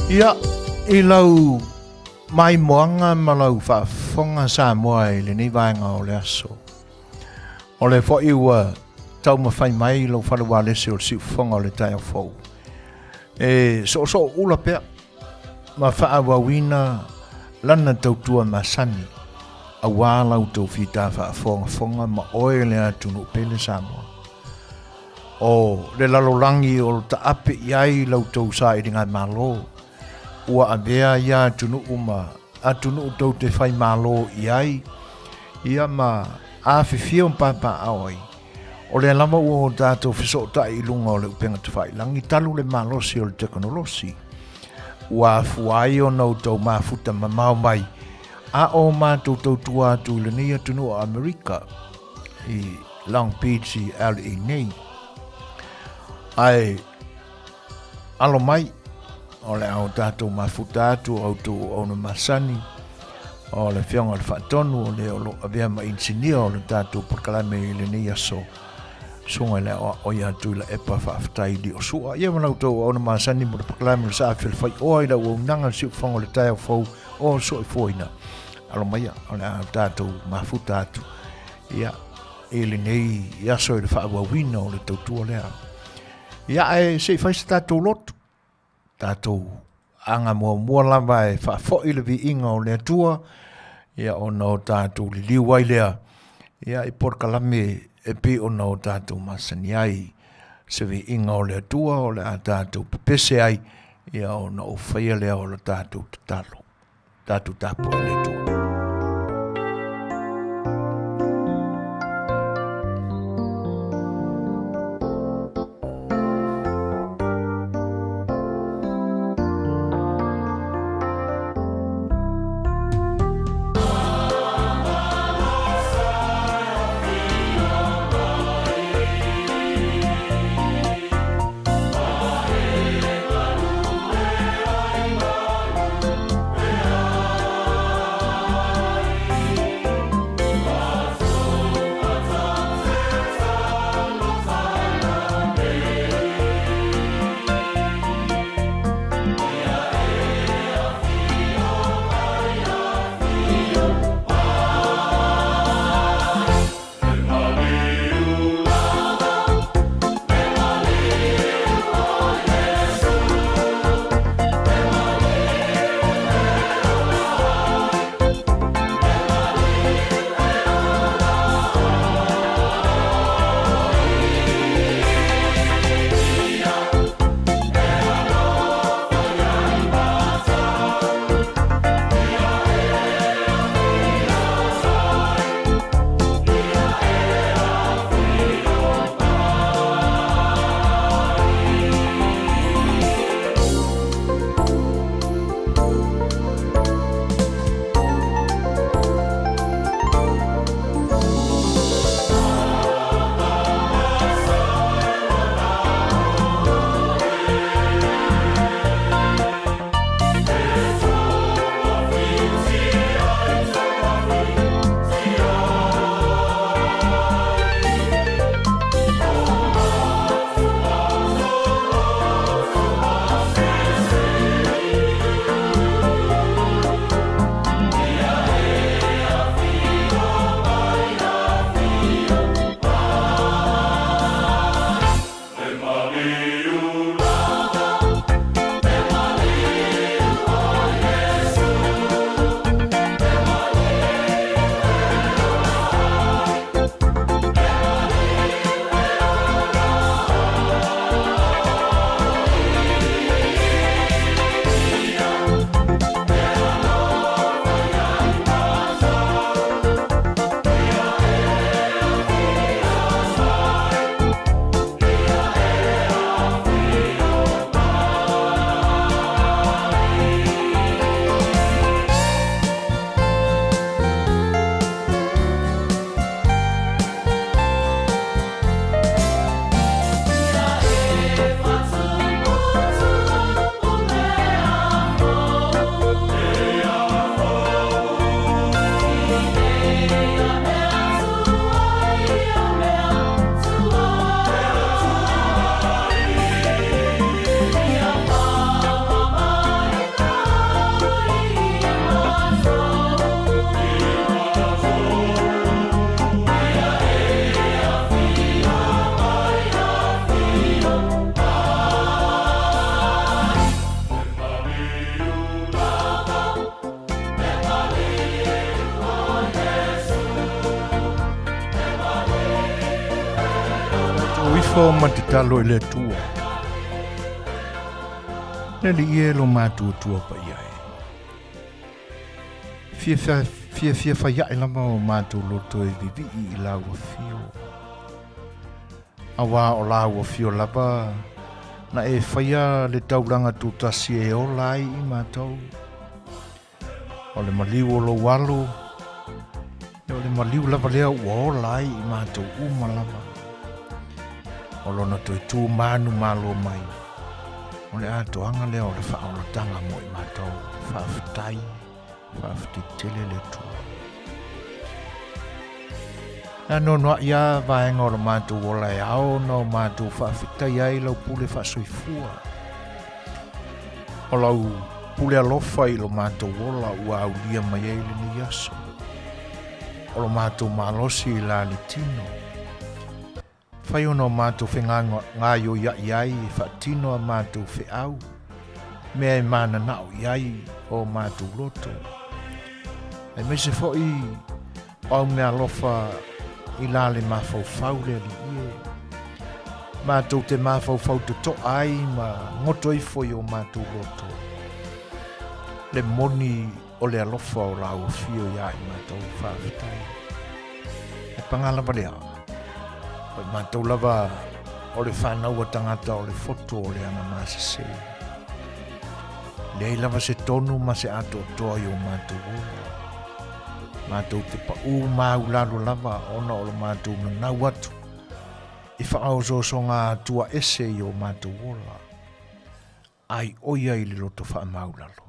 Ia, i lau maimoaga ma lau faafofoga Samoa i lenei vaega o le aso. O le foi ua taumafai mai lau fale ualesi o le siufofoga o le taeao fou. E soosoo ula pea ma faaauauina lana tautua masani auā la outou fita faafogafoga ma oe le atunuu pele Samoa. O le lalolagi o lo taape i ai la outou sailigamalo ua avea ia atunuu ma atunuu tou te faimalo i ai ia ma afifio ma papaaao ai. O lea lava ua o tatou fesootai i luga o le upega tafailagi talu le malosi o le tekonolosi ua afua ai ona outou mafuta mamao mai a o matou tautua atu i lenei atunuu o Amerika i Long Beach i LA nei. Ae alo mai o le a o tatou mafuta atu o outou auauna masani o le Afioga i le Faatonu o le o lo o avea ma inisinia o le tatou polokalame i lenei aso susuga i le aoao ia Tuilaepa faafetai Liosua ia ma la outou auauna masani mo le polokalame o le Saafi o le Faioa i le auaunaga le siufofoga o le taeao fou o soifuaina alo maia o le a tatou mafuta atu ia i lenei aso i le faaauauina o le tautua lea. Ia ae se i fai se tatou lotu, tatou aga muamua lava e faafoi le viiga o le Atua, ia ona o tatou liliu ai lea, ia i polokalame e pei ona o tatou masani ai se viiga o le Atua o le a tatou pepese ai, ia ona ou faia lea o le tatou tatalo. Tatou tapuai i le Atua. O ifo ma tatalo i le Atua. Le alii e lo matuatua paia e. Fia fia fia faiaʻe lava o matou loto e vivii i lau afio. Auā o lau afio lava na e faia le taulaga tutasi e ola ai i matou. O le maliu o lou alo, e o le maliu lava lea ua ola ai i matou uma lava. O lona toe tū manu malo mai, o le atoaga lea o le faaolataga mo i matou. Faafetai, faafetai tele le Atua. Na nonoaʻi a vaega o le matou ola e ao ona o matou faafetai ai lau pule faasoifua. O lau pule alofa i lo matou ola ua aulia mai ai lenei aso. O lo matou malosi i la le tino. Fai ona o matou fegaioiaʻi ai e faatino a matou feau, mea e mananao i ai o matou loto. Aemaise foi o au meaalofa i la le mafaufau le Alii e. Matou te mafaufau totoa ai ma goto ifo i o matou loto. Le moni o le alofa o lau afio iā i matou faafetai. E pagā lava lea, o i matou lava o le whanau a tangata o le foto o le anga masese. Leai lava se tonu ma se atoatoa i o matou ola. Matou te paʻū māulalo lava ona o lo matou nanau atu i whaaosoosoga atua ese i o matou ola. Ai oia i le loto faamaulalo.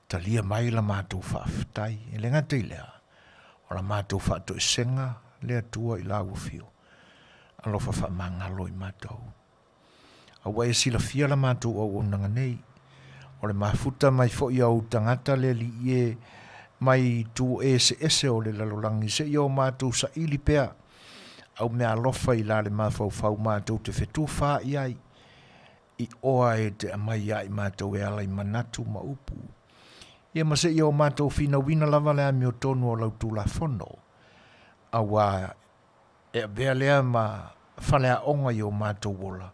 Talia mai la matou faafetai, e le gata i lea, o la matou faatoesega le Atua i lau afio. Alofa faamagalo i matou. A ua e silafia la matou auaunaga nei, o le mafuta mai foi a ou tagata le Alii e mai itu eseese o le lalolagi seia o matou saili pea au meaalofa i la le mafaufau matou te fetufaai ai i oa e te aumai ia i matou e ala i manatu ma upu. Ia ma seia o matou finauina lava le amiotonu o lau Tulafono, auā e avea lea ma faleaoga i o matou ola,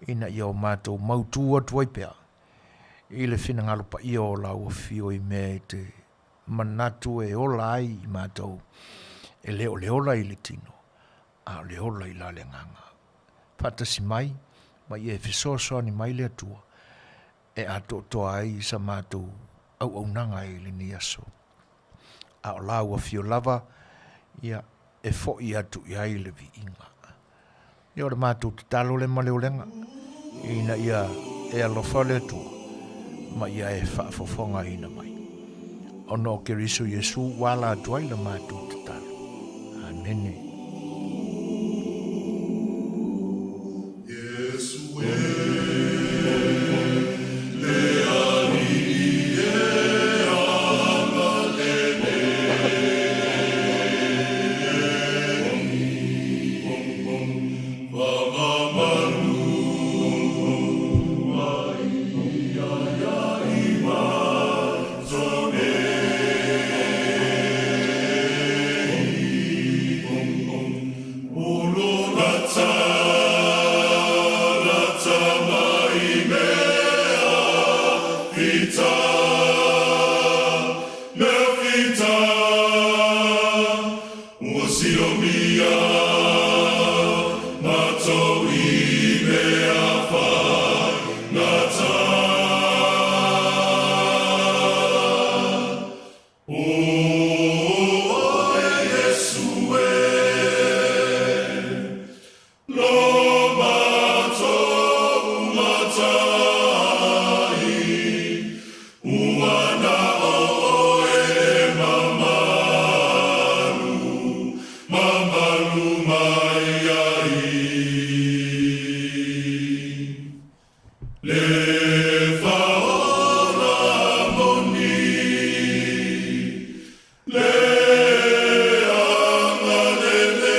ina ia o matou mautū atu ai pea i le finagalo paia o lau Afio i mea e te manatu e ola ai i matou, e le o le ola i le tino, a o le ola i la le agaga. Faatasi mai, ma ia e fesoasoani mai le Atua e atoatoa ai sa matou auaunaga i lenei aso. A o lau afio lava, ia, e foʻi atu i ai le viiga. Ia o le matou tatalo lea ma le olega, ina ia e alofa le Atua, ma ia e faafofogaina mai. Ona o Keriso Iesu ua ala atu ai la matou tatalo. Amene. Iesu e, le Alii e agalelei. Whakamalu mai ia ia i matou nei. Ulu rata, rata mai mea whita, mea whita. Ua siomia matou i mea faigata. O oe Iesu e, lo matou matai, Ua na o oe e mamalu, mamalu mai ai. Le faola moni, le agalelei,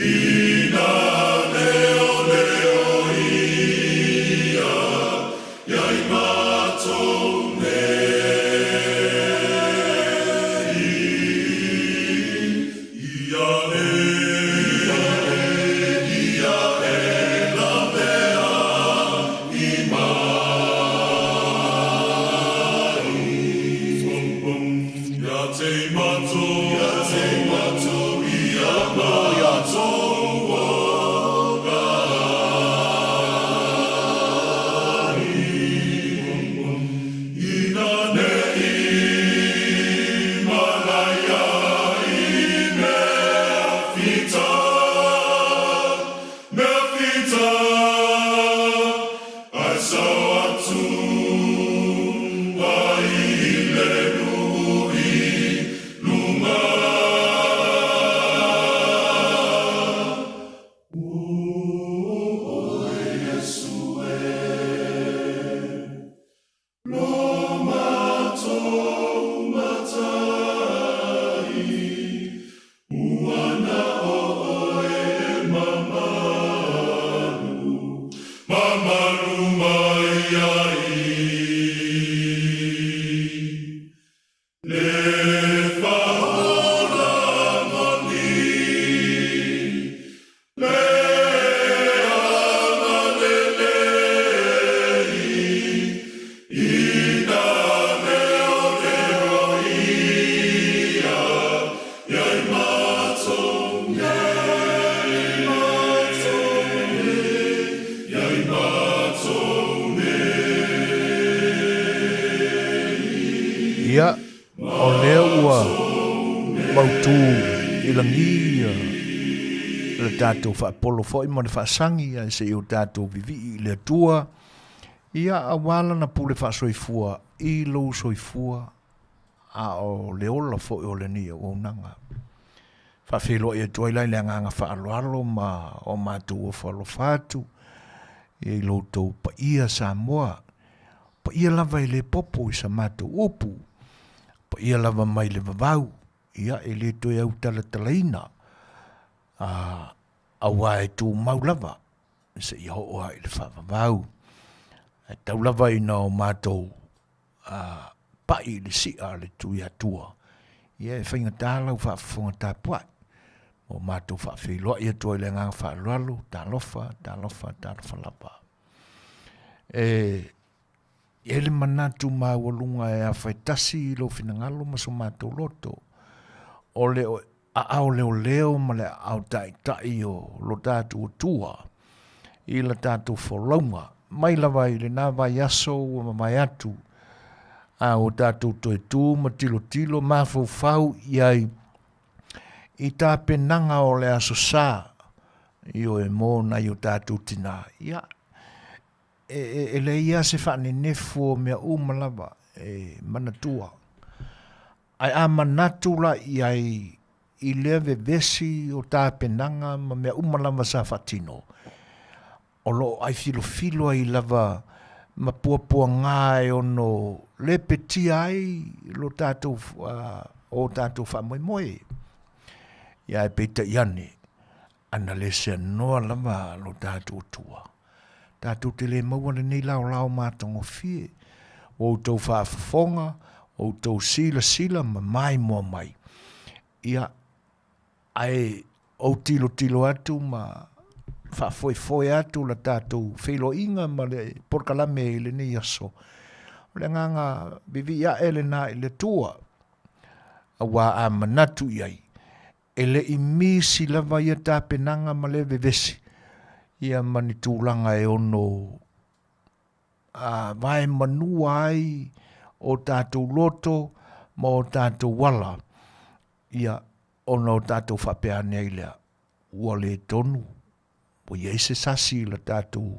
I nā leoleo ia iā i mātou nei. Mautu i lagi ia le tatou faapolo foi ma le faasagi ae se i o tatou vivii i le Atua, ia aua lana pule faasoifua i lou soifua a o le ola foi o lenei auaunaga. Faafeiloai atu ai la i le agaga faaaloalo ma o matou ofo alofa atu i lo outou paia Samoa, paia lava e le popo i sa matou upu, paia lava mai le vavau, ia e le toe autalatalaina, aua e tumau lava seia oo lava i le faavavau. Ae tau lava ina o matou pai i le sia a le Tuiatua, ia e faigata lau faafofoga tapuai. Ua matou faafeiloai atu ai i le agaga faaaloalo, talofa, talofa, talofa lava. E i ai le manatu maualuga e afaitasi i lou finagalo ma so matou loto, o le aao leoleo ma le aao taitai o lo tatou Atua i la tatou folauga mai lava i lena vaiaso ua mavae atu, a ua tatou toe tu ma tilotilo mafaufau i ai i tapenaga o le Aso Sa, ioe, mo nai o tatou tina. Ia, e leai lava se faanenefu o mea uma lava e manatua. Ae a manatu la i ai i lea vevesi o tapenaga ma mea uma lava sa faatino, o lo o aifilofilo ai lava ma puapuaga e ono lepetia ai lo tatou, o tatou faamoemoe. Ia ae peitai ane, ana le seanoa lava lo tatou Atua, tatou te le maua lenei laolao matagofie, ua outou faafofoga, ua outou silasila ma maimoa mai. Ia, ae ou tilotilo atu ma faafoefoe atu la tatou feiloaiga ma le polokalame i lenei aso. O le agaga vivii ae lena i le Atua, aua a manatu i ai, e le i misi lava ia tapenaga ma le vevesi, ia ma ni tulaga e ono a vaemanua ai o tatou loto ma o tatou ala, ia ona o tatou faapea ane ai lea, ua le tonu, ua i ai se sasi i le tatou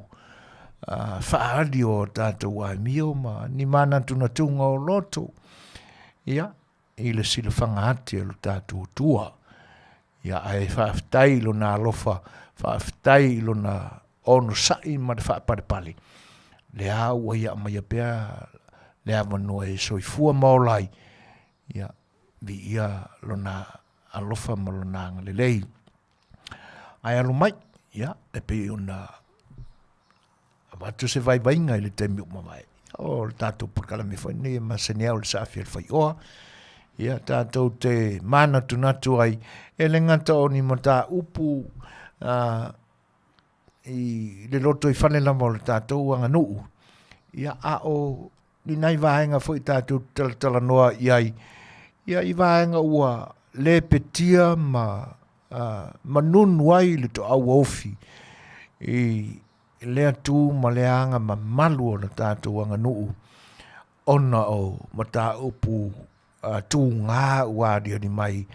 faaali o tatou amio ma ni manatunatuga o loto, ia, i le silafaga ati a lo tatou Atua. Ia, ae faafetai i lona alofa, faafetai i lona onosai ma le faapalepale, lea ua ia aumaia pea le avanoa e soifua ma ola ai, ia, viia lona alofa ma lona agalelei. Ae alo mai, ia, e pei ona avatu se vaivaiga i le taimi ua mavae, o le tatou polokalame foi lenei e masani ai o le saafi a le faioa, ia tatou te manatunatu ai e le gata o ni mataupu i le lotoifale lava o le tatou aganuu, ia a o ni nai vaega foi tatou te talatalanoa i ai, ia i vaega ua lepetia ma manunu ai le toauaofi i lea tu ma lea aga mamalu o le tatou aganuu ona o mataupu tuga ua aliali mai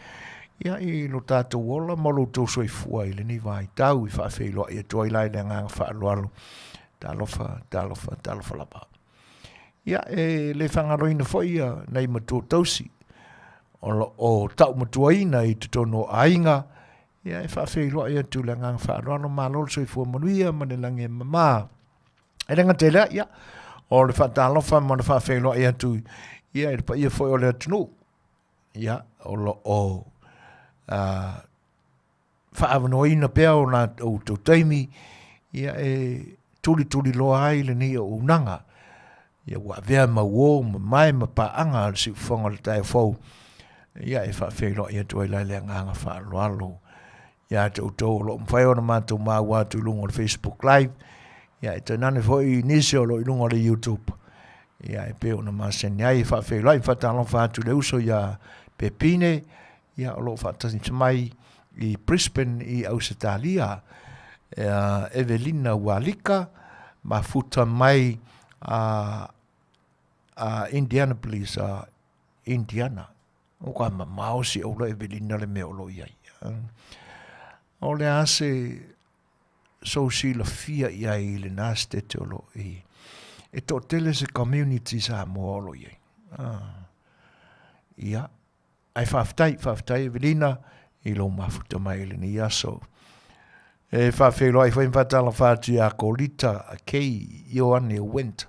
ia i lo tatou ola ma lo outou soifua i lenei vaitau i faafeiloai atu ai la i le agaga faaaloalo. Talofa, talofa, talofa lava. Ia, e le faagaloina foi ia nai matua tausi o lo o taumatuaina i totonu o aiga, ia e faafeiloai atu i le agaga faaaloalo, malo le soifua manuia ma le lagi e mama. E le gata i lea, ia, o le faatalofa ma le faafeiloai atu ia i le paia foi o le atunuu, ia, o lo o faaavanoaina pea o outou taimi, ia, e tulituliloa ai lenei auaunaga, ia ua avea ma uo ma mae ma paaga a le siufofoga o le taeao fou, ia e faafeiloai atu ai la i le agaga faaaloalo ia te outou o lo o mafai ona matou maua atu i luga o le Facebook Live, ia e tainane foi i nisi o lo o i luga o le YouTube, ia e pei ona masani ai e faafeiloai ma faatalofa atu i le uso ia Pepine, ia o lo o faatasi mai i Brisbane i Ausetalia, Evelina Ualika, mafuta mai a Indianapolis, Indiana. O ka mamao si oula Evelina le mea o lo o i ai. O le a se sou silafia i ai i lena sitete o lo o i e toatele se community Samoa o lo o i ai. Ia, ae faafetai, faafetai Evelina i lou mafuta mai i lenei aso. E faafeiloai foi ma faatalofa atu ia Kolita Kei Ioane Went,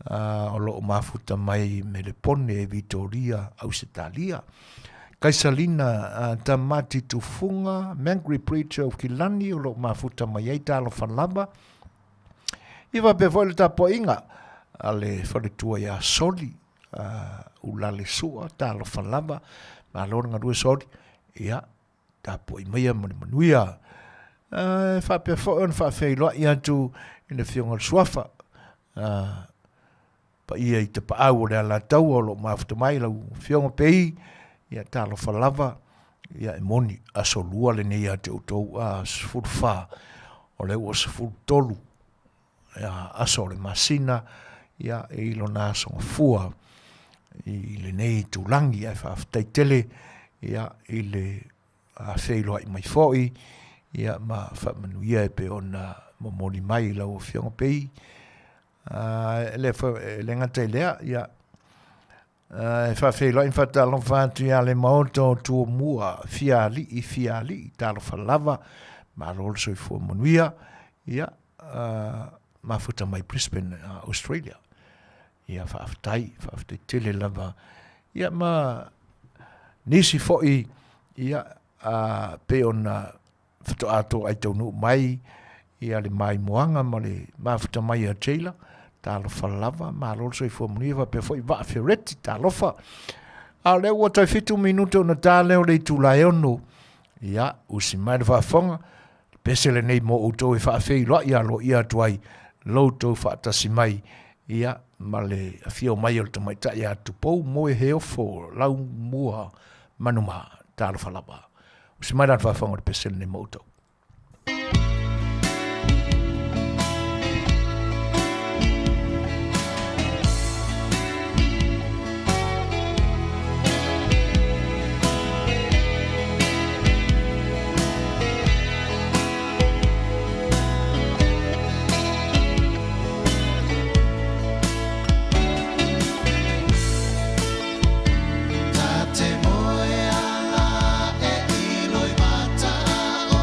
o lo o mafuta mai Melepone, Vitoria, Ausetalia. Kaisalina Tamati Tufuga, Mangry Preacher of Kilani, o lo o mafuta mai ai, talofa lava. Ia faapea foi le tapuaiga a le faletua ia Soli, Ulale Sua, talofa lava, malo le galue Soli, ia tapuai maia ma le manuia. E faapea foi ona faafeiloai atu i le Afioga i le Suafa, paia i Tapaau o le Alataua o lo o mafuta mai lau Afioga Pei, ia talofa lava, ia e moni aso lua lenei ia te outou, a 14, o lea ua 13 aso o le masina, ia i lona aso gafua i lenei itulagi, ae faafetai tele ia i le feiloai mai foi ia ma faamanuia e pei ona momoli mai i lau Afioga Pei. E le gata i lea, ia e faafeiloai ma faatalofa atu ia le Maota o Tumua, fia alii, fia alii, talofa lava, malo le soifua manuia, ia mafuta mai Brisbane, Australia. Ia faafetai, faafetai tele lava. Ia ma nisi foi, ia pei ona faatoa toai taunuu mai ia le maimoaga ma le mafuta mai a Taylor, talofa lava, malo le soifua manuia, faapea foi Vaa Fereti, talofa. A o lea ua toe 7 minute ona ta lea o le itula e 6, ia usi mai le faafofoga, pese lenei mo outou e faafeiloai aloaia atu ai lo outou faatasi mai, ia ma le afio mai o le tamaitai ia Tupou Moe Heofo Laumua Manuma, talofa lava. Usi mai la le faafofoga o le pese lenei mo outou. Ta te moe ala e iloi mata o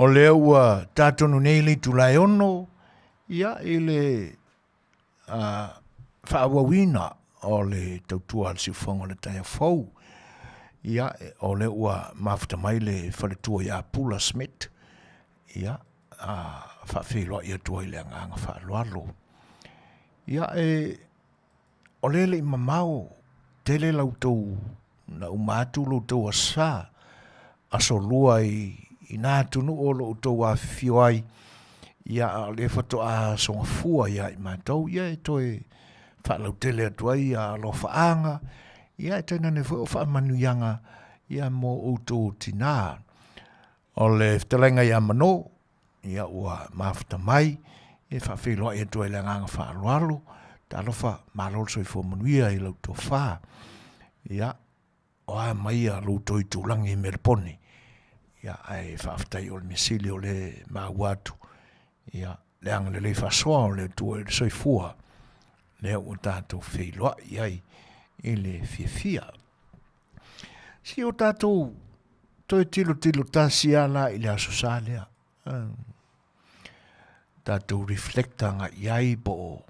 O lea ua tatonu nei le itula e 6, ia, i le faaauauina o le tautua a le siufofoga o le taeao fou. Ia, o lea ua mafuta mai le faletua ia Pula Smith, ia, faafeiloai atu ai le agaga faaaloalo. Ia, e, o lea le i mamao tele la outou na uma atu lo outou aso aso lua i, i nā atunuu o lo outou afifio ai, ia a o lea faatoa sogafua ia i matou, ia e toe faalautele atu ai ia alofaaga, ia e tainane foi o faamanuiaga ia mo outou tinā. O le fetalaiga ia Mano, ia ua mafuta mai, e faafeiloai atu ai le agaga faaaloalo, talofa malo le soifua manuia i lau tofa. Ia, o a mai ia lo outou itulagi i Melepone, ia ae faafetai o le mea sili o le maua atu, ia le agalelei faasoa o le Atua i le soifua, lea ua tatou feiloai ai i le fiafia. Si o tatou toe tilotilo tasi lava la i le aso sa lea. Tatou reflect agai i ai po o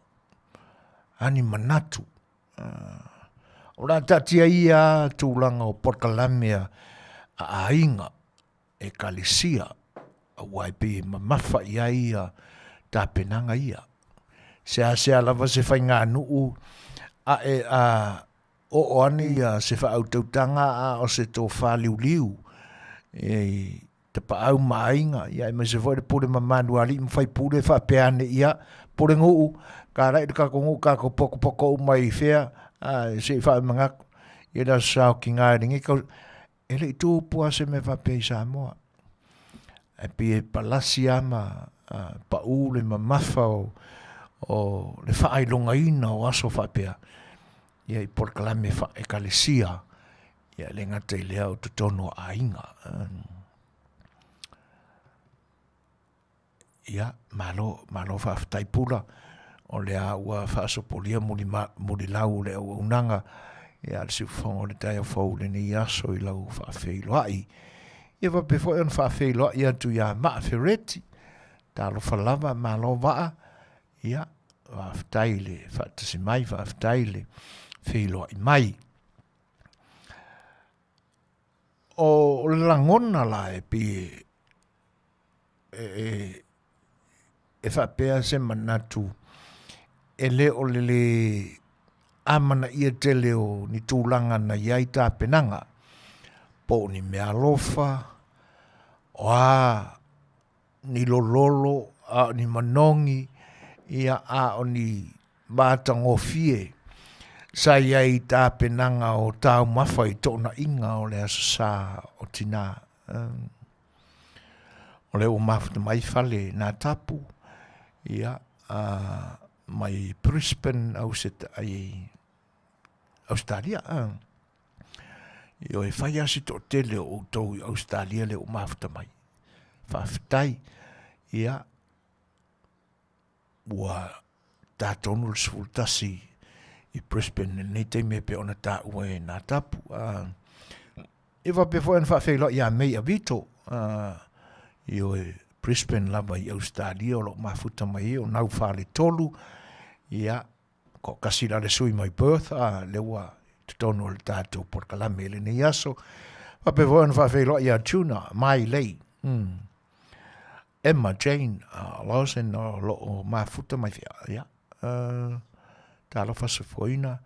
a ni manatu. O le a taatia ia tulaga o polokalame a aiga, ekalesia, aua e pei e mamafa i ai ia tapenaga ia. Seasea lava se faiganuu ae a oo ane ia se faautautaga a o se tofa liuliu e tapaau ma aiga, ia aemaise foi le pule mamalu a alii ma faipule faapea ane, ia pulenuu, talai le tatou nuu tatou potopoto uma i fea, se i faamanatu i le aso Sa o tina i lenei tausaga. E le i tupu lava se mea faapea i Samoa. Ae pei e palasi lava ma pau le mamafa o, o le faailogaina o aso faapea, ia i polokalame faale-ekalesia, ia e le gata i lea o totonu o aiga. Ia, malo, malo faafetai Pula, o lea ua faasopolia mulilau o le auaunaga ia le siufofoga o le taeao fou i lenei aso i lau faafeiloai. Ia faapea foi ona faafeiloai atu ia Maa Fereti, talofa lava, malo vaa, ia, faafetai le faatasi mai, faafetai le feiloai mai. O le lagona la e pei e, e faapea se manatu e le o le lē amanaia tele o ni tulaga na i ai tapenaga, po o ni meaalofa, o a ni lololo, a o ni manogi, ia a o ni matagofie sa i ai i tapenaga o taumafa i toonaiga o le Aso Sa o Tina. O lea ua mafuta mai fale na tapu, ia, mai Brisbane, Ausetalia. Ioe, e fai lava si toatele o outou i Ausetalia lea ua mafuta mai. Faafetai. Ia, ua ta tonu le 11 i Brisbane i lenei taimi e pei ona taua e nā tapu. E faapea foi ona faafeiloai ia May Avito, ioe, Brisbane lava i Ausetalia o lo o mafuta mai ai o Naufale 3, ia, toatasi la le sui mai Perth, lea ua i totonu o le tatou polokalame i lenei aso. Faapea foi ona faafeiloai ia Tuna Mai Lei, Emma Jane Lawson o lo o mafuta mai fea, ia, talofa soifuaina,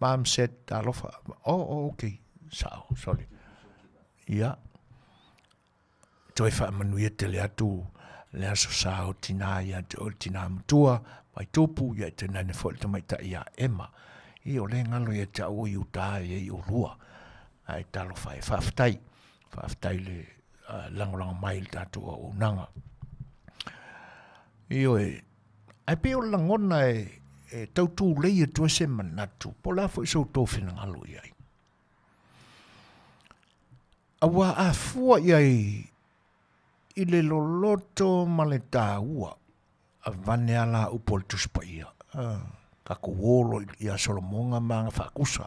Mom said talofa, oh, oh, okay, sao, sorry, ia, toe faamanuia tele atu le aso sa o tinā ia te oe le tinā matua, mai tupu, ia e tainane foi le tamaitai ia Emma. I o le galo ia te au i uta e i olua. Ae talofa e faafetai. Faafetai le lagolago mai i le tatou auaunaga. Ioe, ae pei o le lagona e, e tau tulei atu ai se manatu, po o le a foi so outou finagalo i ai. Aua a fua i ai i le loloto ma le taua, avane a la upu a le Tusi Paia, tatou olo ia Solomoga ma ana faakusa,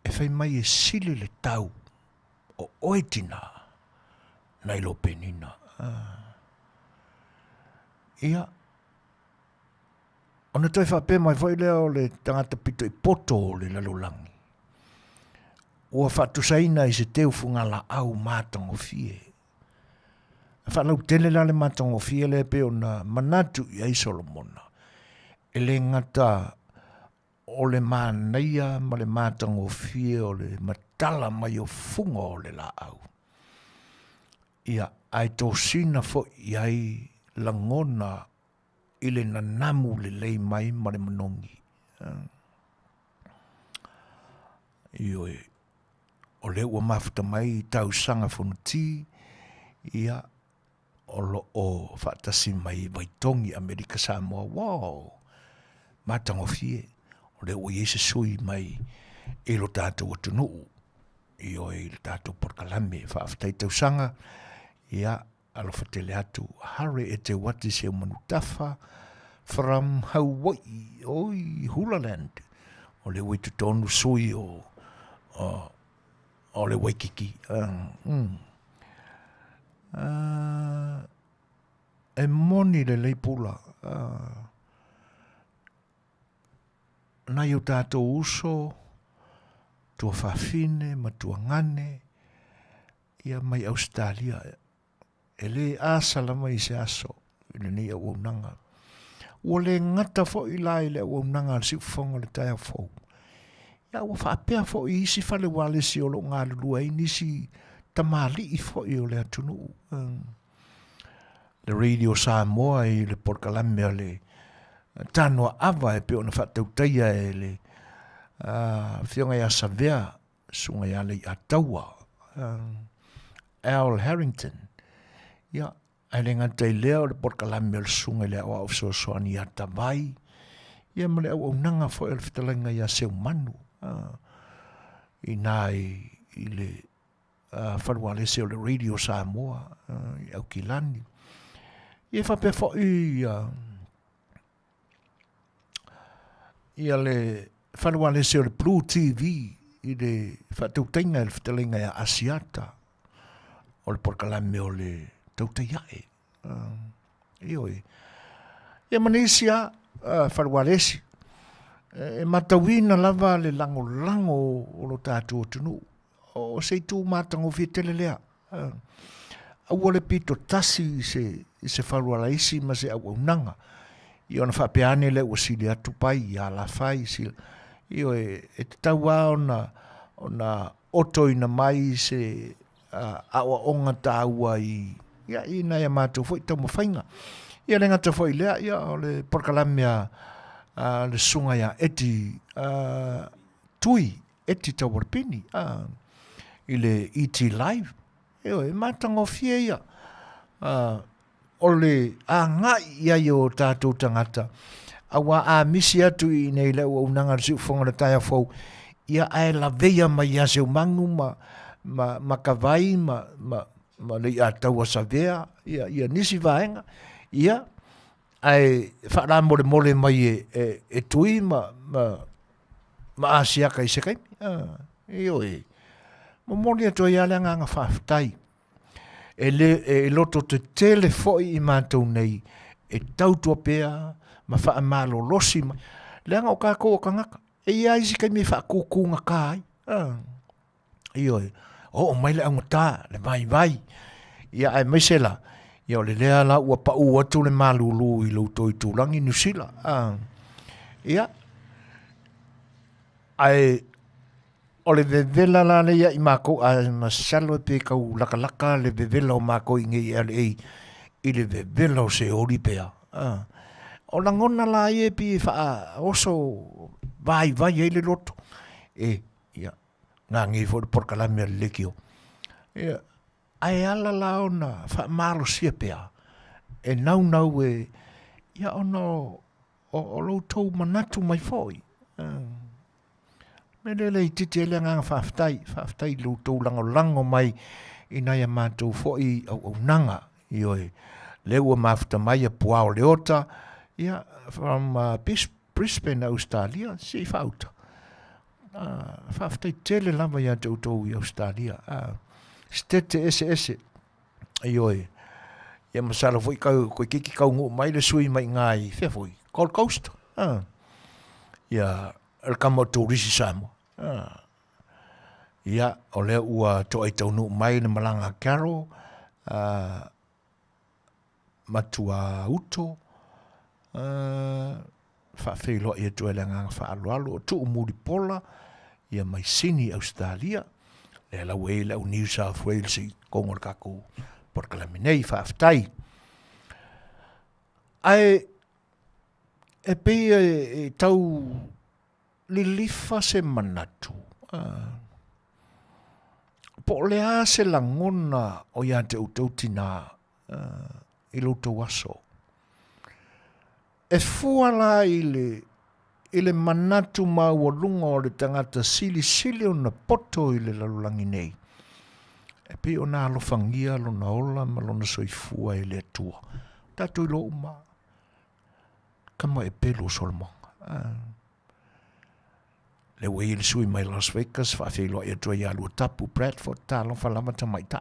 e fai mai e sili le tau o oe tinā. Nai lo Penina. Ia, ona toe faapea mai foi lea o le tagata pito i poto o le lalolagi, ua faatusaina i se teu fugalaau matagofie. E faalautele la le matagofie lea pei ona manatu i ai Solomona, e le gata o le manaia ma le matagofie o le matala mai o fuga o le laau, ia, ae tosina foi i ai lagona i le nanamu lelei mai ma le manogi. Ioe, o lea ua mafuta mai tausaga fonoti, ia, o lo o faatasi mai Vaitogi Amerika Samoa. Wow! Matagofie, o lea ua i ai se sui mai i lo tatou atunuu, ioe, i le tatou polokalame. Faafetai tausaga, ia, alofa tele atu. Hare e te wati se manutafa from Hawaii, oi, Hulaland. O lea ua i totonu sui o, o, o le Waikiki. E moni lelei pula. Nai o tātou uso, tuafafine ma tuagane, ia mai Australia. E lē asa lava i se aso i lenei auaunaga. Ua le gata foi la i le auaunaga a le siufofoga o le taeao fou. Ia ua faapea foi i isi fale ualesi o lo o galulue ai nisi tamalii foi o le atunuu. Le Radio Samoa i le polokalame a le Tanoa Ava e pei ona faatautaia e le Afioga ia Savea, Susuga ia Leiataua, Al Harrington. Ia, ae le gata i lea o le polokalame o le Susuga i le Aoao Fesoasoani ia Tavai, ia ma le auaunaga foi o le fetalaiga ia Seumanu, i i le Fale Ualesi o le Radio Samoa i Aukilani. Ia e faapea foi ia le Fale Ualesi o le Blue TV i le faatautaiga i le fetalaiga ia Asiata o le polokalame o le tautai ae. Ioe. Ia ma nisi a Fale Ualesi e matauina lava le lagolago o lo tatou atunuu. O se itu matagofie tele lea. Aua le pito tasi i se, i se falualaisi ma se auaunaga. Ia ona faapea ane lea ua sili atu pai i alafai, sili, ioe, e tatau lava ona, ona otoina mai se aoaoga taua i, ia, i nai a matou foi taumafaiga. Ia le gata foi i lea, ia, o le polokalame a, a le susuga ia Eti Tui, Eti Taualapini, a, i le ET Live. Ioe, e matagofie ia. O le agai i ai o tatou tagata, auā a misi atu i inei le auaunaga a le siufofoga o le taeao fou, ia ae laveia mai ia Seumanu ma, ma, ma Kavai ma, ma, ma Leiataua Savea, ia, ia nisi vaega, ia, ae faalamolemole mai e, e, e Tui ma, ma, ma Asiaka i se kaimi. Ioe, momoli atu ai lava le agaga faafetai. E, le, e loto tetele foi i matou nei e tautua pea ma faamalolosi mai. Leaga o kākou o kangaka, e i ai isi kaimi e faakūkūgatā ai. Ioe, oo mai le augata, le vaivai. Ia aemaise la, ia o le lea la ua paʻū atu le malūlū i lo outou itulagi Niu Sila. Ia, ae o le vevela la lea ia i makou, ae masalo pe kau lakalaka le vevela o makou i nei LA i le vevela o se oli pea. O lagona la ia e pei e faaoso vaivai ai le loto. E, ia, gagei foi le polokalame a le leitio. Ia, ae ala la ona faamalosia pea e naunau e, ia ona o, o, o lo outou manatu mai foi. Me lea le itiiti ai le agaga faafetai, faafetai i lo outou lagolago mai i nai a matou foi auaunaga. Ioe, lea ua mafuta mai ia Puao Leota, ia, from Brisbane, Australia, se i faauta. Faafetai tele lava ia te outou i Australia. Sitete eseese. Ioe. Ia masalo foi kau koe kiki kau ngu mai le sui mai ngai fea foi. Gold Coast. Ah. Ia el kama o turisi Samoa. Ah. Ia o lea ua toai taunuu mai le malaga a Carol ah, matua uto ah, faafeiloai atu ai le agaga faaaloalo o tuu mulipola ia mai Sini Ausetalia lea la ua i ai le au New South Wales i totonu o le tatou polokalame nei faafetai. Ae e pei e tau lilifa se manatu po o le a se lagona o ia te outou tinā i lo outou aso. E fua la i le, i le manatu maualuga o le tagata silisili ona poto i le lalolagi nei, e pei ona alofagia lona ola ma lona soifua e le Atua. O tatou iloa uma, kama e pelu o Solomona. Ah. Le ua i le sui mai Las Vegas, faafeiloai atu ai ia Luatapu Bradford, talofa lava tamaitai.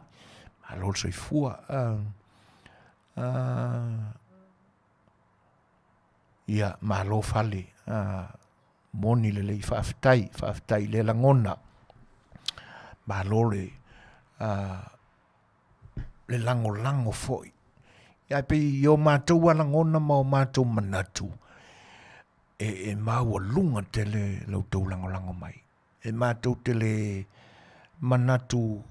Malo le soifua. Ah. Ah. Ia, malo fale. Ah, moni lelei, faafetai, faafetai i lea lagona. Malo le, ah, le lagolago foi. Ia, e pei i o matou lava lagona ma o matou manatu, e, e maualuga tele la outou lagolago mai. E matou te le manatu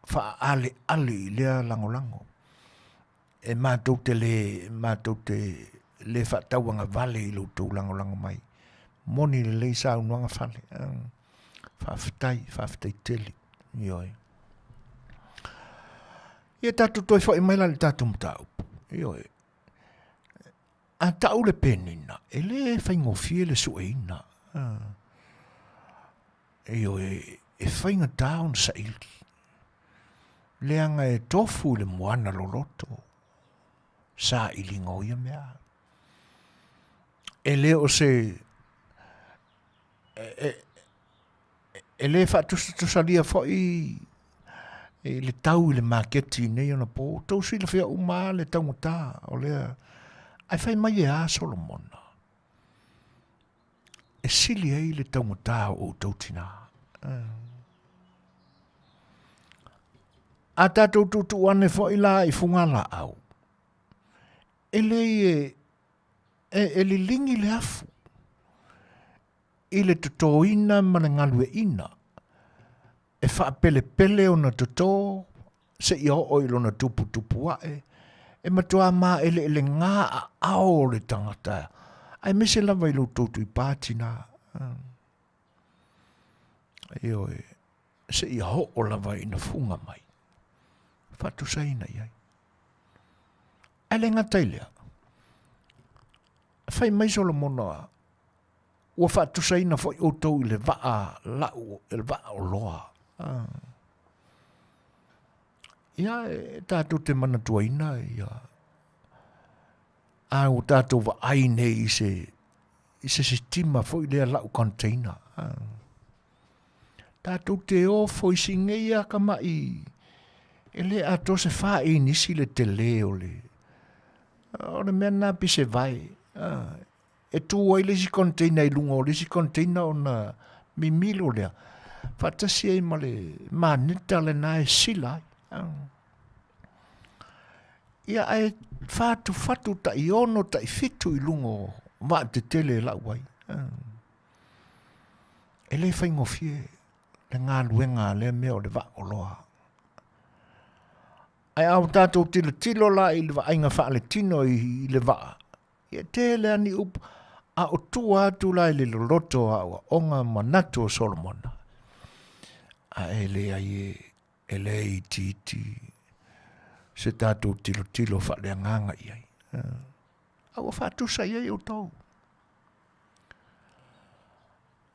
faaaleale i lea lagolago. E matou te le, matou te le faatauagavale i lo outou lagolago mai. Moni lelei saunoaga fale. Faafetai, faafetai tele. Ioe. Ia tatou toe foi mai la i le tatou mataupu. Ioe. A tau le penina, e le faigofie le sueina. Ioe, e faigata ona saili. Leaga e tofu i le moana loloto sailiga o ia mea. E le o se e, e, e le faatusatusalia foi i le tau i le maketi i nei ona po. Tou silafia uma lava le taugata o lea. Ae fai mai e a Solomona? E sili ai le taugata o outou tinā. A tatou tuutuu ane foi la i fugalaau, e leai e, e, e liligi le afu i le totoina ma le galueaiina e faapelepele ona toto seia oo i lona tuputupu ae, e matua maeleelegā aao o le tagata, aemaise lava i lo outou tuipā tinā. Ioe, seia oo lava ina fuga mai, faatusaina i ai. Ae le gata i lea, fai mai Solomona, ua faatusaina foi outou i le vaa lau, le vaa oloa. Ah. Ia, e tatou te manatuaina, ia, a ua tatou vaai nei i se, i se sitima foi lea lau container. Ah. Tatou te ofo i singei a kama'i e le atoa se 4 inisi le tele o le, o le mea na pei se vae. Ah. E tu ai le isi container i luga o le isi container ona mimilo lea faatasi ai ma le maneta lena e sila ai. Ia, ae fatufatu tai 6 tai 7 i luga o vaatetele e lau ai. E le faigofie le galuega a lea mea o le vaa oloa. Ae a tatou tilotilo la i le vaaiga faaletino i le vaa, Ia tele a ni upu, a o tua atu la i le loloto o aoaoga manatu o Solomona. A e leai e, e le itiiti se tatou tilotilo faaleagaga i ai. A ua faatusa i ai outou.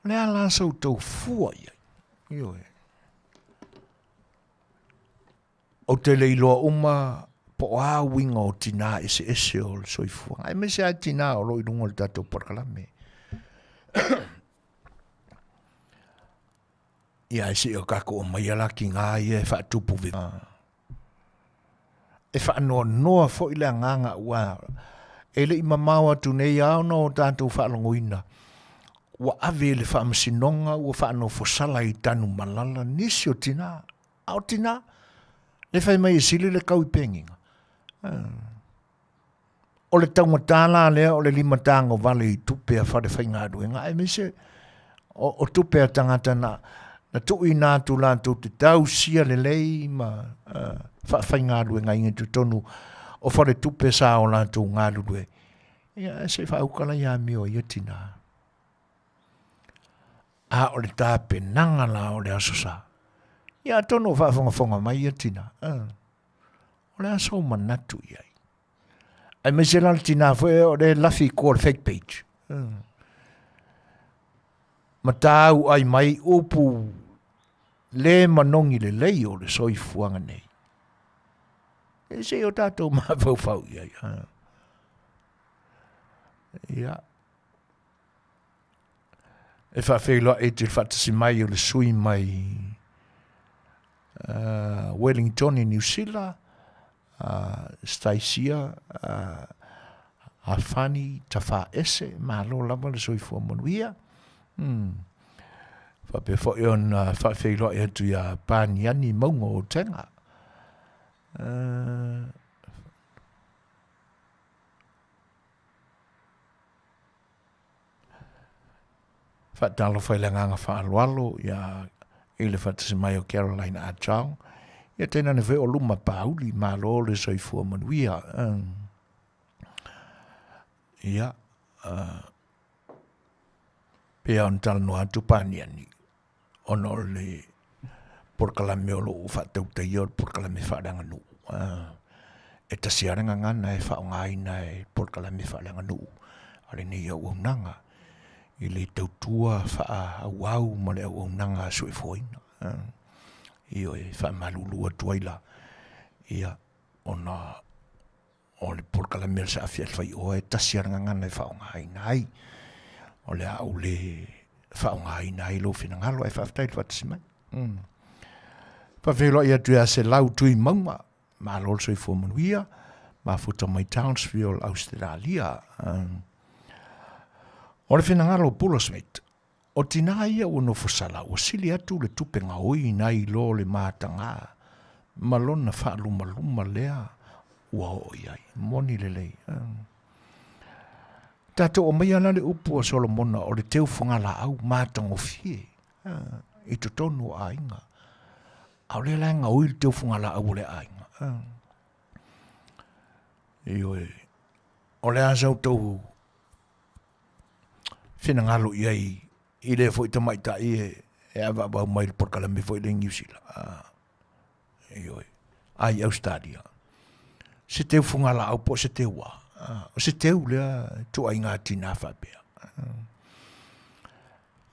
O le a la sa outou fua i ai? Ioe. Ou te le iloa uma po o a uiga o tinā eseese o le soifuaga, aemaise lava tinā o lo o i luga o le tatou polokalame. Ia, ae se i o tatou aumaia la tinā ia e faatupu. E faanoanoa foi le agaga aua e le i mamao atu nei lava ona o tatou faalogoina ua ave i le faamasinoga ua faanofosala i Tanumalala nisi o tina, a o tina le fai mai e sili le kau i pegiga. O le taugata la lea o le limatagovale i tupe a falefaigaluega aemaise o tupe a tagata na tuuina atu latou te tausia lelei ma faafaigaluegaina i totonu o faletupe sa o latou galulue ai. Ia ae se i faauka la ia amio a ia tina. A o le tapenaga la o le Aso Sa, ia atonu o faafogafoga mai ia tina, o le a sou manatu i ai? Aemaise la le tina foi o le lafi i tua o le fake page. Ma tauai mai upu le manogi lelei o le soifuaga nei. E se i o tatou mafaufau i ai. Ia. E faafeiloai atu i le faatasi mai o le sui mai Wellington i Niu Sila, Staisia Hafani Tafaese, malo lava le soifua manuia. Faapea foi ona faafeiloai atu ia Paniani Mauga o Tega. Faatalofa i le agaga faaaloalo ia i le faatasi mai o Caroline Achong, ia tainane foi o Luma Pauli, malo le soifua manuia. Ia, pei ona talanoa atu Paniani, ona o le polokalame o lo o faatautaia o le polokalame faaleaganuu. E tasi lava le gagana e faaaogaina e polokalame faaleaganuu a lenei auaunaga i le tautua faaauau ma le auaunaga soifuaina. Ioe, e faamalulu atu ai la, ia, ona o le polokalame a le Saafi a le Faioa e tasi lava le gagana e faaaogaina ai. O le a ou le faaaogaina ai lou finagalo, ae faafetai i le faatasi mai. Faafeiloai atu ia Selau Tuimauga, malo le soifua manuia, mafuta mai Townsville, Ausetalia. O le finagalo o Pula Smith, O tinā ia ua nofosala ua sili atu le tupe gaoi nai lo le matagā ma lona faalumaluma lea ua oo i ai. Moni lelei. Tatou aumaia la le upu a Solomona o le teu fagalaau matagofie i totonu o aiga. A o lea la e gaoi le teu fagalaau o le aiga. Ioe. O le a sa outou finagalo i ai i lea foi tamaitai e, e avaavau mai le polokalame foi le Niu Sila. Ah, ioe. Ai Australia. Se teu fugalaau po o se teu a. Ah, o se teu lea tuaiga tinā faapea. Ah.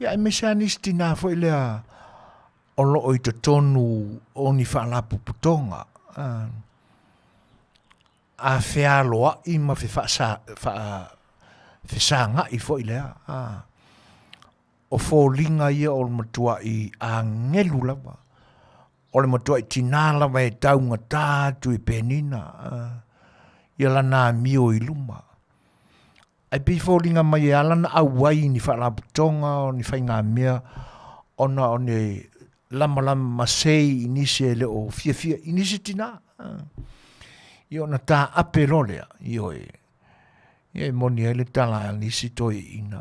Ia, aemaise lava nisi tinā foi lea o lo o i totonu o ni faalapotopotoga. Ah, a fealoai ma fesagai foi lea, a, o foliga ia o le matuai agelu lava, o le matuai tinā lava e taugata atu i Penina, a, ia lana amio i luma. Ae pei foliga mai e ala ona auai i ni faalapotopotoga o ni faigamea ona o ni lamalama masei i nisi e le o fiafia i nisi tinā. Ia ona taape loa lea, ioe, ia e moni ai le tala a nisi toeaiina,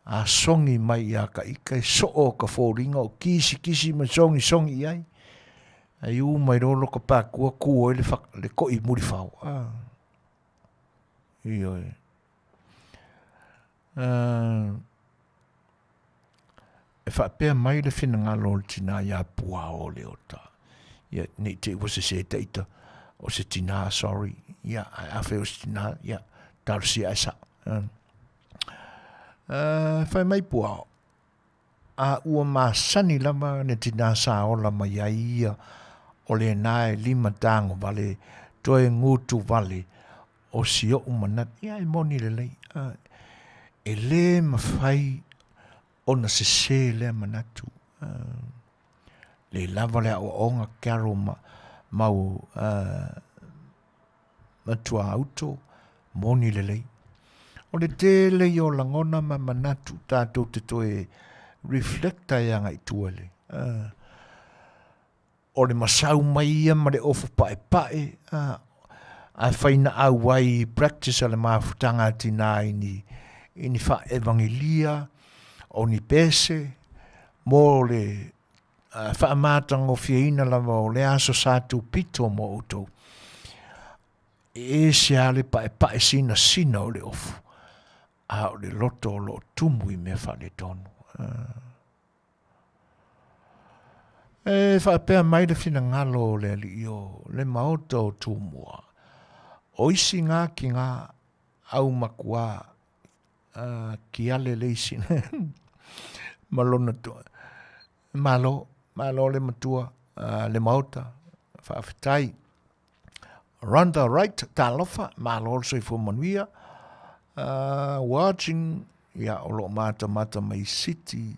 a sogi mai ia ka ika e soo ka foliga o kisikisi ma sogisogi i ai, ai u mai loa loka pakua ku ai le ko'i mulifao. Ioe. E faapea mai le finagalo o le tinā iā Puao Leota. Ia, ne i te i ua sesē ta ita, o se tinā, sorry, ia, ae afai o se tinā, ia, talosia ae sao. Fai mai Puao, a ua masani lava le tinā sa ola mai ai ia o lena e limatagovale toe gutu vale o si o'u manatu. Ia e moni lelei, e lē mafai ona sesē lea manatu. Le lava le aoaoga Carol ma mau matuāuto moni lelei. O le tele ia o lagona ma manatu tatou te toe reflect ai agai i tua i le o le masau mai ia ma le ofu paepae, ae fai na auai i practice a le mafutaga a tinā i ni, i ni faaevagelia, o ni pese, mo le faamatagofieina lava o lea aso sa tupito mo outou. E ese lava le paepae sinasina o le ofu, a o le loto o lo o tumu i mea faaletonu. E faapea mai le finagalo o le Alii o le Maota o Tumua, o isi ga ki ga au makuā ki ale le isi ma lona tua. Malo, malo le matua, le Maota, faafetai. Rhonda Wright, talofa, malo le soifua manuia. Watching, ia, o lo o matamata mai City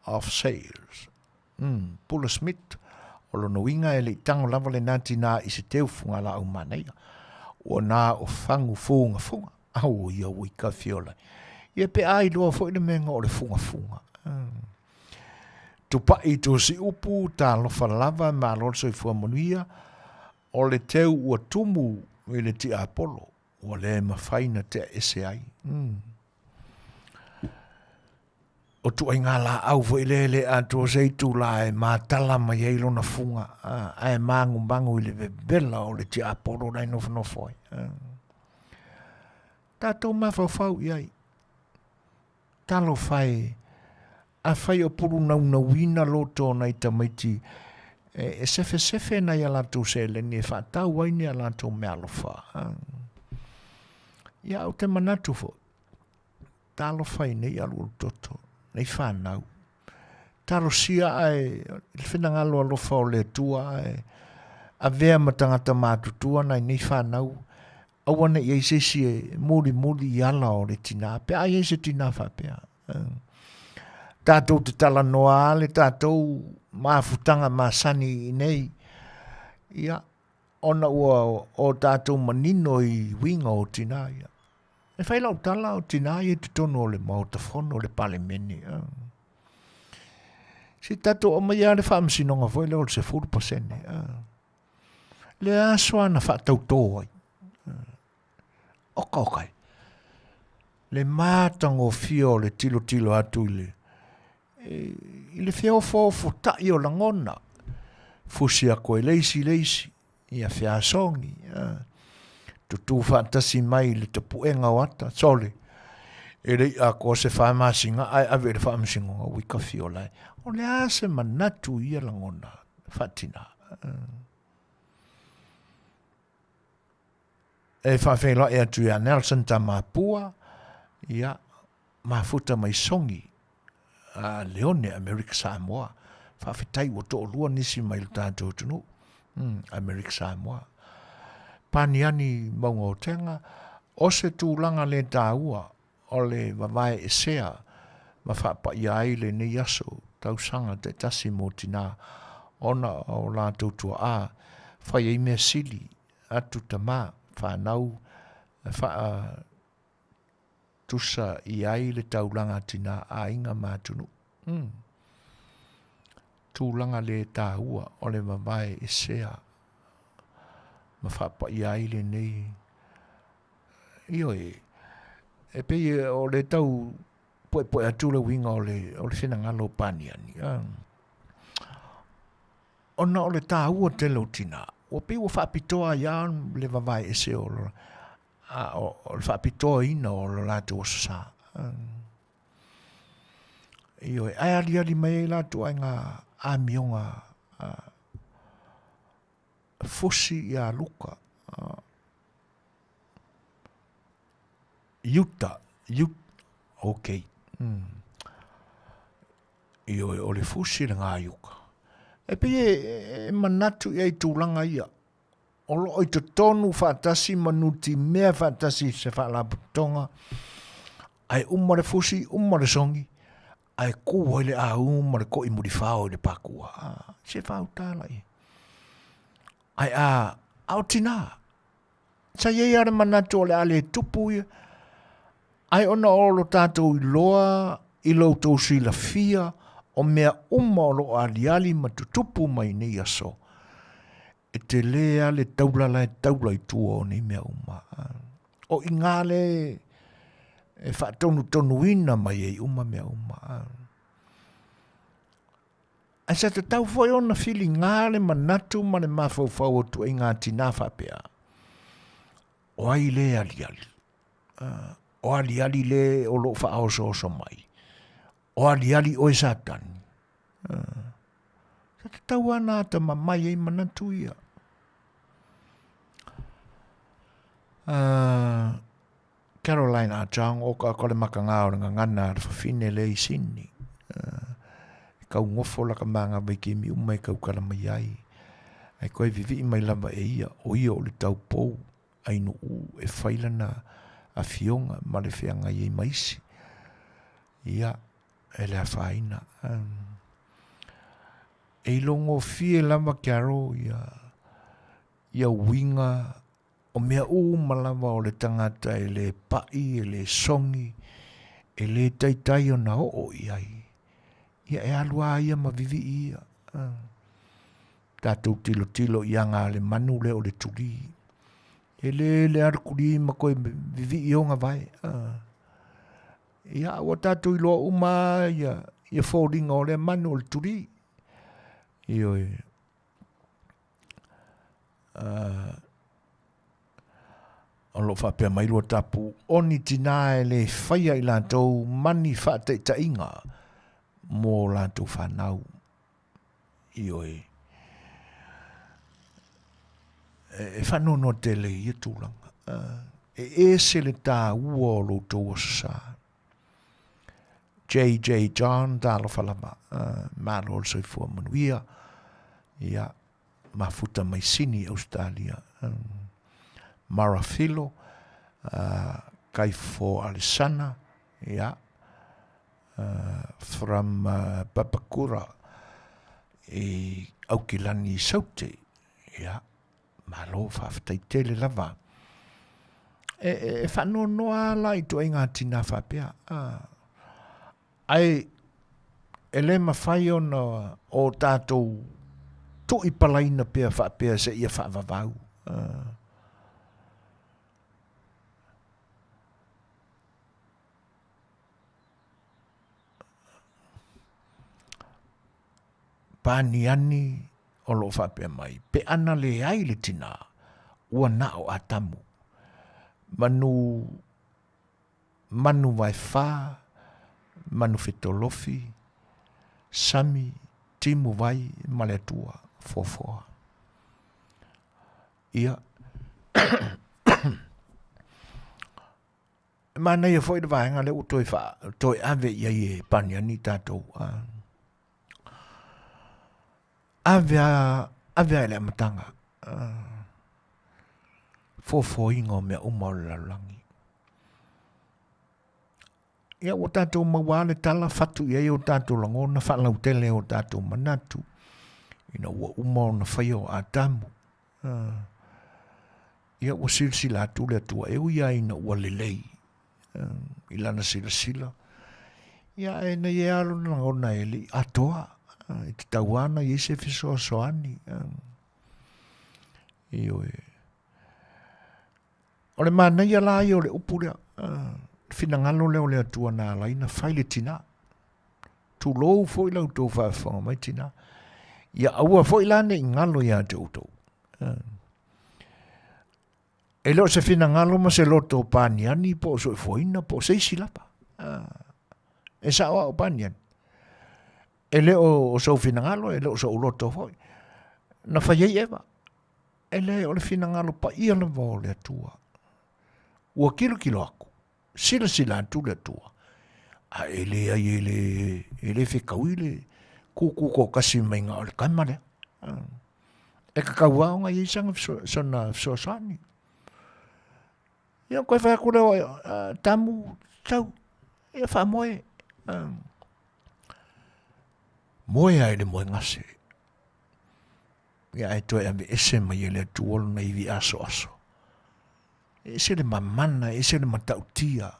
of Sales. Pula Smith, o lona uiga e le i tago lava lena tinā i se teu fugalaau manaia. Ua na o fagu fugafuga. Au ia ua i kafiola. Ia pe a iloa foi le mea o le fugafuga. Tupai tusi upu, talofa lava, malo le soifua manuia. O le teu ua tumu i le tiapolo, ua le mafai na tea ese ai. O ituaiga laau foi lea e le atoa se itula e matala mai ai lona fuga, ae magumagu i le vevela o le tiapolo la e nofonofo ai. Tatou mafaufau i ai. Talofa e, afai o pulunaunauina loto o nai tamaiti e sefesefe nai a latou seleni e faatau ai ni a latou meaalofa. Ia, ou te manatu foi, talofa i nei alualutoto, nei fanau. Talosia ae le finagalo alofa o le Atua ae avea ma tagata matutua nai nei fanau, aua ne i ai se isi e mulimuli i ala o le tinā, pe a i ai se tinā faapea. Tatou te talanoa lava le tatou mafutaga masani i nei, ia, ona ua o tatou manino i uiga o tinā ia. E fai lau tala o tinā ia i totonu o le Maota Fono, le Palemene. Se tatou aumaia lava le faamasinoga foi lea o le 10%. Le aso lava na faatautō ai. Oka oka e. Le matagofie o le tilotilo atu i le, i le feofoofotai o lagona. Fusi atu e le isi le isi. Ia feasogi, tutū faatasi mai i le tapuega o ata, sole, e le i atoa se 4 masina ae ave i le faamasinoga, ui kafiola e. O le a se manatu i ia lagona faatinā? E faafeiloai atu ia Nelson Tamapua, ia, mafuta mai Sogi, a Leone Amerika Samoa. Faafetai ua toalua nisi mai lo tatou atunuu. Amerika Samoa. Paniani mauga o tega, o se tulaga le taua o le vavae esea ma faapaia ai lenei aso tausaga taitasi mo tinā ona o latou tuaa fai ai mea sili atu tamā fanau faa tusa i ai le taulaga a tinā aiga ma atunuu. Tulaga le taua o le vavae esea ma faapaia ai lenei. Ioe, e pei o le tau poepoe atu le uiga o le, o le finagalo o Paniani. Ona o le taua tele o tinā, ua pei ua faapitoa ai lava le vavae ese o lo, a o le faapitoaina o lo latou aso sa. Ioe, ae aliali mai ai latou aiga amioga fusi ia Luka. Iuta, Iuta, ok. Ioe, o le fusi le ngā iuka. E pei e manatu i ai tulaga ia, o lo o i totonu faatasi ma nutimea faatasi i se faalapotopotoga, ae uma le fusi, uma le sogi, ae ku ai le au ma le koʻi mulifao i le pakua. Se fautala ia. Ae a, a o tinā. Sa i ai lava le manatu o le a le tupu ia, ae ona o lo tatou iloa i lo outou silafia o mea uma o lo o aliali ma tutupu mai nei aso, e tele lava le taula la e taula i tua o nei mea uma. O i ina le e faatonutonuina mai ai uma mea uma. Ae sa tatau foi ona filiga le manatu ma le mafaufau o ituaiga tinā faapea, o ai lea e aliali? O aliali le o lo o faaosooso mai? O aliali oe Satani? Sa tatau lava ona atamamai ai manatu ia. Caroline Achong, o ka le makanga o le gagana a le fafine lea i Sydney. E kaugofo la ka manga vai ke mi uma e kaukala mai ai. Ai koe vivii mai lava e ia, o ia o le taupou ai nuu e fai lana afioga ma le feagai ai ma isi. Ia, e le afaina. E ilogofie lava Carol ia, ia uiga O mea uma lava o le tagata e lē paʻi, e lē sogi, e lē taitai ona oo i ai, ia e alu lava ia ma vivii ia. Tatou tilotilo i aga a le manu lea o le tulī. E lele lava le tulī ma toe vivii ona vae. Ia, ua tatou iloa uma lava ia, ia foliga o lea manu o le tulī. Ioe. O lo o faapea mai lua tapu, o ni tinā e lē faia i latou ma ni faataitaiga mo latou fanau. Ioe. E, e faanoanoa tele i ia tulaga. E ese le tāua o lo outou aso sa. JJ John, talofa lava. Malo le soifua manuia. Ia, mafuta mai Sini, Australia. Mara Filo, Kaifo Alisana, ia, from Papakura i Aukilani i Saute. Ia, Malo, faafetai tele lava. E, e, e faanoanoa la i ituaiga tinā faapea. Ae e le mafai ona o tatou tuuipalaina pea faapea seia faavavau. Paniani o lo o faapea mai, pe ana leai le tinā, ua na o Atamu. Manu, manu vaefa, manu fetolofi, sami, timu vai ma le Atua foafoa. Ia, E manaia foi le vaega lea ua toe, faa, toe ave i ai e Paniani tatou. Ave a, ave a i le amataga. Foafoaina o mea uma o le lalolagi. Ia ua tatou maua le tala fatu i ai o tatou lagona faalautele o tatou manatu ina ua uma ona faia o Atamu. Ia ua silasila atu le Atua e ui lava ina ua lelei i lana silasila, ia ae na i ai lava lona lagona e le i atoa, e tatau lava ona i ai se fesoasoani. Ioe. O le manaia la ia o le upu lea, le finagalo lea o le Atua na ala ai ona fai le tinā. Tulou foi la outou faafofoga mai tinā. Ia aua foi la ne i galo ia te outou. E le o se finagalo ma se loto o Paniani po o Soifuaina po o se isi lava. E sao au Paniani. E le o sou finagalo, e le o sou loto foi. Na fai ai Eva. E leai, o le finagalo paia lava o le Atua. Ua kilokilo aku, silasila atu le Atua, a e leai e le, e le fetaui le kūkū toatasi maiga o le tama lea. E tatau lava ona i ai sana, sana fesoasoani. Ia, koe fai atu lea, tamu, tau, ia faamoe. Moe ai le moegase. Ia ae toe aveese mai e le Atua lona ivi asoaso. E ese le mamana, e ese le matautia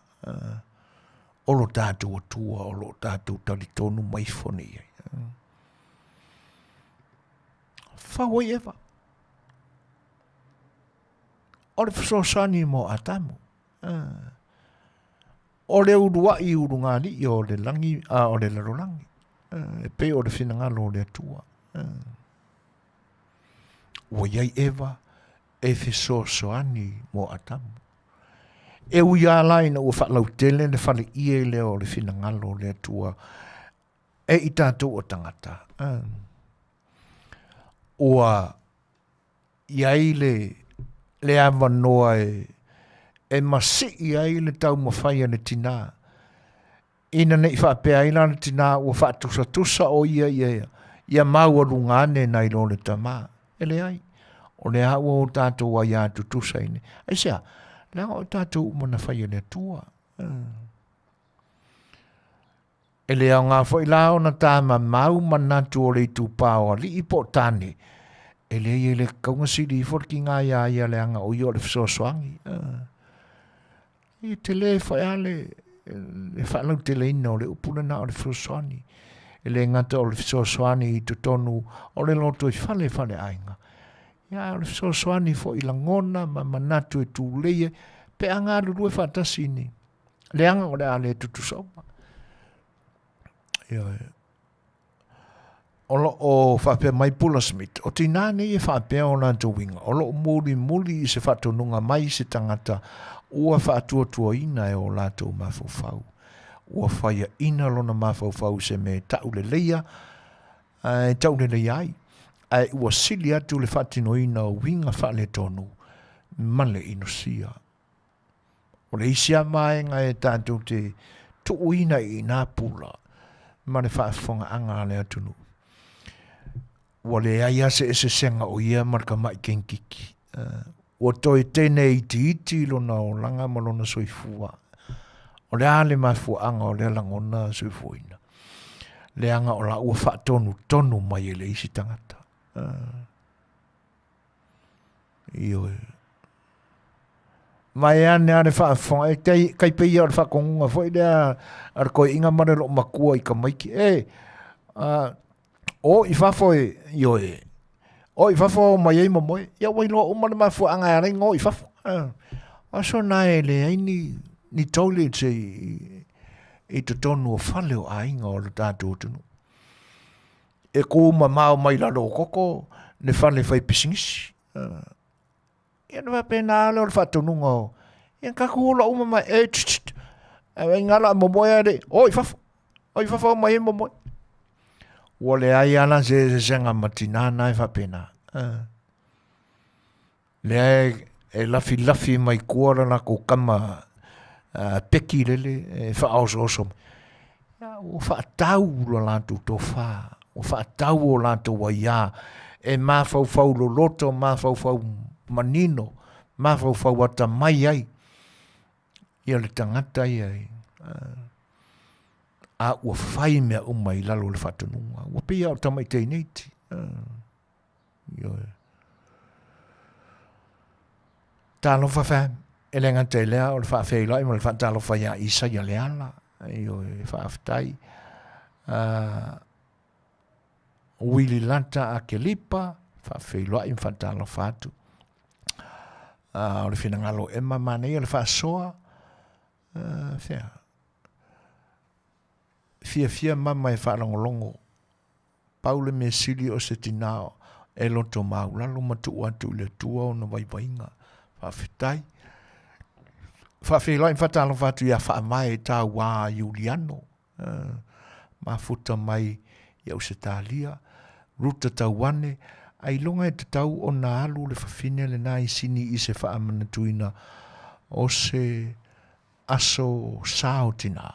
o lo tatou Atua o lo o tatou talitonu ma ifo nei ai. Fau ai Eva. O le fesoasoani mo Atamu. O le uluai ulugalii o le lagi, a o le lalolagi. E pei o le finagalo o le Atua. Ua i ai Eva e fesoasoani mo Atamu. E ui lava la ina ua faalautele le faleie lea o le finagalo o le Atua e i tatou o tagata, ua i ai le, le avanoa e, e masii ai le taumafai a le tinā, ina ne i faapea ai la le tinā ua faatusatusa o ia ia, ia maualuga ane nai lo le tamā. E leai, o lea ua o tatou aiā tutusa i nei. Aisea? Leaga o tatou uma na fai e le Atua. E le aoga foi la ona tamamau manatu o le itupa o alii po o tane, e leai e le tatau ona sili ifo le tiga ia ia leaga o ia o le fesoasoani. E tele foi lava le, le faalauteleina o le upu lena o le fesoasoani. E le gata o le fesoasoani i totonu o le lotoifale faleaiga, ia a o le fesoasoani foi i lagona ma manatu e tulei ai pe a galulue faatasi ni leaga o le a le tutusa uma. Ioe. O lo o faapea mai Pula Smith, o tinā nei e faapea o latou uiga, o lo o mulimuli i se faatonuga mai se tagata ua faatuatuaina e o latou mafaufau. Ua faiaina lona mafaufau i se mea e tauleleia, e tauleleia ai, ae ua sili atu le faatinoina o uiga faaletonu ma le inosia. O le isi a vaega e tatou te tuuina i ina pula ma le faafofogaaga a le atunuu, ua leai lava se eseesega o ia ma le tamai kenkiki. Ua toe tene itiiti lona olaga ma lona soifua. O le a le mafuaaga o lea lagona soifuaina? Leaga o la ua faatonutonu mai e le isi tagata. Ioe. Vaeane lava le faafofoga, e tai, tai pei ia o le faatonuga foi lea a le toeaina ma le loomatua i tamaiti, e, o i fafo e, ioe, o i fafo o mai ai momoe. Ia ua iloa uma le mafuaaga e ala ai ona o i fafo. O aso na e leai ni, ni toilets i, i totonu o fale o aiga o le tatou atunuu. E ku mamao mai lalo o koko le fale fai pisinisi. Ia ona faapena lava lea o le faatonuga o, ia tatou ola uma mai, e tch tch, ae gala a momoe a le, o i fafo, o i fafo mai e momoe. Ua leai lava la se eseesega ma tinā na e faapena. Lea e, e lafilafi mai tua le latou tama peki lele e faaosooso mai. Ia, ua faatau lo latou tofa, ua faatau o latou aiā e mafaufau loloto, mafaufau manino, mafaufau atamai ai ia le tagata ia a ua fai mea uma i lalo o le faatonuga. Ua pei lava o tamai teineiti. Ioe. Talofa fam, e le gata i lea o le faafeiloai ma le faatalofa ia Isaia Leala, ioe, faafetai. Wili Lata Akelipa, faafeiloai ma faatalofa atu. O le finagalo o Emma manaia le faasoa, fea, fiafia mama e faalogologo Pau le mea sili o se tinā e loto maulalo ma tuu atu i le Atua ona vaivaiga. Faafetai. Faafeiloai ma faatalofa atu ia Faamae Tauā Iuliano, mafuta mai i Ausetalia, Ruta Tauane, ailoga e tatau ona alu le fafine lena i Sini i se faamanatuina o se aso sa o tinā,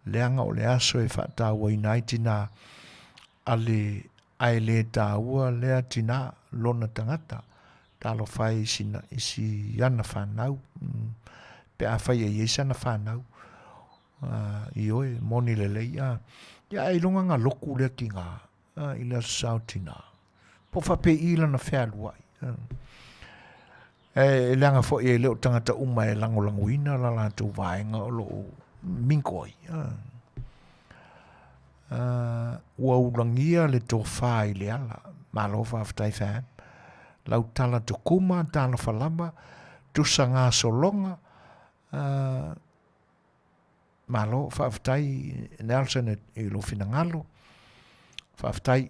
leaga o le aso e faatauaina ai tinā a le ae le taua lea tinā lona tagata, talofa e i sina, i si ana fanau, pe afai e i ai sana fanau, ioe, moni lelei, a, ia ailoga na loku lea tinā, i le aso sa o tinā. Po o faapei lana fealuai. E leaga foi e le o tagata uma e lagolagoina la latou vaega o lo o mingo ai. Ua ulagia le tofa i le ala. Malo faafetai fam. Lau tala tukuma, talofa lava, tusa gasologa, malo faafetai Nelson i lou finagalo. Faafetai.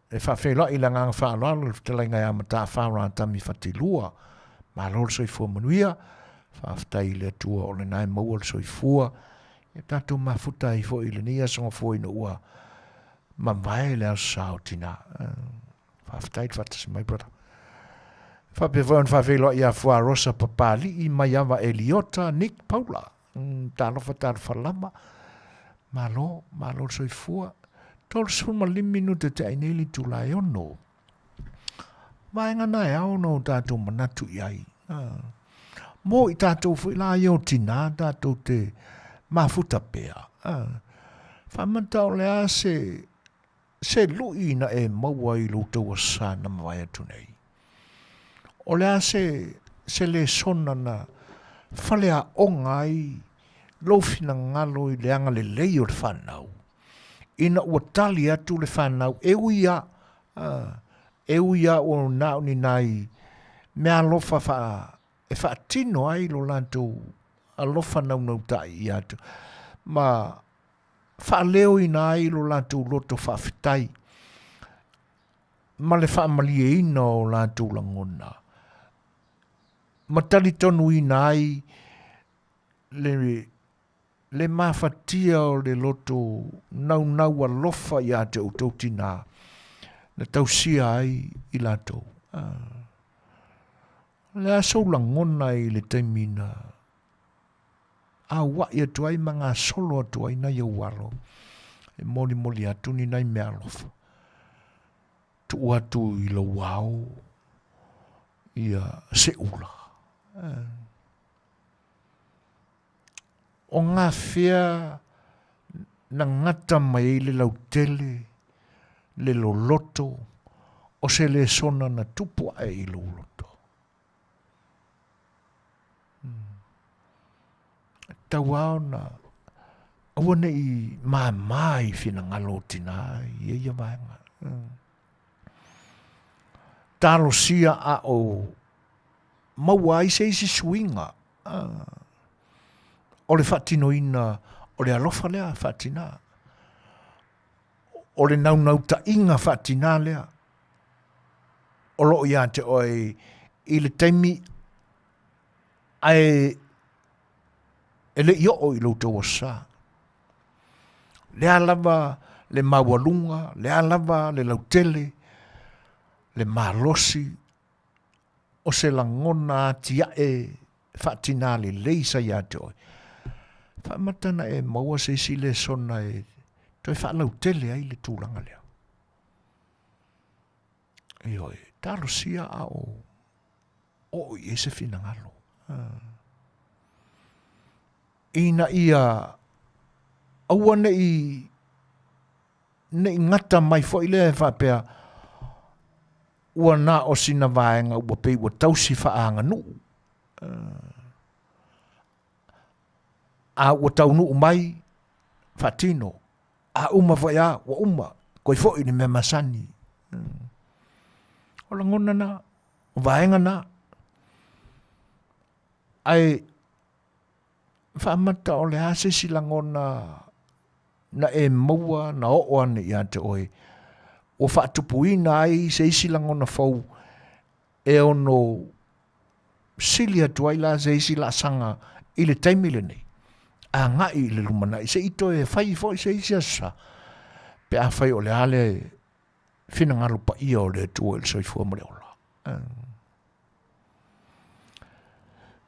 E faafeiloai i le agaga faaaloalo le fetalaiga ia Matafao Ratami Fatilua. Malo le soifua manuia. Faafetai i le Atua o lena e maua le soifua. Ia tatou mafuta ai foi i lenei aso gafua ina ua mavae le aso sa o tina. Faafetai le faatasi mai, brother. Faapea foi ona faafeiloai ia Fuarosa Papali'i Maiava Eliota Nick Paula. Talofa talofa lava. Malo, malo le soifua. 35 minute te ai nei le itula e 6. Vaega na e ao ona o tatou manatu i ai. Mo i tatou foi la ia o tinā tatou te mafuta pea. Faamata o le a se se lui na e maua i lo outou asa na mavae atu nei? O le a se se lesona na faleaoga ai lou finagalo i le agalelei o le fanau? Ina ua tali atu le fanau e ui a, e ui a ua na o ni nai mea alofa faa e faatino ai lo latou alofa naunautai ia atu ma faaleoina ai lo latou loto faafetai ma le faamalieina o latou lagona ma talitonuina ai le le mafatia o le loto naunau alofa ia te outou tinā na tausia ai i latou. O le a sou lagona i le taimi na aua'i atu ai ma gasolo atu ai nai ou alo e molimoli atu ni nai mea alofa, tuu atu i lou ao ia se ula. O gafea na gata mai ai le lautele, le loloto o se lesona na tupu ae i lou loto. E tatau lava ona aua ne i māmā i finagalo o tinā i ia vaega. Talosia a o maua ai se isi suiga o le faatinoina o le alofa lea faatinā, o le naunautaiga faatinā lea o lo o ia te oe i le taimi ae e le i oo i lo outou aso sa. Lea lava le maualuga, lea lava le lautele, le malosi o se lagona atiae faatinā lelei sa ia te oe. Faamata na e maua se isi lesona e toe faalautele ai le tulaga lea. Ioe, talosia a o oo i ai se finagalo. Ina ia aua ne i ne i gata mai foi lea e faapea ua na o sina vaega ua pei ua tausi faaaganuu. A ua taunuu mai, faatino. A uma foi a, ua uma, koe foi le mea masani. O lagona na, o vaega na. Ae faamata o le a se isi lagona na e maua na oo ane ia te oe, ua faatupuina ai se isi lagona fou e ono sili atu ai la se isi laasaga i le taimi lenei, agai i le lumanai, se i toe fai foi se isi aso sa, pe afai o le a le finagalo paia o le Atua i le soifua ma le ola.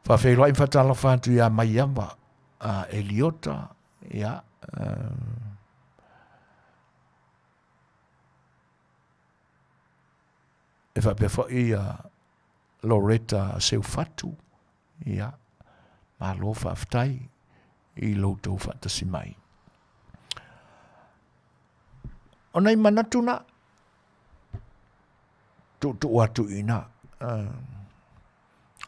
Faafeiloai ma faatalofa atu ia Maiava a Eliota, ia, e faapea foi ia Loretta Seufatu, ia, malo faafetai i lo outou faatasi mai. O nai manatu na, tuutuu atu i ina.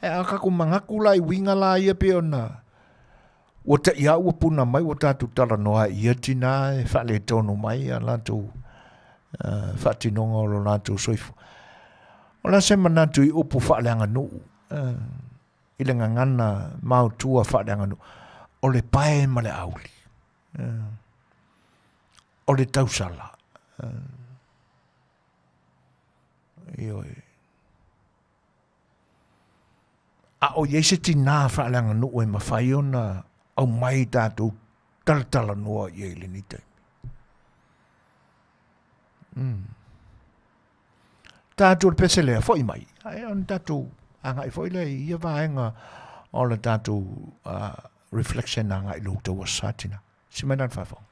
E a tatou manatu la i uiga la ia pei ona ua te i lava ua puna mai ua tatou talanoa ai i ia tinā e faaletonu mai a latou faatinoga o lo latou soifua. O le a se manatu i upu faaleaganuu i le gagana maotua faaleaganuu? O le pae ma le auli. O le tausala. Ioe. A o i ai se tinā faaleaganuu e mafai ona aumai tatou talatalanoa i ai i lenei taimi? Tatou le pese lea, foi mai, ae ona tatou agai foi lea i ia vaega o le tatou reflection agai i lo outou Aso Sa tina. Si mai lana faafofoga.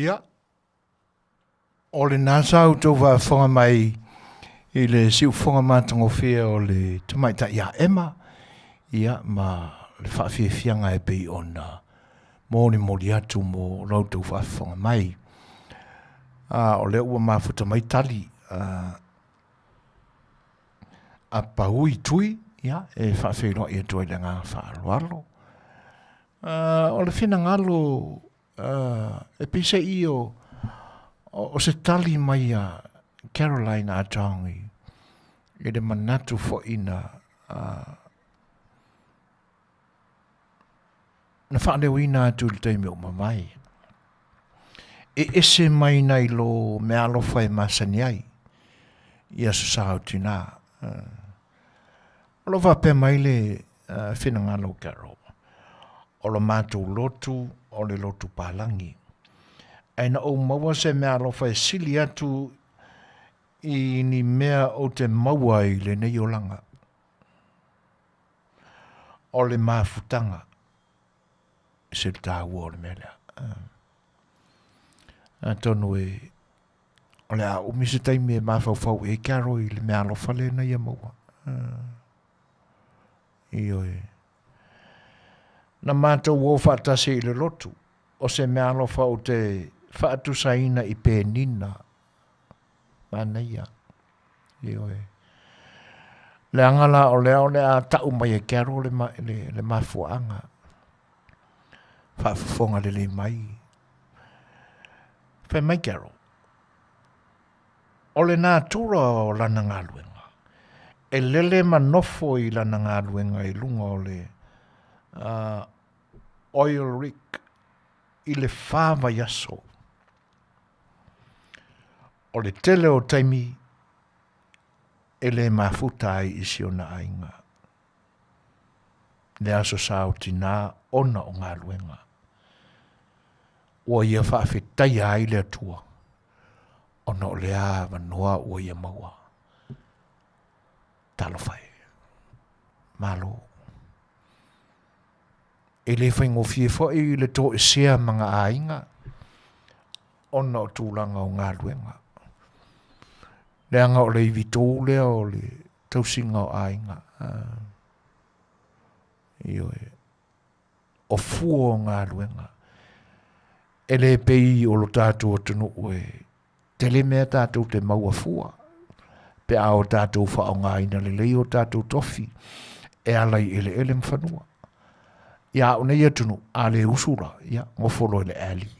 Ia, o lena sa outou faafofoga mai i le siufofoga matagofie o le tamaitai ia Emma, ia ma le faafiafiaga e pei ona molimoli atu mo la outou faafofoga mai. A, o lea ua mafuta mai tali a, a paui tui, ia, e faafeiloai atu ai le agaga faaaloalo. O le finagalo e peiseai o, o se tali mai a Caroline Atong i, i le manatu foi na na faaleoina atu i le taimi o mavae. E ese mai nai lo meaalofa e masani ai i aso sa o tinā. O lo o faapea mai le finagalo o Carol, o lo matou lotu o le lotu palagi. Ae na ou maua se meaalofa e sili atu i ni mea ou te maua i lenei olaga. O le mafutaga, e se le taua o le mea lea. Atonu e o le a umi se taimi e mafaufau i ai Carol i le meaalofa lea na ia maua. Ioe. Na matou o faatasi i le lotu, o se meaalofa ou te faatusaina i penina. Manaia. Ioe. Leaga la o lea o le a tau mai e Carol le, ma, le, le mafuaaga. Faafofoga lelei mai. Fai mai Carol, o le natura o lana galuega, e lele ma nofo i lana galuega i luga o le oil rig i le fa vaiaso. O le tele o taimi e le mafuta ai i si ona aiga. Le aso sa o tinā ona o galuega. Ua ia faafetaia ai le Atua ona o lea avanoa ua ia maua. Talofa e. Malo. E le faigofie foi le toesea ma ga aiga ona o tulaga o galuega. Leaga o le ivi tū lea o le tausiga o aiga. Ioe. O fua o galuega. E le pei o lo tatou atunuu e tele mea tatou te maua fua pe a o tatou faaaogaina lelei o tatou tofi e ala i eleele ma fanua. Ia a o nei atunuu, a le usu la, ia, gofo loa i le ali.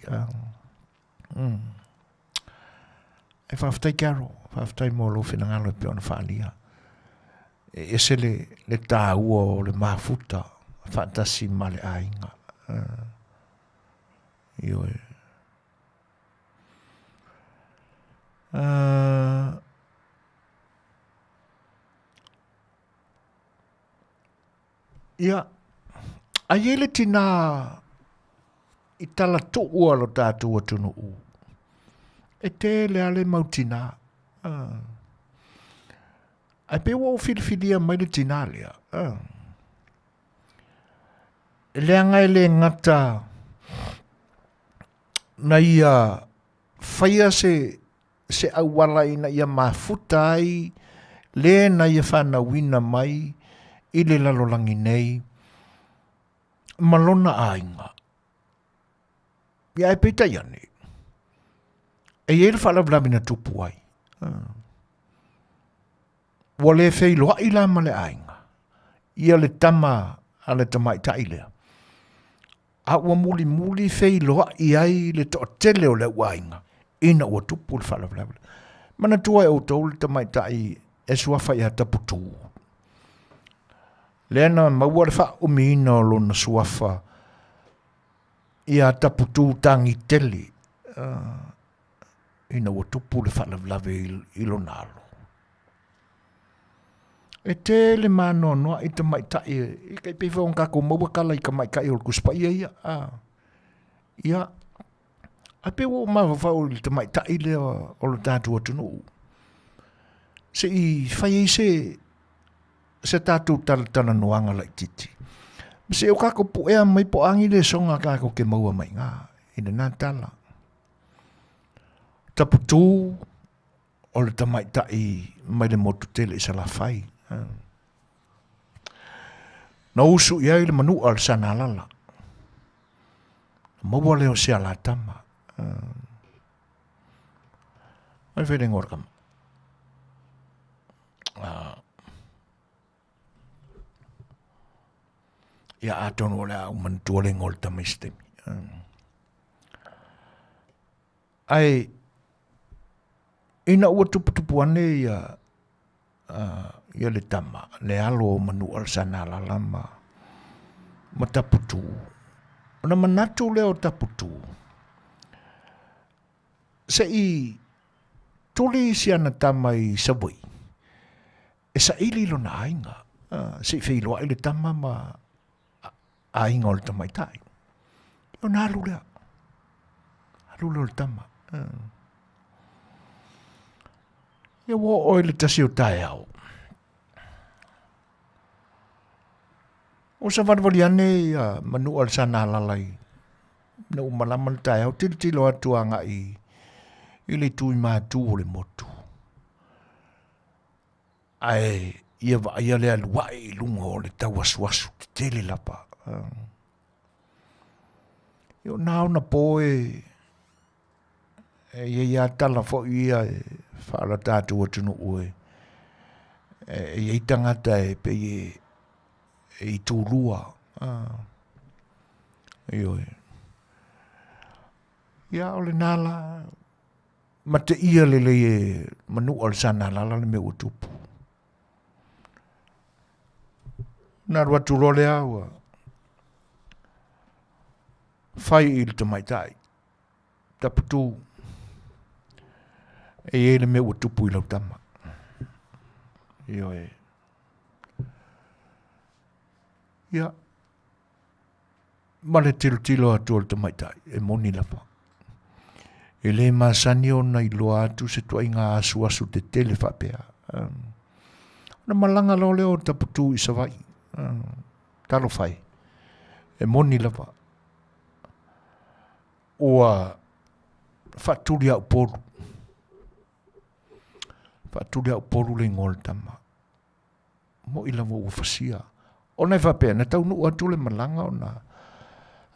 E faafetai Carol, faafetai mo lou finagalo e pei ona faaalia. E ese le, le taua o le mafuta faatasi ma le aiga. Ioe. Ia, a i ai le tinā i talatuu a lo tatou atunuu, e tele lava le mau tinā. Ae pei ua ou filifilia mai le tinā lea. Leaga e le gata na ia faia se se auala ina ia mafuta ai le na ia fanauina mai i le lalolagi nei ma lona aiga. Ia ae peitai ane, e i ai le faalavelave na tupu ai. Ua le feiloai la ma le aiga, ia le tama a le tamaitai lea. A ua mulimuli feiloai ai le toatele o le auaiga ina ua tupu le faalavelave. Manatua e outou le tamaitai e suafa ia Taputū. Lea na maua le faaumiina o lona suafa ia Taputū Tagitele ina ua tupu le faalavelave i lona alo. E tele maanoanoa i tamaitai e tai pei foi ona tatou maua tala i tamaitai o le Tusi Paia ia. Ia, ae pei ua ou mafaufau i le tamaitai lea o le tatou atunuu. Se i fai ai se se tatou talatalanoaga laitiiti. Ma se i o tatou puea mai po o a ni lesona tatou te maua mai i ina i lena tala. Taputū o le tamaitai mai le motu tele i Salafai. Na usu i ai le manua o le Sanalala. Maua lea o se alatama. Ai fai le ngoa kama. Ia atonu o le a ou manatua le igoa o le tama i se taimi. Ae ina ua tuputupu ane ia ia le tama, le alo o Manualsanalala ma ma Taputu, ona manatu lea o Taputu, se i tuli si ana tama i Savaii e saili lona aiga, se i feiloai le tama ma aiga o le tamaitai. Ona alu lea, alu lea o le tama. Ia ua oo i le tasi o taeao, ua savalivali ane ia Manua le Sanalala i ina ua malama le taeao, tilotilo atu agai i le itu i matu o le motu. Ae ia vaaia le alu ae i luga o le tauasuasu tetele lava. Ia ona ao na po e e i ai lava tala foi ia e faala tatou atunuu e e i ai tagata e pei e e itulua. Ioe. Ia o lena la mateia lelei e Manua le Sanalala le mea ua tupu. Na alu atu loa lea ua fai i le tamaitai, Taputu, e i ai le mea ua tupu i lau tama. Ioe. Ia, ma le tilotilo atu o le tamaitai, e moni lava. E le masani ona iloa atu se tuaiga asuasu tetele faapea. Ona malaga loa lea o Taputu i Savaii. Talofa e, e moni lava. Ua faatuli a Upolu. Faatuli a Upolu le igoa o le tama. Mo'i lava ua fasia. Ona e faapea, na taunuu atu le malaga ona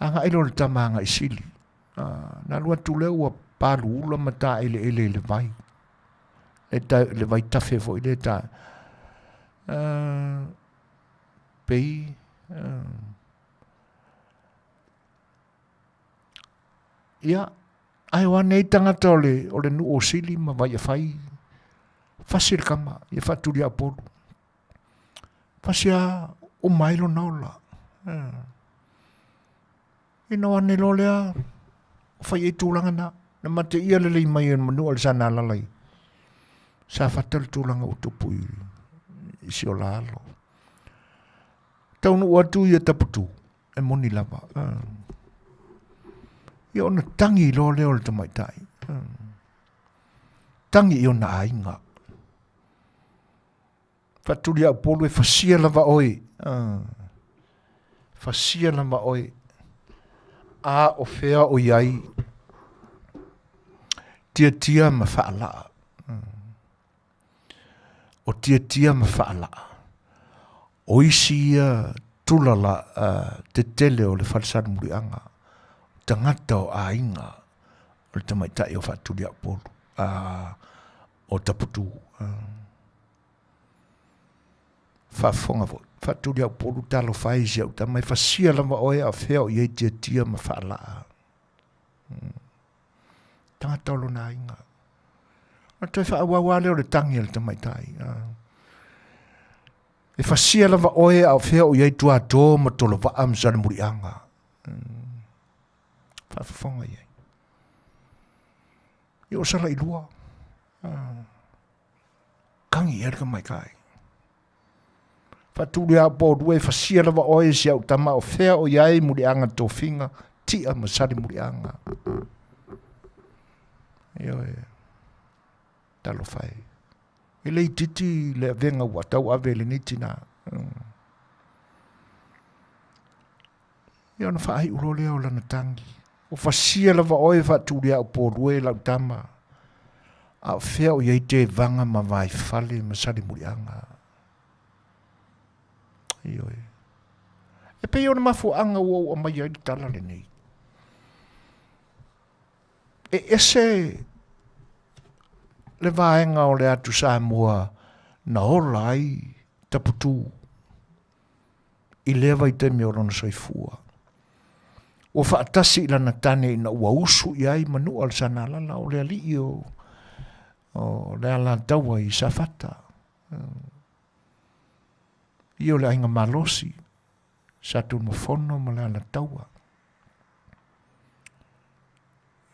agai lea o le tama agai sili. Na alu atu lea ua paluula ma taeleele i le vai. Le, ta, le vai tafe foi le ta. Pei. Ia, ae o ane ai tagata o le, o le nuu o Sili ma Vaiafai, fasi le kama, ia faatuli a Upolu. Fasi a uma ai lona ola. Ina o ane loa lea, fai ai tulaga na. Na mateia lelei mai e Manua le Sanalala i Safata le tulaga ua tupu i, i si ola alo. Taunuu atu ia Taputu, e moni lava. Ia ona tagi loa lea o le tamaitai. Tagi i ona aiga. Faatuli a Upolu e fasia lava oe. Fasia lava oe. A o fea o i ai tiatia ma faalaa. O tiatia ma faalaa. O isi ia tula la, tetele o le fale Salemuliaga, tagata o aiga o le tamaitai o Faatuliaupolu, o Taputu. Faafofoga foi, Faatuliaupolu talofa e i si au tama, e fasia lava oe a o fea o i ai tiatia ma faalaa. Tagata o lona aiga. Ona toe faaauau lava lea o le tagi a le tamaitai. E fasia lava oe a o fea o i ai Tuato ma Tolovaa ma Salemuliaga. Faafofoga i ai. Ia o Salailua. Kagi i ai le tamaitai. Faatuli a po lua e fasia lava oe si au tama o fea o i ai Muliaga Tofiga, Tia ma Salemuliaga. Ioe. Talofa e. E le itiiti le avega ua tauave e lenei tinā. Ia ona faaiu loa lea o lana tagi. Ua fasia lava oe Faatuliaupolue lau tama. A o fea o i ai tevaga ma vaifale ma salemuliaga? Ioe. E pei o le mafuaaga ua ou aumaia ai le tala lenei. E ese le vaega o le atu Samoa na ola ai Taputū i lea vaitaimi o lona soifua. Ua faatasi i lana tane ina ua usu i ai manua le Sanalala o le alii o, o le Alataua i Safata. Ia o le aiga malosi, Sa Tunumafono ma le Alataua.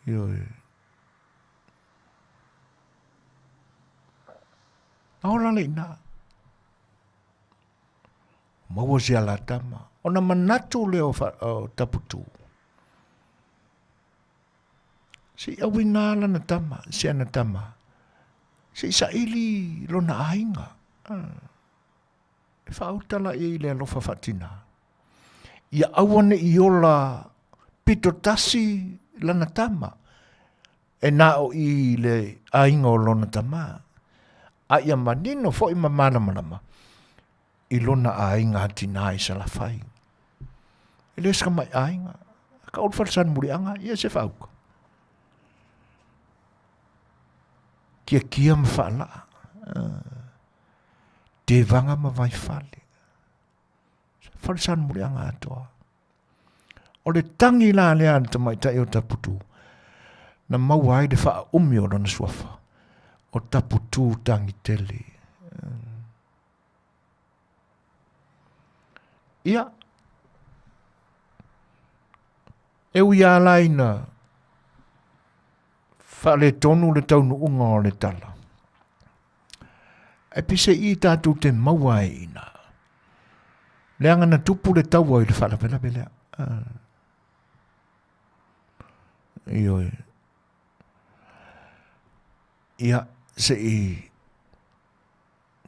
Ioe. Na ola le ina. Maua si alatama. Ona manatu lea o, o Taputū. Se i auina lana tama, si ana tama. Se i saili lona aiga. Ah. E faauta la i le alofa faatina. Ia aua ne i ola pito tasi lana tama, e na o i le aiga o lona tama, a ia manino foi ma malamalama i lona aiga atina i Salafai. E le se mai aiga, ka o le falesani muliaga, ia se faauka. Kiakia ma faalaa. Tevaga ma Vaifale. Falesanuleaga atoa. O le tagi la lea a le tamaitai o Taputū, na maua ai le faaumi o lona suafa, o Taputū Tagitele. Ia, e ui lava la ina faaletonu le taunuuga o le tala, Ae peiseai tatou te maua ai i ina, leaga na tupu le taua i le faalavelave lea. Ioe. Ia, se i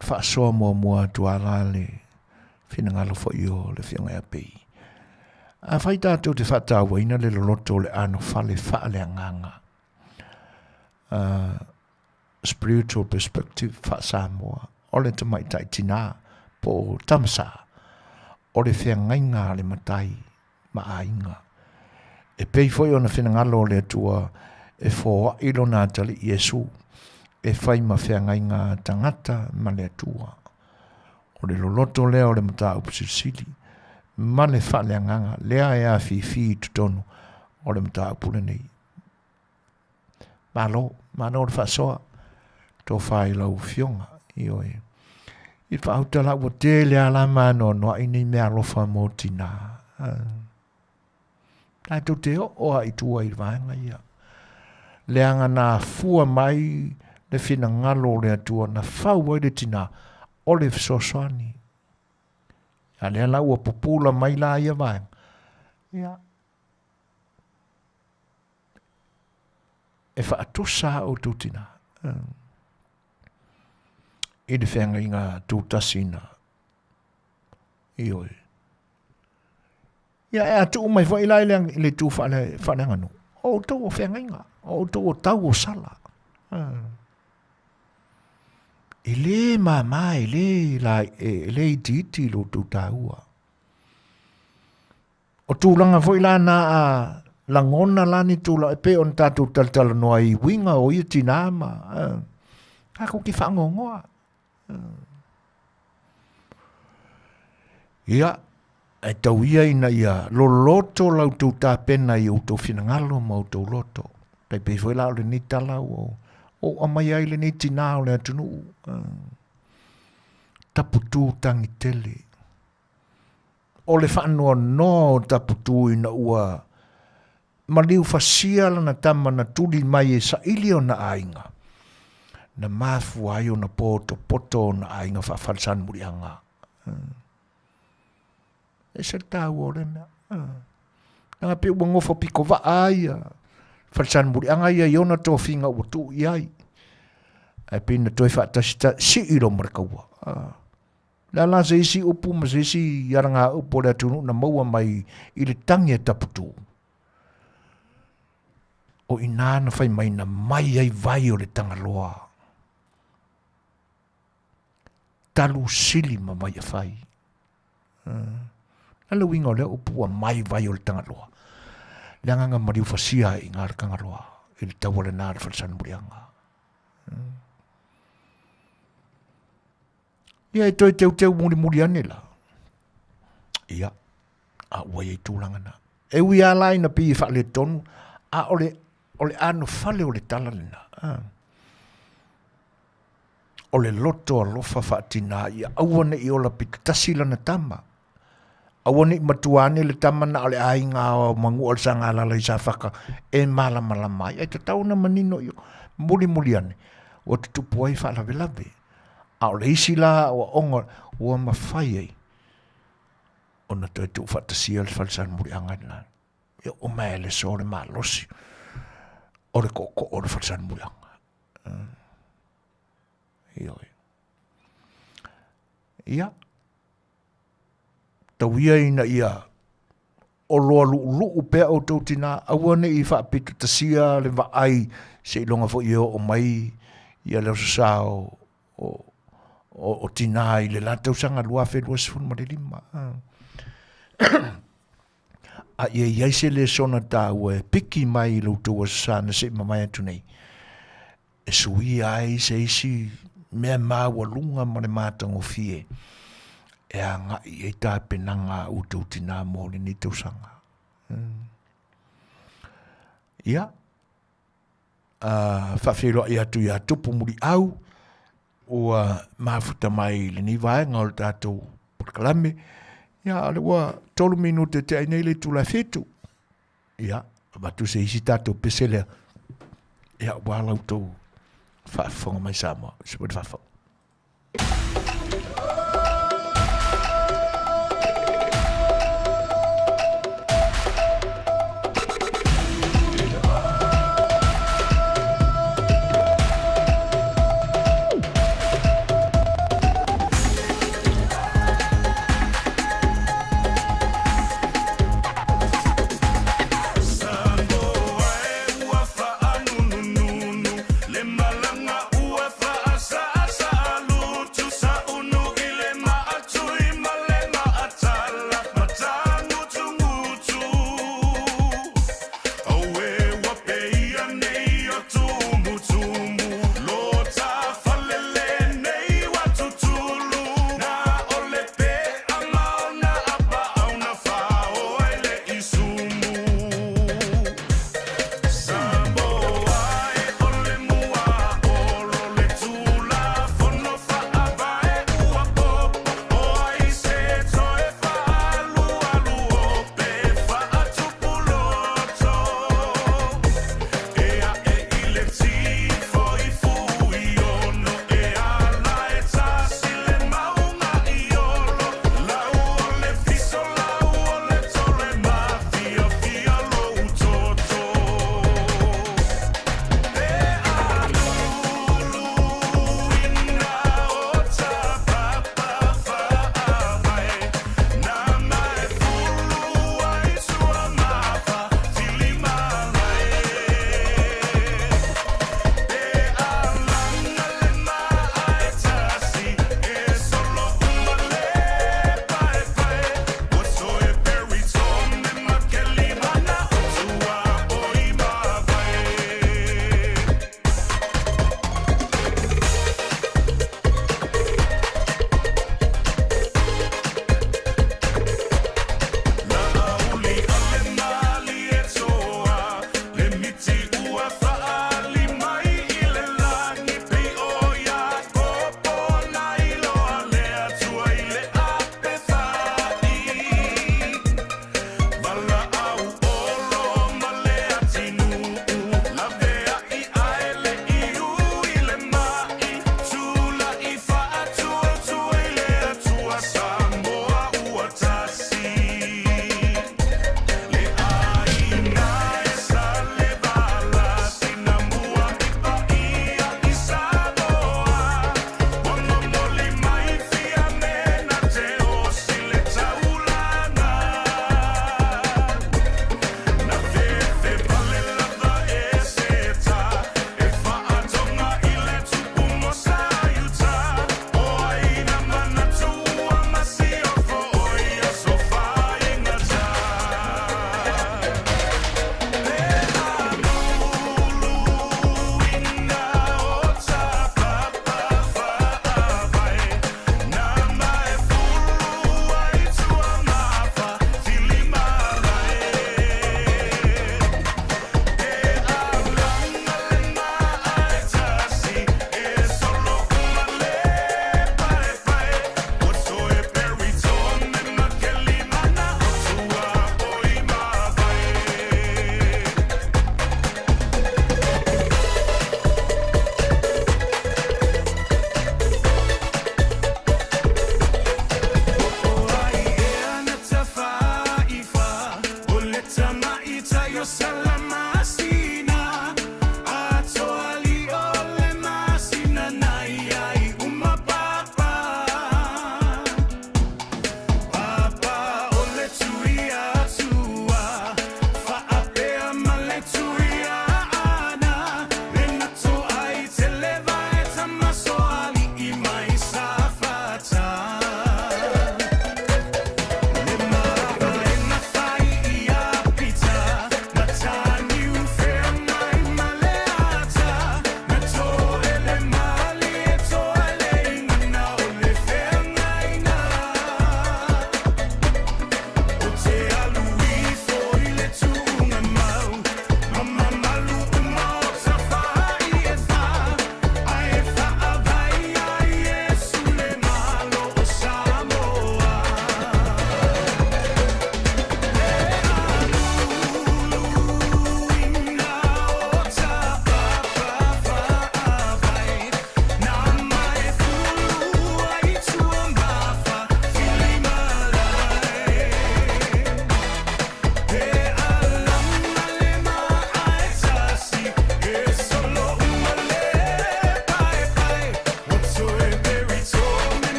faasoa muamua atu lava la le finagalo foi o le Afioga ia Pei. Afai tatou te faatauaina le loloto o le anofale faaleagaga, spiritual perspective faa-Samoa, o le tamaitai tinā po o Tamasa, o le feagaiga a le matai ma aiga. E pei foi ona finagalo o le Atua e foai lona atalii Iesu e fai ma feagaiga a tagata ma le Atua. O le loloto lea o le mataupu silisili ma le faaleagaga lea e afifi i totonu o le mataupu lenei. Malo, malo le faasoa, tofa i lau Afioga, ioe. I faauta la ua tele a la maanoanoa'i nei mea alofa mo tinā. Tatou te oo a i tua i vaega ia. Leaga na afua mai le finagalo o le Atua na fau ai le tinā o le fesoasoani. A lea la ua pupula mai la ia vaega. Ia, e faatusa a outou tinā i le feagaiga tutasi na ioe. Ia e atu mai foi la i le, i le tu faale, faaleaganuu, o outou o feagaiga, o outou o tau o sala. E lē māmā, e lē, la, e, e lē itiiti lo outou taua. O tulaga foi la na a lagona la ni tulaga e pei ona tatou talatalanoa i uiga o ia tinā ma tatou te faanoanoa. Ia, e tau ia ina ia loloto la outou tapena i outou finagalo ma outou loto. Tai pei foi la o lenei tala ua ou aumai ai lenei tinā o le atunuu. Taputū tagitele. O le faanoanoa o Taputū ina ua maliu fasia lana tama na tuli mai e saili ona aiga, na mafua ai ona potopoto ona aiga faafalesanuliaga. E ese le taua o lea mea. Leaga pei ua nofo pitovaa ia falesanuliaga ia i ona tofiga ua tuu i ai. Ae pei na toe faatasi sii loa ma le taua. O le a la se isi upu ma se isi alagaupu o le atunuu na maua mai i le tagi a Taputū? O i inā na fai mai na mai ai vai o le Tagaloa. Talu sili ma vai afai. Na le uiga o lea upu ua mai vai o le Tagaloa. Le agaga maliu fasia i ngā le Tagaloa i le taua lena le Falesanuliaga. Ia e toe teuteu mulimuli ane la. Ia, a ua i ai tulaga na. E ui lava la ina pei e faaletonu, a o le, o le anofale o le tala lena. A. O le loto alofa faatinā ia aua ne i ola pitotasi lana tama. Aua ne i matua ane le tama na o le aiga aoao manua o le Sagalala i Safaka e malamalama ai. Ae tatau ona manino i mulimuli ane ua tutupu ai faalavelave. A o le isi la aoaoga ua mafai ai ona toe tuufaatasia le fale Salemuliaga i lena. E oo mai lava i le aso le malosi o le tootoo o le fale Salemuliaga. Ioe. Ia, tau ia ina ia oloa luʻuluʻu pea outou tinā, aua ne i faapitotasia le vaai seiloga foi e oo mai ia le aso sa o, o, o, o tinā i le la tausaga 2025. A ia i ai se lesona taua e piki mai i lo outou aso sa na se i mavae atu nei, e suia ai se isi mea maualuga ma le matagofie e agai i ai tapenaga a outou tinā mo lenei tausaga. Ia, faafeiloai atu iā Tupu Muliau ua mafuta mai i lenei vaega o le tatou polokalame. Ia, o lea ua 3 minute tea ai nei le itula e 7. Ia, avatu se isi tatou pese lea. Ia, ua la outou faafofoga mai Samoa. Se le faafofoga.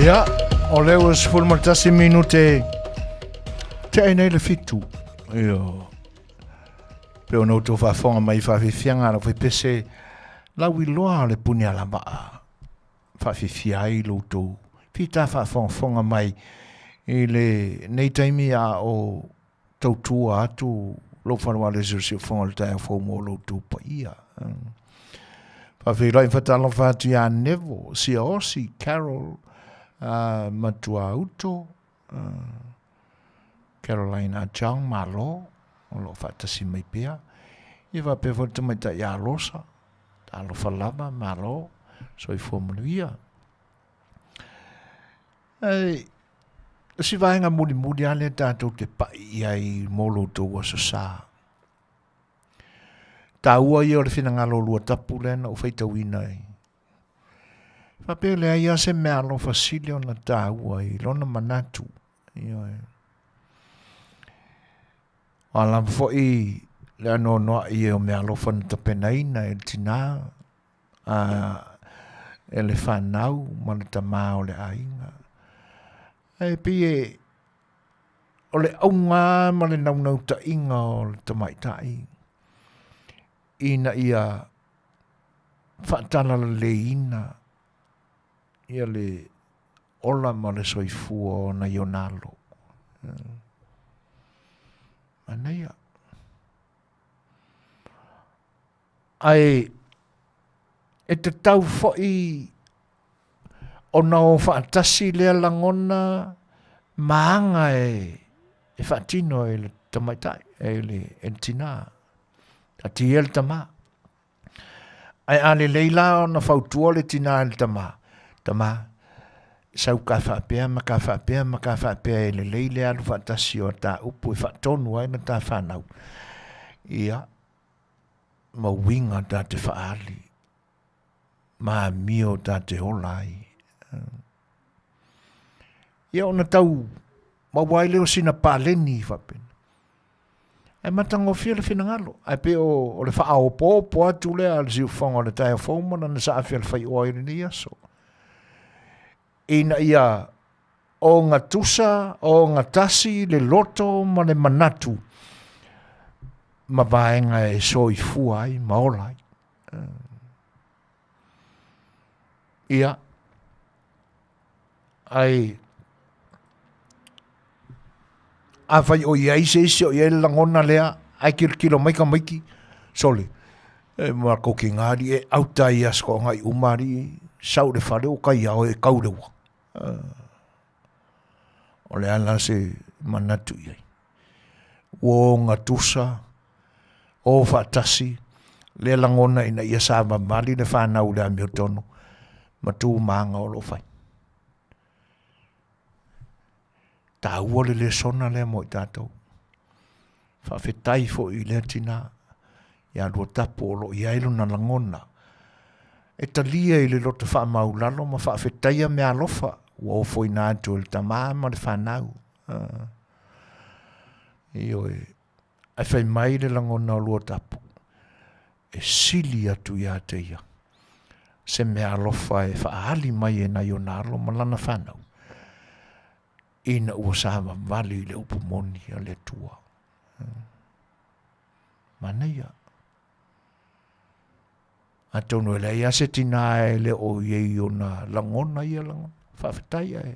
Ia, o lea ua 11 minute tea nei le 7. Io. Pe ona outou faafofoga mai i faafiafiaga a lau faipese lau iloa o le puni alavaa faafifia ai lo outou fita faafogafoga mai i le nei taimi a o tautua atu lou faleoalesi o le siufofoga o le taeao fou mo lo outou paia. Faafeiloai ma faatalofa atu ia Nevo, Siaosi, Carol, Matuauto, Caroline Achong, malo, o lo o faatasi mai pea. Ia faapea foi le tamaitai ia Losa, talofa lava, malo, soifua manuia. Ae, o si vaega mulimuli lava lea tatou te pai i ai mo lo outou aso sa. Taua ia o le finagalo o Luatapu lea na ou faitauina ai. Faapea e leai lava se meaalofa sili ona taua i lona manatu. Ioe. O a lava foi le anoanoai o meaalofa na tapenaina e le tinā, a, e le fanau ma le tamā o le aiga. Ae pei e, o le auga ma le naunautaiga o le tamaitai ina ia faatalaleiina ia le ola ma le soifua o nai ona alo. Manaia. Ae e tatau foi ona o faatasi lea lagona ma aga e, e faatino e le tamaitai, e le, e le tinā. Taatia ia le tamā. Ae a lelei la ona fautua le tinā i le tamā, tamā, sau ka faapea ma ka faapea ma ka faapea e lelei le alu faatasi o ta upu e faatonu ai na ta whanau. Ia, ma uiga ta te whaali, ma amio ta te ola ai. Ia ona tau maua ai lea o sina paleni faapena. Ae matagofie le finagalo, ae pei o, o le faaopoopo atu lea a le siufofoga o le taeao fou ma lana saafi a le faioa i lenei aso. Ina ia ogatusa, ogatasi le loto ma le manatu ma vaega e soifua ai ma ola ai. Ia, ai afai o i ai se isi o i ai le lagona lea, ae kilokilo mai tamaiti, sole, e matou ki ngā alii e auta i aso toaga i uma alii, sau i le fale o tai ia oe e tau le ua. O le a la se manatu i ai. Ua ogatusa, o faatasi, lea lagona ina ia savavali le fanau i le amiotonu ma tu ma aga o lo o fai. Taua le lesona lea mo i tatou. Faafetai foi i lea tinā ia Luatapu o lo o i ai lona lagona e talia i le loto faamaulalo ma faafetaia meaalofa ua ofoina atu e le tamā ma le fanau. Ioe, ae fai mai le lagona o Luatapu, e sili atu ia te ia se meaalofa e faaali mai e nai ona alo ma lana fanau ina ua savavali i le upu moni a le Atua. Manaia. Atonu e leai lava se tinā e le o i ai ona lagona ia lagona. Faafetai ae.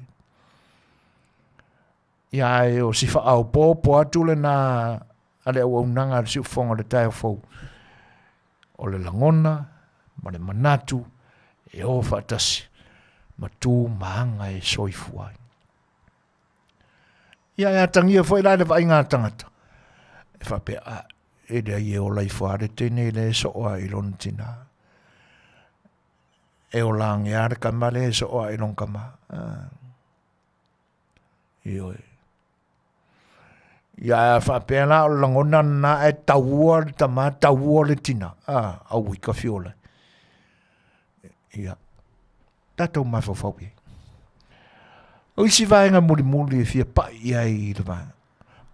Ia ae o si faaopoopo atu lena a le auaunaga a le siufofoga o le taeao fou. O le lagona ma le manatu e o faatasi ma tu ma aga e soifua ai. Ia e atagia foi la i le vaaiga a tagata, e faapea, a, e leai e ola ifo lava le teine lea e soo lava i lona tinā. E ola age lava le tama lea e soo lava i lona tama. Ioe. Ia a faapea la o le lagona lena ae taua le tama, taua le tina. A, aua i tafiola. Ia, tatou mafaufau i ai. O isi vaega mulimuli e fia pai i ai i le vaega,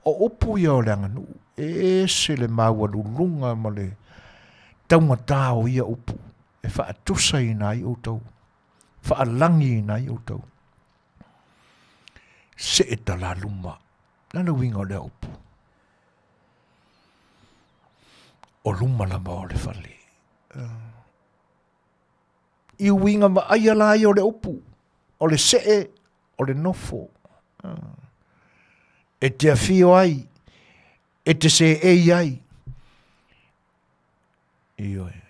o upu ia o le aganuu, e ese le maualuluga ma le taugata o ia upu e faatusaina ai outou, faalagiina ai outou. See talaluma. O le a le uiga o lea upu? O luma lava o le fale. I uiga vaaia la ia o le upu, o le see, o le nofo. E te afio ai, e te seei ai. Ioe,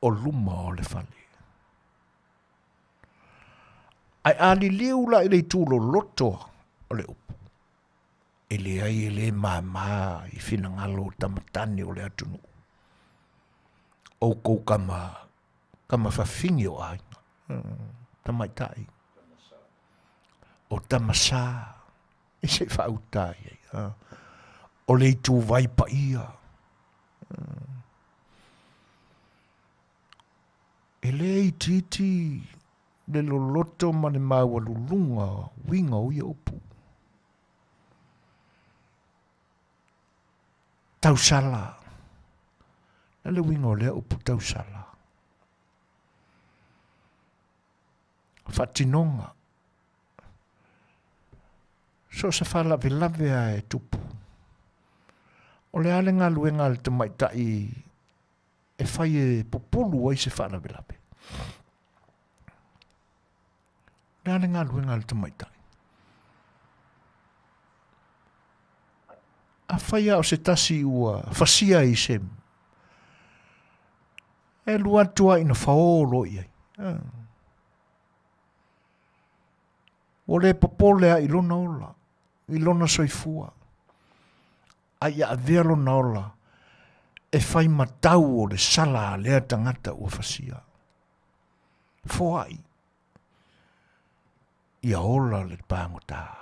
o luma o le fale. Ae a liliu la i le itu loloto o le upu, e leai e le māmā i finagalo o tamatane o le atunuu. Oukou kama, kama fafine o aiga, tamaitai, o tamasa, e se i faauta i ai. O le ituvai paia. E le itiiti le loloto ma le maualuluga uiga o ia upu. Tausala. O le a le uiga o lea upu tausala? Faatinoga. So o se faalavelave lava e tupu. O le a le galuega a le tamaitai e fai e pupulu ai se faalavelave? O le a le galuega a le tamaitai? Afai lava o se tasi ua fasia i se e alu atu lava ina fao loa i ai. Ua le popole lava i lona ola, i lona soifua, a ia avea lona ola e fai ma tau o le sala a lea tagata ua fasia. Foai, ia ola le pagota.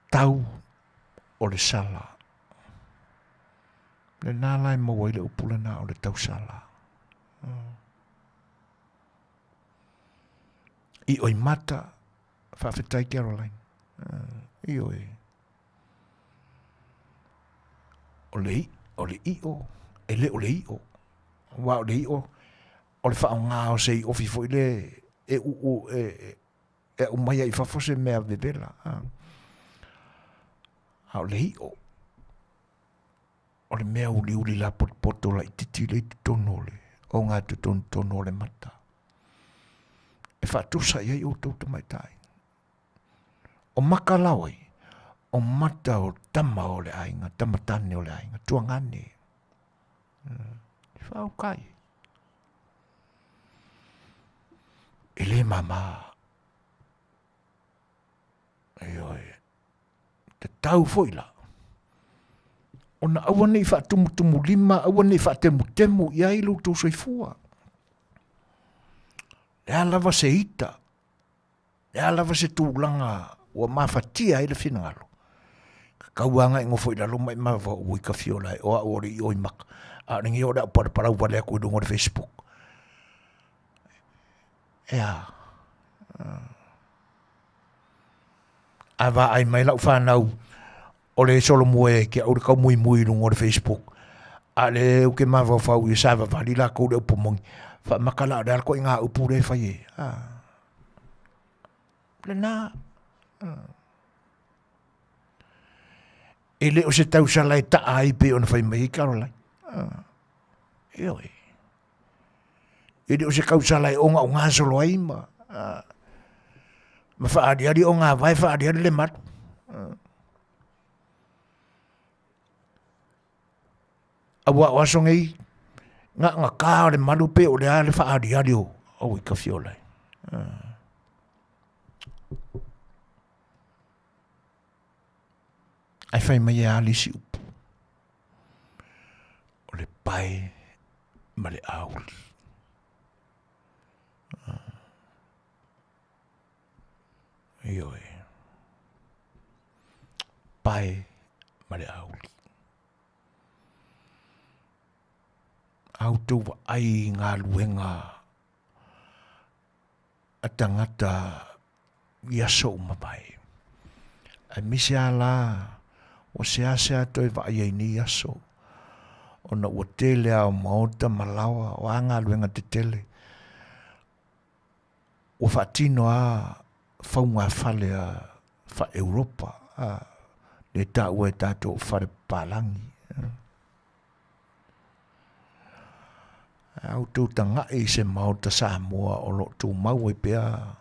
Tau o le sala. Lena la e maua ai le upu lena o le tausala. Ioimata, faafetai Caroline. Ioe. O le, o le io, e le o le io. Aua o le io, o le faaaoga o se iofi foi le e uu e, e aumai ai i fafo se mea vevela. A o le io, o le mea uliuli lapotopoto laitiiti lea i totonu o le ogatotonutonu o le mata. E faatusa i ai outou tamaitai. O maka la oi, o mata o tama o le aiga, tama tane o le aiga, tuagane. E whaokai. E le mama. Ioe. Tatau foi la ona aua ne i faatumutumulima, aua ne i faatemutemu i ai lo outou soifua. Le a lava se ita, le a lava se tulaga ua mafatia ai le finagalo, tatau lava ona e nofo i lalo ma e mafaufau, ui ka fiola e o au o le io i maka, a o lenei o le au palapalau vale atu i luga o le Facebook. E a? A vaai mai lau fanau o le solomua ia te au le taumuimui i luga o le Facebook, a o lea ou te mafaufau ia savavali latou i le upu moni, faamata la o le a le ituaiga upu lea e fai ai, a? Lena. E le o se tausala e taa ai pei ona fai mai ai Caroline. Ioe. E le o se tausala e ogaogasolo ai ma ma faaaliali ogavae faaaliali le malu. Aua o aso nei, gagata o le malu pei o le a le faaaliali o oi ka fiola e. Ae fai mai e a le isi upu, o le pae ma le auli. Ioe. Pae ma le auli. A outou vaai i galuega a tagata i aso uma mai, aemaise lava la ua seasea toe vaai ai i nei aso. Ona ua tele lava o maota ma laoa, o a galuega tetele ua faatino lava faugafale a faa-Europa, a, lea e taua e tatou o fale papalagi. A outou tagai i se maota Samoa o lo o tumau ai pea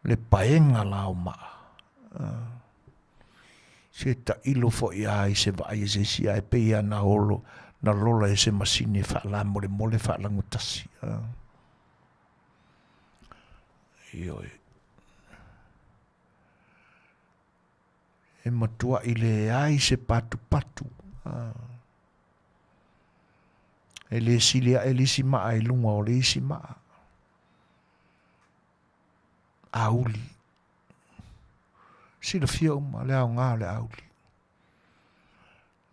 le paega la o maa. Se tailo foi lava i se vaai a se isi ae pei lava na olo na lola e se masini e faalamolemole faalagotasi. Ioe. E matuai leai se patupatu. E le sili ae le isi maa i luga o le isi maa. Auli. Silafia uma le aoga o le auli.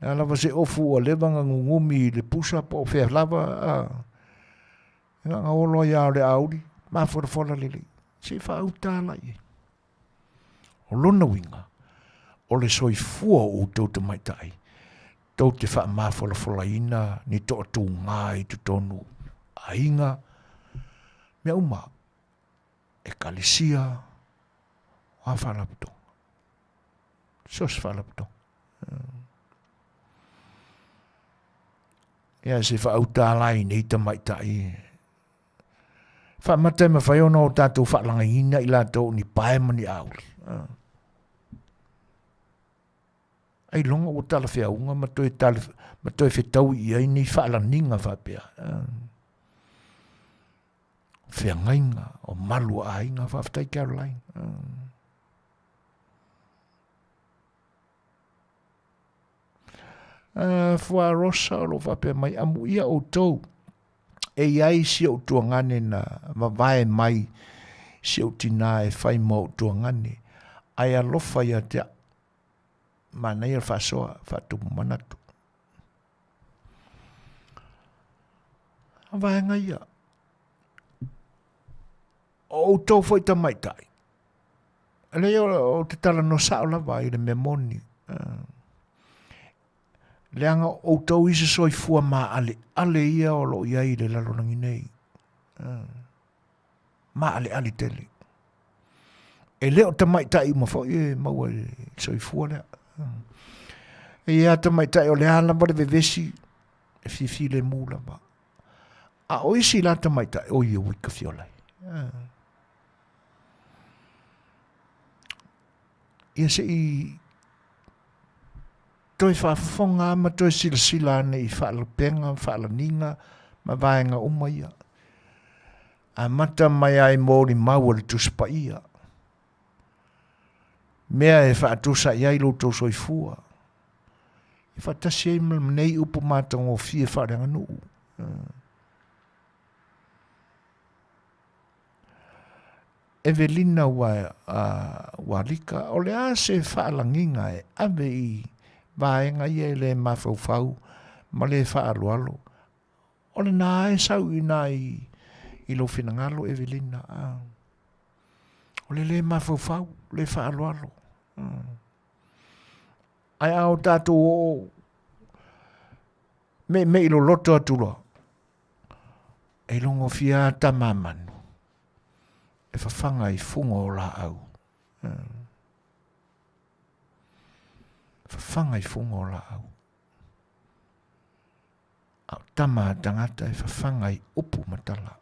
Le a lava se ofu ua leva ona gugumi i le pusa po o fea lava, a, e na ona olo ai lava o le auli, mafolafola lelei, se i faauta la i ai. O lona uiga, o le soifua o outou tamaitai, tou te faamafolafolaina ni toatuga i totonu aiga, mea uma, ekalesia, o a faalapotopotoga, so o se faalapotopotoga. Ia se faauta la i nei tamaitai faamata e mafai ona o tatou faalagaina i latou ni pae ma ni auli. Ailoga ua talafeauga ma toe, tale, ma toe fetaui i ai ni faalaniga faapea. Feagaiga o malu o aiga, faafetai Caroline. Fua Rosa o lo o faapea mai, amuia outou, e i ai si ou tuagane na vavae mai si ou tinā e fai ma ou tuagane, ae alofa ia te au. Manaia le faasoa, faatupu manatu. O vaega ia. O outou foi tamaitai, leai ou te talanoa sao lava i le mea moni. Leaga o outou isi soifua maaleale ia o lo o i ai i le lalolagi nei. Maaleale tele. E le o tamaitai uma foi e maua i le soifua lea. E i ai lava tamaitai o le a lava le vevesi, e fifilemu lava. A o isi la tamaitai, oi e ui ka fiola ai. Ia se i toe faafofoga ma toe silasila ane i faalupega, faalaniga ma vaega uma ia. Amata mai ai molimau a le Tusi Paia, mea e faatusa i ai lo outou soifua, e faatasi ai ma lenei upu matagofie faaleaganuu. Evelina ua, ua alika, o le a se faalagiga e ave i vaega ia e le mafaufau ma le faaaloalo? O lena e sau i ina i, i lou finagalo, Evelina. A. O le le mafaufau, le faaaloalo. Ae a o tatou oo meimei loloto atu loa, e logofia lava tama manu e fafaga i fuga o laau. Fafaga i fuga o laau. A o tama a tagata e fafaga i upu ma tala.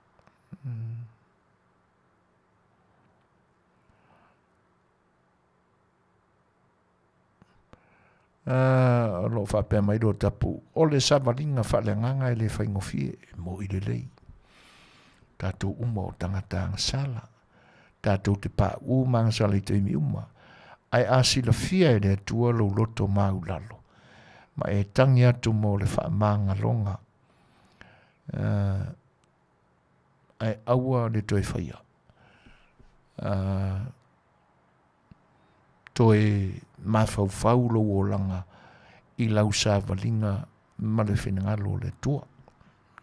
O lo o faapea mai lo tapu, o le savaliga faaleagaga e le faigofie, e mo'i lelei. Tatou uma o tagata agasala, tatou te paʻū ma agasala i taimi uma, ae a silafia e le Atua lou loto maulalo, ma e tagi atu mo le faamagaloga, ae aua le toe faia. Toe mafaufau lou olaga i lau savaliga ma le finagalo o le Atua.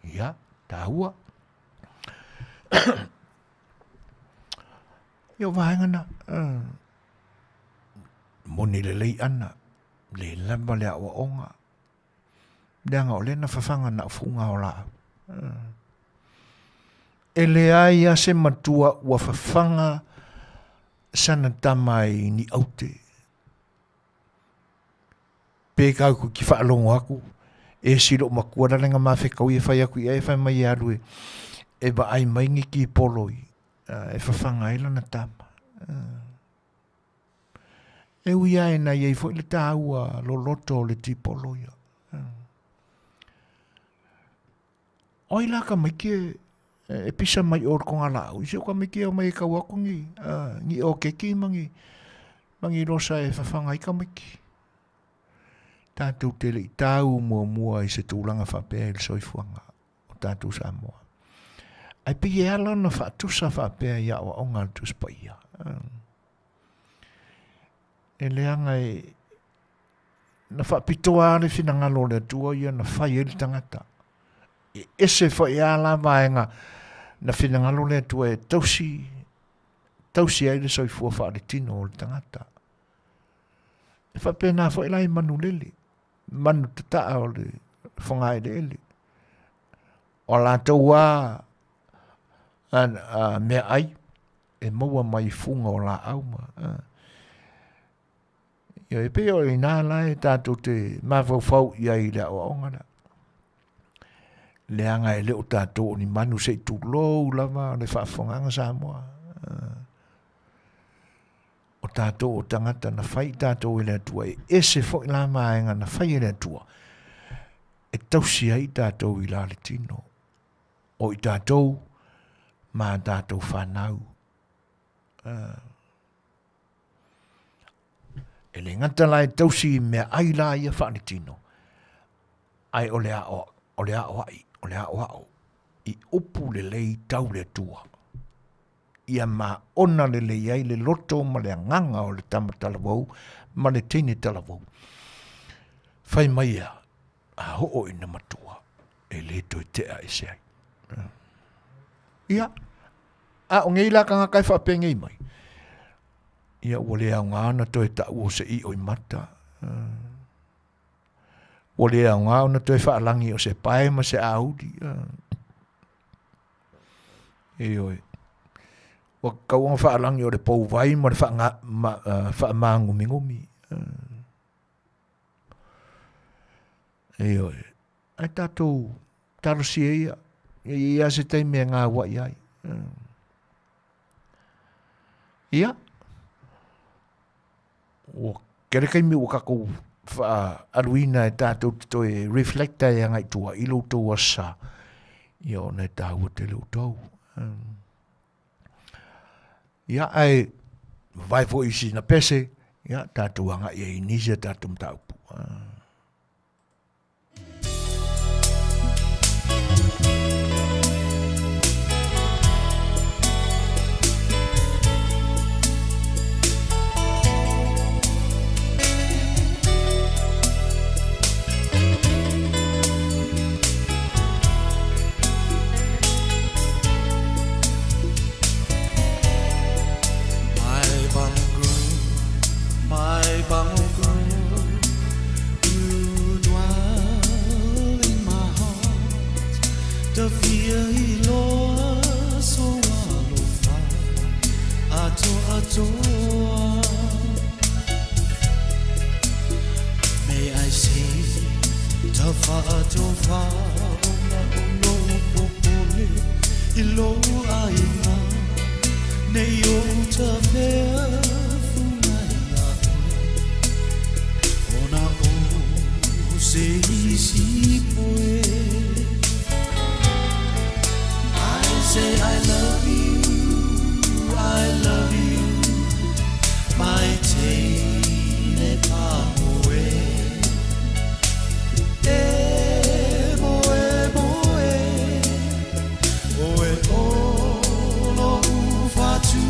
Ia, taua. Ia o vaega na, moni lelei ana, le lava le aoaoga. Leaga o lea na fafaga na o fuga o laau. E leai lava se matua ua fafaga sana tama i ni aute. Pe kau ki faalogo aku, e si lou matua la lenga mafekau e fai aku i ai e fai mai e alu e, e vaai mai ni tipolo i, e fafaga ai lana tama. E ui lava ina i ai foi le taua loloto o le tipolo ia. O ai la ka maiki e, e pisa mai o le kogalaau, i se o ka maiki e o mai e kau aku ni, ni o keki ma ni, ma ni losa e fafaga ai ka maiki. Tatou te le i tau muamua i se tulaga faapea i le soifuaga o tatou Samoa. Ae pei e ala ona faatusa faapea i aoaoga a le Tusi Paia. E leaga e na faapitoa lava le finagalo o le Atua ia na fai ai le tagata. E ese foi lava la vaega na finagalo le Atua e tausi, tausi ai le soifua faaletino o le tagata. E faapena foi la i manu lele, manu tataa o le fogaeleele. O latou lava meaai e maua mai fuga o laau ma Ioe, e pei o i ina la e tatou te mafaufau i ai i le aoaoga lea. Leaga e le o tatou o ni manu se i tulou lava le faafofogaaga Samoa. O tatou o tagata na fai i tatou e le Atua, e ese foi la vaega na fai e le Atua e tausi ai i tatou i la le tino. O i tatou ma a tatou fanau. E le gata la e tausi i meaai la ia faaletino, ae o le ao, o le aoai, o le aoao i upu lelei tau le Atua. Ia maona lelei ai le loto ma le agaga o le tama talavou ma le teine talavou. Fai mai a, a oo ina matua, e le toe tea ese ai. Ia, a o nei la tagata e faapenei mai, ia ua le aoga ona toe taua o se io i mata. Ua le aoga ona toe faalagi o se pae ma se auli. Ioe. Ua tatau ona faalagi o le pouvai ma le faamagumigumi. Ioe. Ae tatou talosia ia, ia i ai lava se taimi e gauai ai. Ia, ua tele taimi ua tatou faaaluina e tatou te toe reflect ai agai i tua i lo outou Aso Sa, ia ona e taua tele outou. Ia, ae vavae foi i sina pese, ia, tatou agai ai i nisi a tatou mataupu. My bang girl, my bang girl, you dwell in my heart. Te fia iloa so alofa, atoa atoa. May I say, te faatofa ona o lou popole i lou aiga, nei o tafea funga ia oe, ona o se isi poe. I say I love you, I love you, my teine pamoe. E moe moe, oe o lou fatu.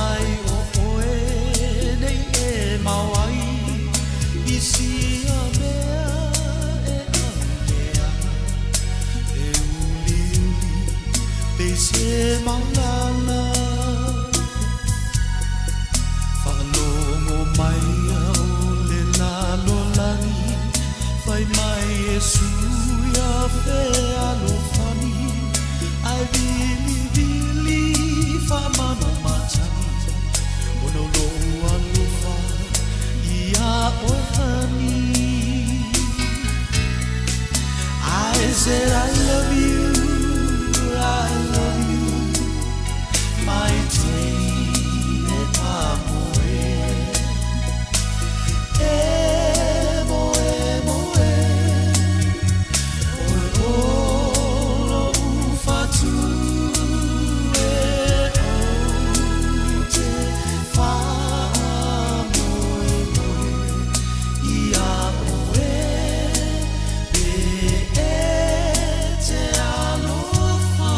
mai o oe nei e mau ai i sia mea e aulea e uliuli pe se maulala Whaalongo mai au le lalolagi Whai mai e suia fe alofani Ai vili vili whamano matani Ono lo alofa ia oe honey I said I love you, I love you My teine pamoe E moe moe Oe olo ufatu e o te whaamoe moe Ia oe pe e te alofa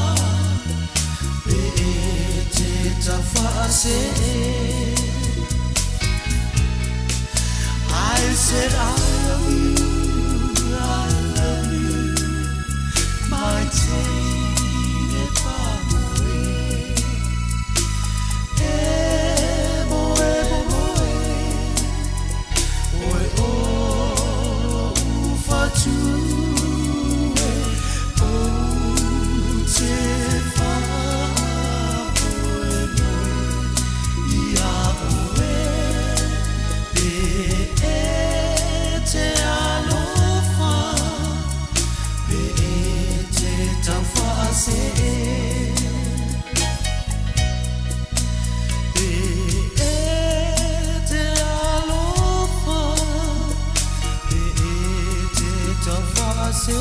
Pe e te tawhaase I said I love you, I love you My teine pamoe E moe moe Oe olo ufatu e O te whaamoe moe Ia oe pe e te alofa Pe e te tawhaase Pe e te alofa Pe e te tawhaase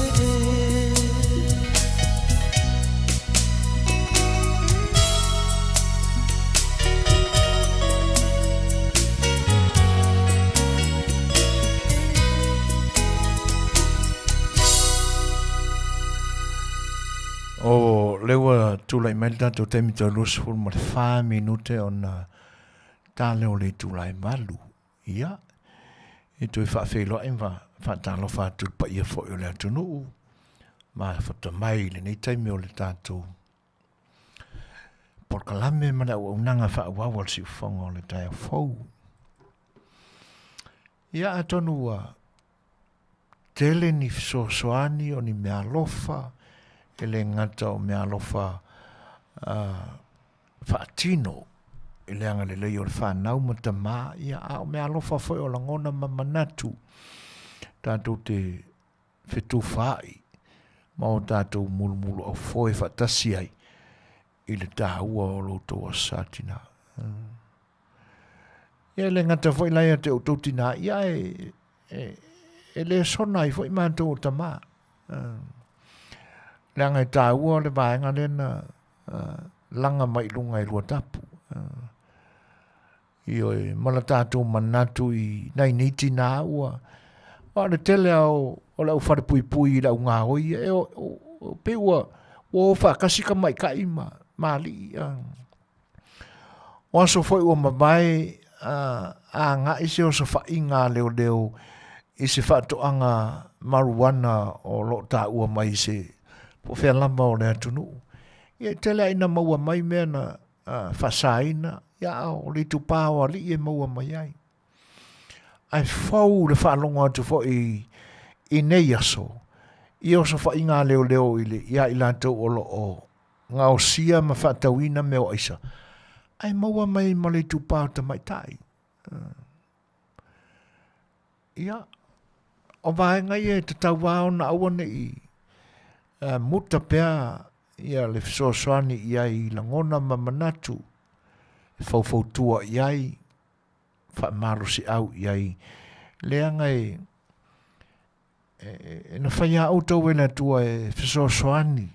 O lea ua tulai mai le tatou taimi toe 24 minute ona ta lea o le itula e 8. Ia, e toe faafeiloai ma faatalofa atu i le paia foi o le atunuu ma fata mai i lenei taimi o le tatou polokalame ma le auaunaga faaauau a le siufofoga o le taeao fou. Ia, atonu ua tele ni fesoasoani o ni meaalofa, e le gata o meaalofa faatino i le agalelei o le fanau ma tamā, ia, a o meaalofa foi o lagona ma manatu tatou te fetufaai ma o tatou mulumulu aufoe faatasi ai i le taua o lo outou aso Sa tinā. Ia, e le gata foi la ia te outou tinā, ia e le sona ai foi matou o tamā. Leaga e taua le vaega lea na laga mai i luga e Luatapu. Ioe, ma la tatou manatu i nai nei tinā ua, aua o le tele lava o le aufalepuipui i le augaoi ia, e pei ua o faatasi tamaitai ma alii. O aso foi ua mavae agai se osofaiga a leoleo i se faatoaga marijuana o lo o taua mai i se po o fea lava o le atunuu. Ia e tele lava ina maua mai mea na faasaina, ia a o le itupa o alii e maua mai ai. Ae fou le faalogo atu foi i nei aso i osofaiga a leoleo i le ia i latou o lo o gaosia ma faatauina mea o aisa, ae maua mai ma le itupa o tamaitai. Ia, o vaega ia e tatau lava ona aua ne i muta pea ia le fesoasoani i ai i lagona ma manatu e faufautua i ai, faamalosiau i ai, leaga e na faia outou e le Atua e fesoasoani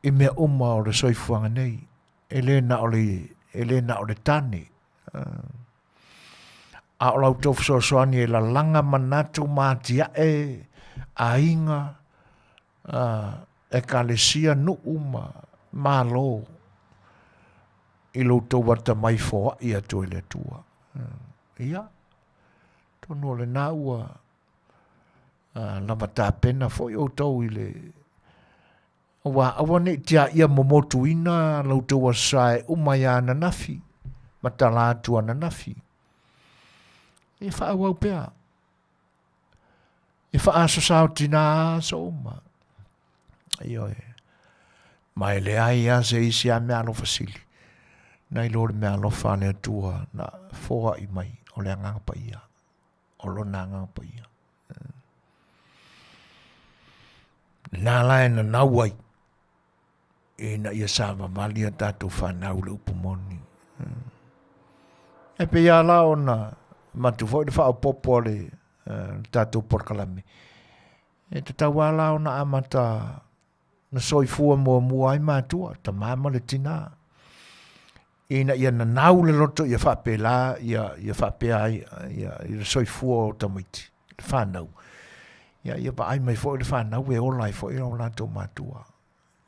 i mea uma o le soifuaga nei, e le na o le, e le na o le tane. A o la outou fesoasoani e lalaga manatu ma atiae aiga, ekalesia, nuu ma malo. I lo outou atamai foai atu ai le Atua. Ia, atonu o lena ua lava tapena foi outou i le aua aua ne i tiaia momotuina la outou aso Sa e uma ai ananafi ma tala atu ananafi. Ia faaauau pea. E faasosa o tina aso uma. Ioe. Ma e leai lava se isi a meaalofa sili nai lo le meaalofa a le Atua na foai mai o le Agaga Paia, o Lona Agaga Paia. Lena la e nanau ai ina ia savavali a tatou fanau i le upu moni. E pei lava la ona avatu foi le faaopoopo a le tatou polokalame, e tatau lava la ona amata na soifua muamua ai matua, tama ma le tina, ina ia nanau le loto ia faapela ia, ia faapea ai ia, ia le soifua o tamaiti, le fanau. Ia, ia vaai mai foi le fanau e ola ai foi o latou matua.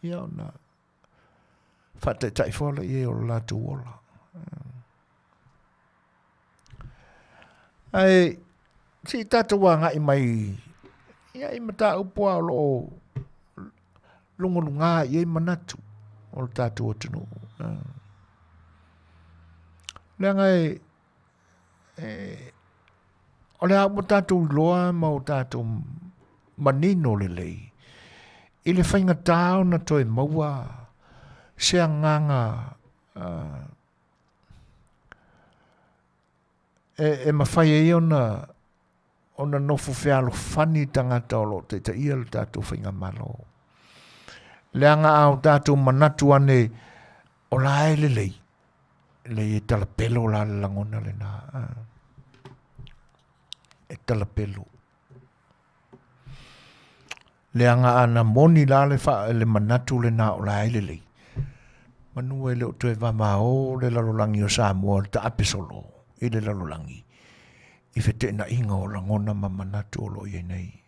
Ia ona faataitai foi lea o le latou ola. Ae se i tatou agai mai ia i mataupu lava o lo o lugaluga i ai manatu o le tatou atunuu. Leaga e, e o le a ua tatou iloa ma o tatou manino lelei i le faigata ona toe maua se agaga e, e mafai ai ona ona nofo fealofani tagata o lo o taitaia le tatou faigamalo. Leaga a o tatou manatu ane o la e lelei, lei e talapelo la le lagona lena. E talapelo. Leaga ana moni la le, fa, le manatu lena o la e lelei, manu e le o toe vavao le lalolagi o Samoa le taape solo i le lalolagi i feteenaiga o lagona ma manatu o lo o i ai nei.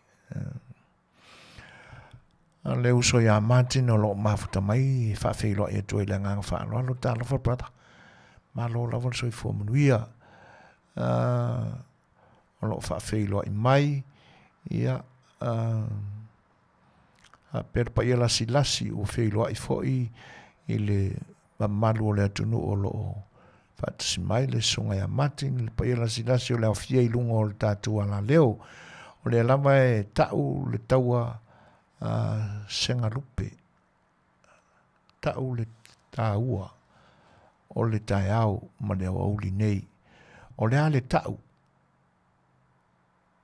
A le uso ia Martin o lo o mafuta mai e faafeiloai atu ai le agaga faaaloalo. Talofa brother. Malo lava le soifua manuia. O lo o faafeiloai mai ia faapea le paia lasilasi ua feiloai foi i le mamalu o le atunuu o lo o faatasi mai le susuga ia Martin, le paia lasilasi o le aofia i luga o le tatou alaleo. O lea lava e tau le taua segalupe, tau le taua o le taeao ma le aoauli nei. O le a le tau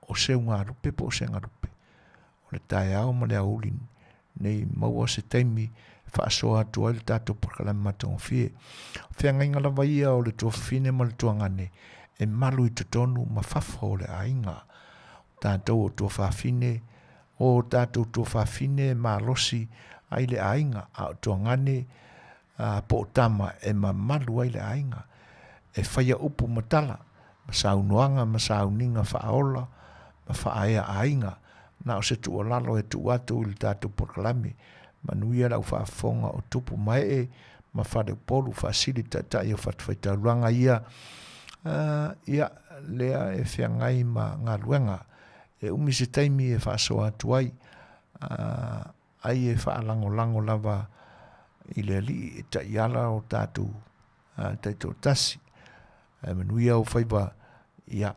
o seugalupe po o segalupe? O le taeao ma le aoauli nei maua se taimi e faasoa atu ai le tatou polokalame matagofie. O feagaiga lava ia o le tuafafine ma le tuagane e malu i totonu ma fafo o le aiga. O tatou o tuafafine, o tatou tuafafine e malosi ai le aiga, a o tuagane po o tama e mamalu ai le aiga, e faia upu ma tala, ma saunoaga ma sauniga faaola ma faaea aiga. Na o se tuualalo e tuu atu i le tatou polokalame. Manuia lau faafofoga o tupu ma ee ma faleupolu faasili taitai o fatafaitaulaga ia, ia lea e feagai ma galuega. E umi se taimi e faasoa atu ai, ai e faalagolago lava i le Alii e taiala o tatou taitoatasi. Ae manuia ou faiva, ia,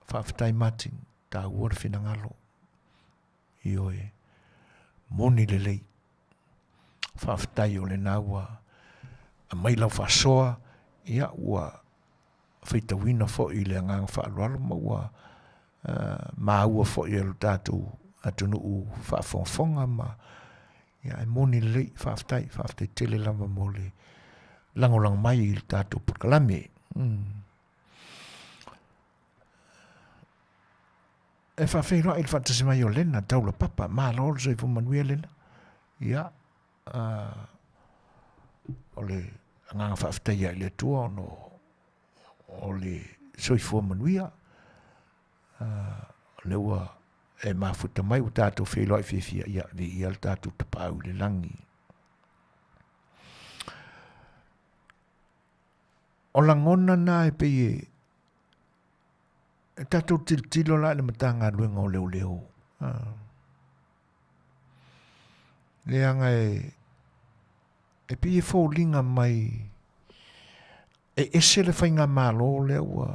faafetai Martin, taua le finagalo. Ioe, moni lelei. Faafetai o lena ua aumai lau faasoa, ia ua faitauina foi i le agaga faaaloalo ma ua maua foi e lo tatou atunuu faafogafoga ma ia e moni lelei. Faafetai, faafetai tele lava mo le lagolago mai i le tatou polokalame. E faafeiloai i le faatasi mai o Lena Taulapapa. Malo le soifua manuia Lena. Ia, o le agaga faafetai i le Atua ona o le soifua manuia. O lea ua e mafuta mai ua tatou feiloai fiafia, ia viia le tatou Tapaau i le lagi. O lagona na e pei e e tatou tilotilo la i le Matagaluega o Leoleo. Leaga e e pei e foliga mai e ese le faigamalo lea ua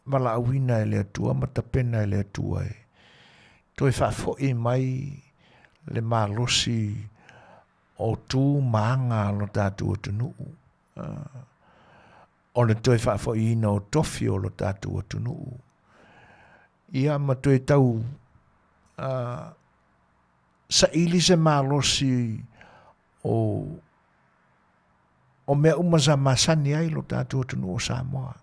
valaauina e le Atua ma tapena e le Atua e toe faafoi mai le malosi o tu ma aga a lo tatou atunuu, o le toe faafoiina o tofi o lo tatou atunuu, ia ma toe tau saili se malosi o o mea uma sa masani ai lo tatou atunuu o Samoa.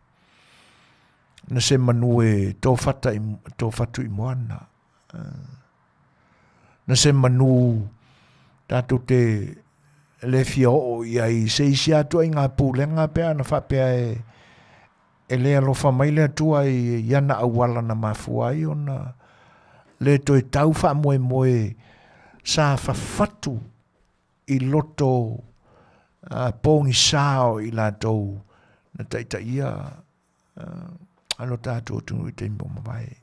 Na se manu e tofata i, tofatu i moana. Na se manu tatou te le fia oo i ai i se isi atu ai ngā pulega pe ana faapea e e le alofa mai le Atua i i ana auala na mafua ai ona le toe tau faamoemoe sa fafatu i loto pogisa o i latou na taitaia lo tatou atunuu i taimi ua mavae.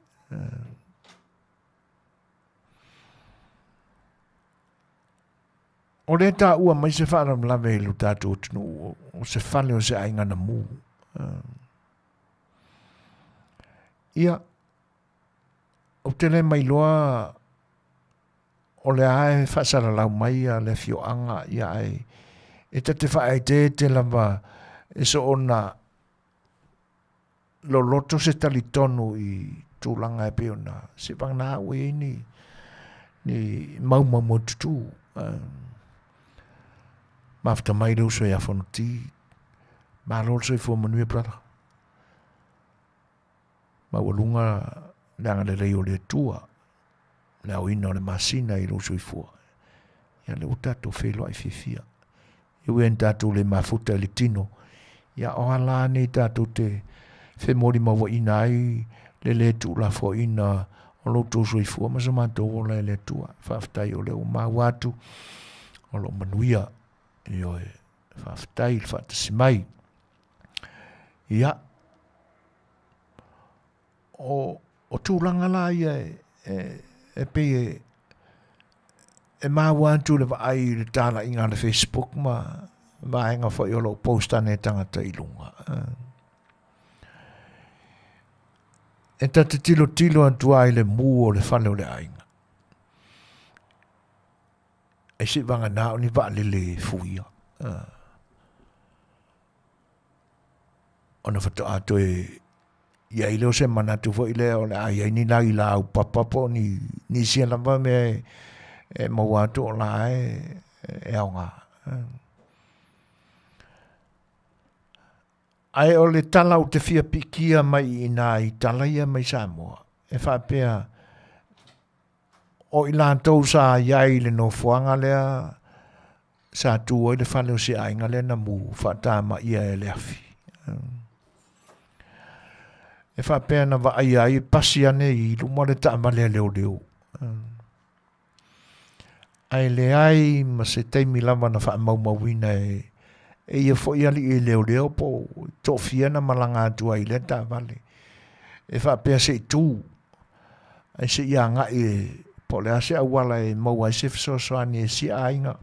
O lea e taua mai se faalavelave i lo tatou atunuu o se fale o se aiga na mu. Ia, ou te le mailoa o lea e faasalalau mai a le afioaga, ia ae e ta te faaeteete lava e soona loloto se talitonu i tulaga e pei ona seivagana ua i ai ni ni maumaumaututū. Mafuta mai le uso ia Fonoti. Malo le soifua manuia, brother. Maualuga le agalelei o le Atua, le aoina o le masina i lou soifua. Ia lea ua tatou feiloai fiafia. E ui ina tatou le mafuta i le tino, ia o a la nei tatou te femolimauaina ai le le tuulafoaina o lo outou soifua ma so matou ola e le Atua. Faafetai o lea ua maua atu o lo o manuia. Ioe, faafetai i le faatasi mai. Ia, o, o tulaga la ia e, e, e pei e, e maua atu le vaai i le talaiga a le Facebook ma vaega foi o lo o post ane e tagata i luga. E ta te tilotilo atu ai i le mu o le fale o le aiga. E seivagana o ni vaalele e fuia. Ona faatoa toe i ai lea o se manatu foi lea o le a i ai ni lai laupapa po o ni nisi lava mea e, e maua atu o la e, e aoga. Ae o le tala ou te fia pikia mai i ina i tala ia mai Samoa, e faapea, o i latou sa i ai i le nofoaga lea sa tu ai le fale o se aiga lea na mu faatamaia e le afi. E faapea na vaaia ai e pasi ane i luma le taavale a leoleo. Ae leai ma se taimi lava na faamaumauina e e ia foi alii leoleo po o toafia na malaga atu ai i lea taavale. E faapea se i tu, ae se i agai e po o le a se auala e maua ai se fesoasoani e sia aiga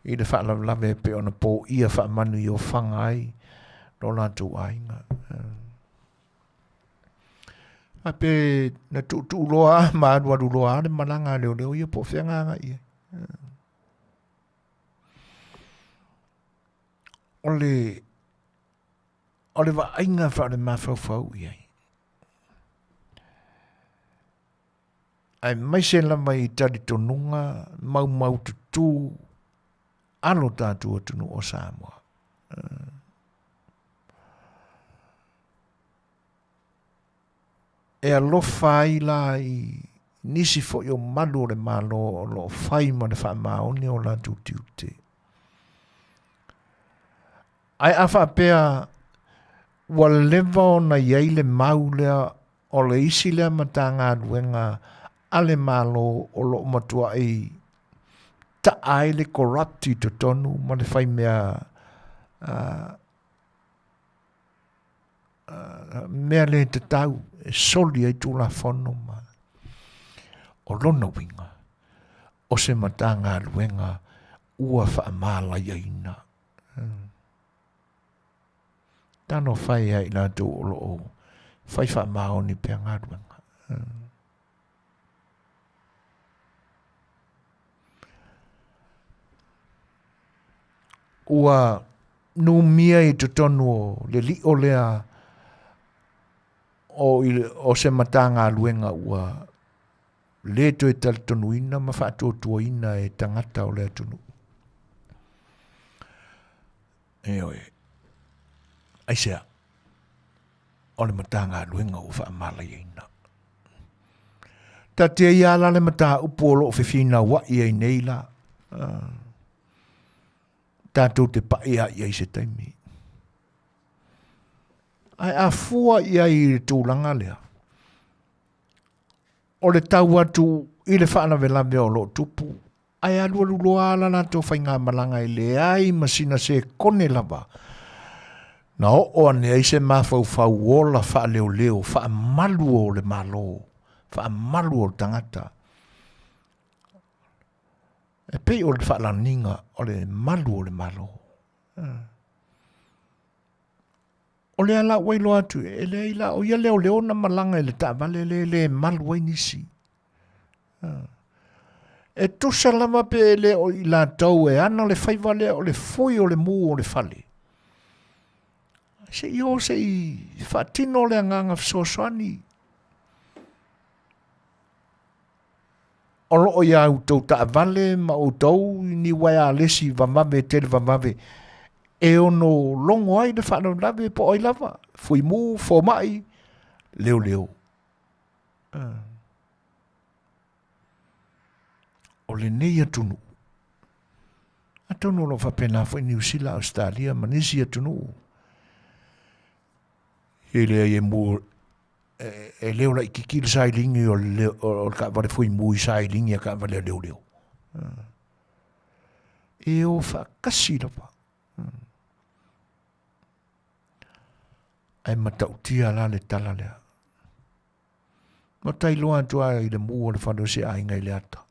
i le faalavelave e pei ona poia faamanu i ofaga ai lo latou aiga. A pe na tuutuu loa ma alualu loa le malaga a leoleo ia po o fea agai i ai. O le o le vaaiga faale-mafaufau i ai. Aemaise lava i talitonuga maumaututu a lo tatou atunuu o Samoa. E alofa ai la i nisi foi o malu o le Malo o lo o fai ma le faamaoni o latou tiute. Ae a faapea ua leva ona i ai le mau lea o le isi lea Matagaluega a le Malo o lo o matuai taa ai le corrupt i totonu ma le fai mea Mea le tatau e soli ai Tulafono ma o lona uiga o se Matagaluega ua faamalaiaina. Talofa e ia i latou o lo o fai faamaoni pea galuega. Ua numia i totonu o le lio lea o, o se Matagaluega ua le toe talitonuina ma faatuatuaina e tagata o le atunuu. Ioe. Aisea? O le Matagaluega ua faamalaiaina. Taatia ia la le mataupu o lo o fefinauai ai nei la. Tatou te pai lava i ai i se taimi. Ae a fua i ai i le tulaga lea, o le tau atu i le faalavelave o lo o tupu, ae alualu loa la latou faigamalaga e leai ma sina sekone lava na oo ane ai se mafaufau ola faaleoleo faamalu o le Malo, faamalu o le tagata. E pei o le faalaniga o le malu o le Malo. O lea la ua iloa atu, e leai la, o ia leoleo na malaga i le taavale lea e le malu ai nisi. E tusa lava pe e le o i latou e ana le faiva lea o le fui o le mu o le fale. Se i o se i faatino le agaga fesoasoani. O lo o iā outou taavale ma outou ni uaealesi vavave tele vavave e ono logo ai le faalavelave po o ai lava, fuimu, fomai, leoleo. O lenei atunuu, atonu o lo o faapena foi Niu Sila, Ausetalia ma nisi atunuu, e leai e mu e leo laitiiti le sailiga o le, o le taavale fuimu i sailiga a taavale a leoleo. E o faatasi lava. Ae matautia la le tala lea. Na tailoa atu lava i le mu o le fale o se aiga i le ata.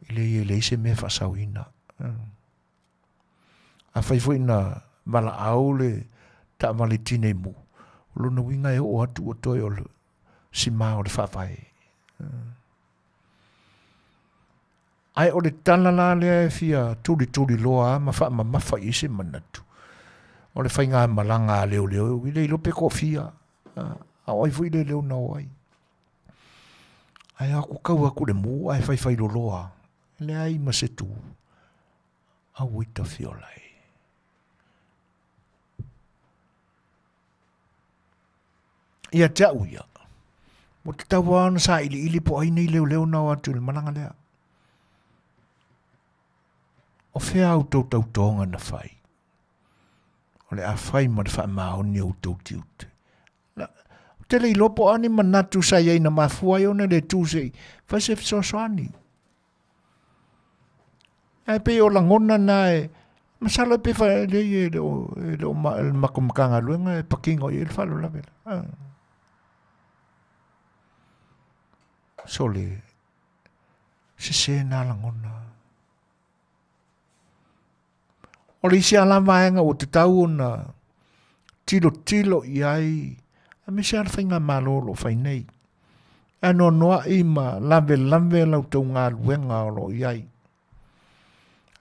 E leai e leai se mea e faasaoina. Afai foi na valaau le taavale tinei mu, o lona uiga e oo atu ua toe o le sima o le faavae. Ae o le tala la lea e fia tulituliloa ma faamamafa i ai se manatu, o le faigamalaga a leoleo, e le iloa pe toafia, a o ai foi le leo na o ai. Ae o atu tau atu i le mu ae faifailoloa, e leai ma se tu. Aua i tafiola e. Ia te au ia, ua tatau lava ona sailiili po o ai nei leoleo na o atu i le malaga lea. O fea a outou tautoga na fai? O le a fai ma le faamaoni o outou tiute. Ou te le iloa po o a ni manatu sa i ai na mafua ai ona le tu se i fai se fesoasoani. Ae pei o lagona na e masalo pe fa e le e le o e le o ma, le matou Matagaluega e patino i ai le faalavelave. Ah. Sole, sese nā lagona. O le isi lava vaega ua tatau ona tilotilo i ai, aemaise lava le faigamalo o lo o fai nei. E anoanoai ma lavelave la outou galuega o lo o i ai.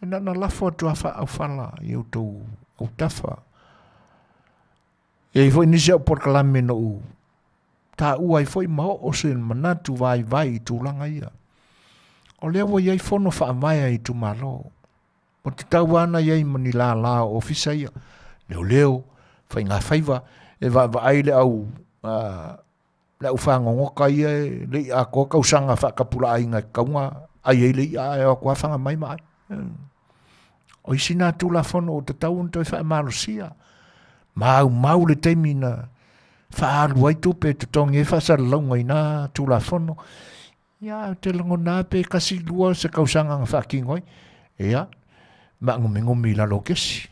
E na ona lafo atu lava faaaufala i outou autafa. E i ai foi nisi au polokalame na ou taua ai foi ma oo se manatu vaivai i tulaga ia. O lea ua i ai fono faavae a itumalo. Ua tatau lava ona i ai ma ni lala o ofisa ia, leoleo, faigafaiva, e vaavaai le au le au fagogota ia e le i atoa tausaga faatapulaaina e tatau ona ai ai le i'a ae o atu lava faga mai ma ai. O isi na Tulafono ua tatau ona toe faamalosia. Maumau le taimi na faaalu ai tupe e totogi ai faasalalauga i na Tulafono. Ia, ou te lagona lava pe tasi lua se tausaga na faatino ai. Ia, maagumigumi i lalo o kesi.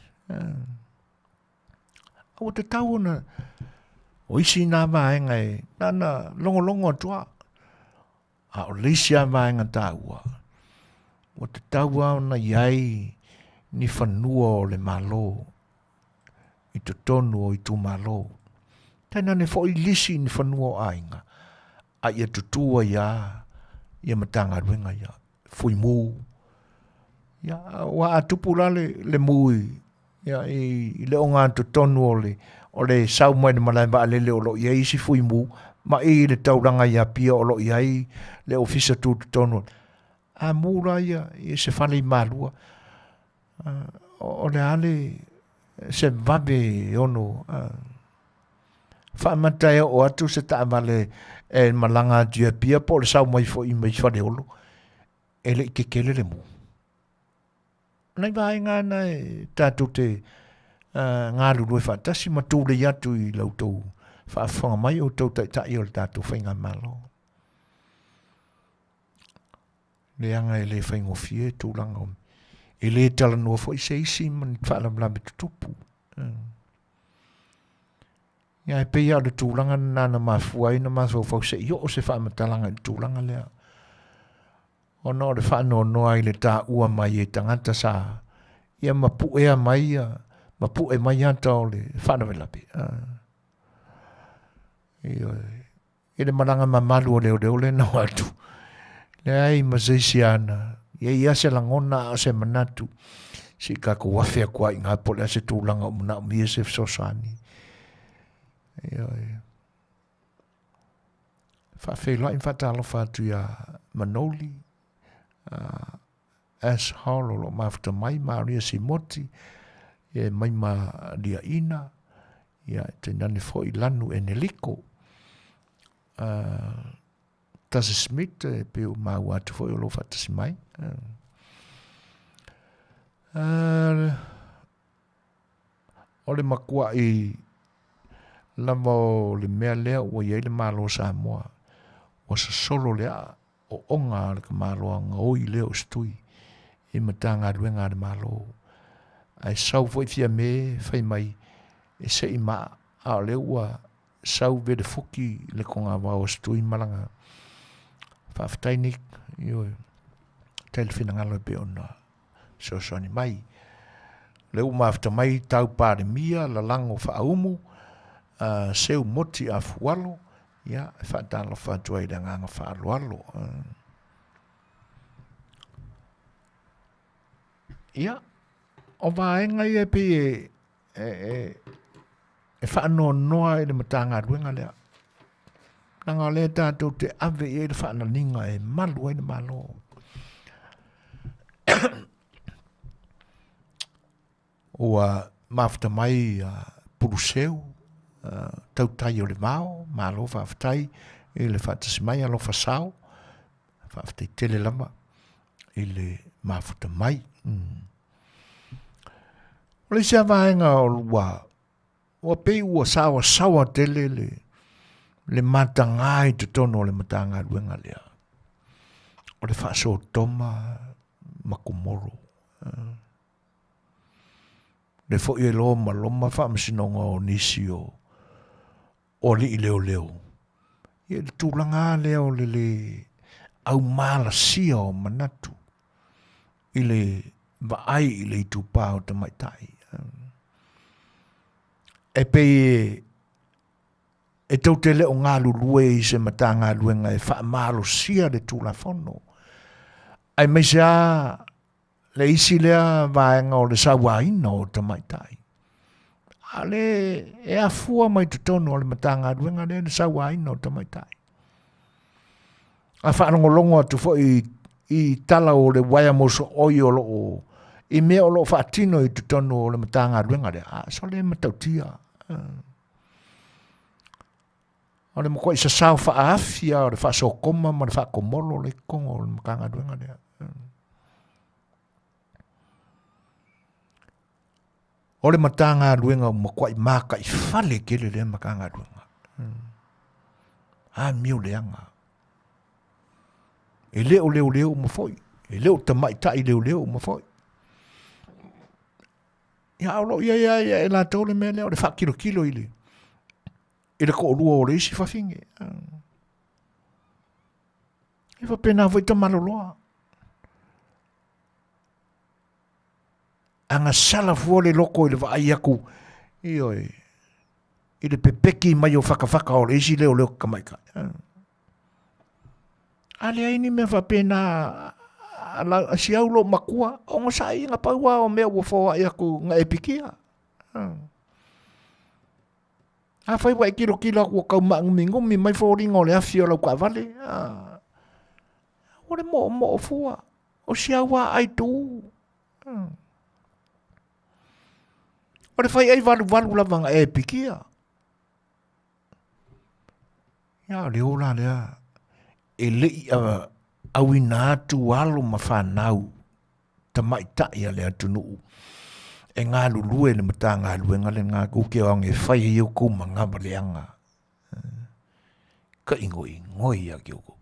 Ua tatau ona O isi nā vaega e na ona logologo atu lava, a o le isi lava vaega taua, ua tatau lava ona i ai ni fanua o le Malo i totonu o itumalo. Tainane foi lisi ni fanua o aiga, a ia tutū ai lava ia Matagaluega ia, Fuimu. Ia, aua a tupu la le, le mu i, ia, i, i le ogatotonu o le, o le sau mai le malae vaalele o lo o i ai isi fuimu, ma i le taulaga i Apia o lo o i ai le ofisa tutotonu. A mu la ia i se fale i Malua, o le a le se vave e ono faamata e oo atu se taavale e malaga atu i Apia po o le sau mai foi mai Faleolo, e le i kekele le mu. O nai vaega na e tatou te galulue faatasi ma tulei atu i la outou faafofoga mai o outou taitai o le tatou faigamalo. Leaga e le faigofie tulaga o e le talanoa foi se isi ma ni faalavelave tutupu. Ia e pei lava o le tulaga lena na mafua ai ona mafaufau se i oo se faamatalaga i le tulaga lea. Ona o le faanoanoa i le taua mai e tagata sa ia mapuea mai ia mapue mai ata o le faalavelave. Ioe. I le malaga mamalu o leoleo lea na o atu. Leai ma se isi ana. Ia ia se lagona a o se manatu. Se i tatou afe atu ai i ina po o le a se tulaga o manaomia se fesoasoani. Ioe. Faafeiloai ma faatalofa atu ia Manoli, uh, S. Hall o lo o mafuta mai, Maria Simoti, e mai ma Liaina, ia e tainane foi Lanu Eneliko. Uh, Tasi Smith e pei o maua atu foi o lo o faatasi mai. Uh, o le makuaʻi lava o le mea lea ua i ai le Malo o Samoa, ua sosolo le aoaoga a le tamaloa gaoi lea o Setui i Matagaluega a le Malo. Ae sau foi Fiame fai mai e se i maa, a o lea ua sau velefuki le togavao o Setui ma lana faafetai Nick, ioe, faafetai le finagalo e pei ona fesoasoani mai. O lea ua mafuta mai Tau Palemia, Lalago Faaumu, uh, Seu Moti Afualo, ia, e faatalofa atu ai i le agaga faaaloalo. Uh. Ia, o vaega ia e pei e, e, e, e faanoanoa i le Matagaluega lea. Leaga o lea tatou te ave i ai le faananiga e malu ai le Malo. Ua mafuta mai uh, Puluseu, uh, tautai o le vao, malo faafetai i le faatasi mai alofa sao, faafetai tele lava i le mafuta mai. Mm. O le isi vaega o ua ua pei ua saoasaoa tele le, le matagā i totonu o le Matagaluega lea. O le faasotoma ma komoro. Le foi e lomaloma faamasinoga o nisi o, o alii leoleo. Ia le tulaga lea o le le aumalasia o manatu i le vaai i le itupa o tamaitai. E pei e, e tou te le o galulue i se Matagaluega e faamalosia le Tulafono, aemaise lava le isi lea vaega o le sauaina o tamaitai. A le e afua mai totonu o le Matagaluega lea le sauaina o tamaitai. A faalogologo atu foi i tala o le uaea mosooi o loo i mea o loo faatino i totonu o le Matagaluega lea, a sole e matautia. O le matuai sasao faaafi lava o le faasokoma ma le faakomolo le totonu o le Matagaluega lea. O le Matagaluega ua matuai mataifale tele lea Matagaluega. Amio leaga. E le o leoleo uma foi, e le o tamaitai leoleo uma foi. Ia, a o lo o i ai lava ia e latou le mea lea o le faakilokilo i le i le toalua o le isi fafine. E faapena foi tamaloloa. Agasala fua le loto i le vaai atu, ioe, i le pepeki mai o fatafata o le isi leoleo tamaitai. A leai ni mea faapena a si au lou matua, onosai na pau lava o mea ua foai atu na e pikia. Afai ua e tilotilo atu ua tau maanuminumi mai foliga o le afi o lau taavale, ua le moomoo fua, o si au aai tu. O le faiai valuvalu lava na e pikia. Ia o le ola lea e le i auina atu alo ma fanau tamaitai a le atunuu e galulue i le Matagaluega lena tou te o ane e fai ai outou manavaleaga. Ta'igoigoi ia te outou.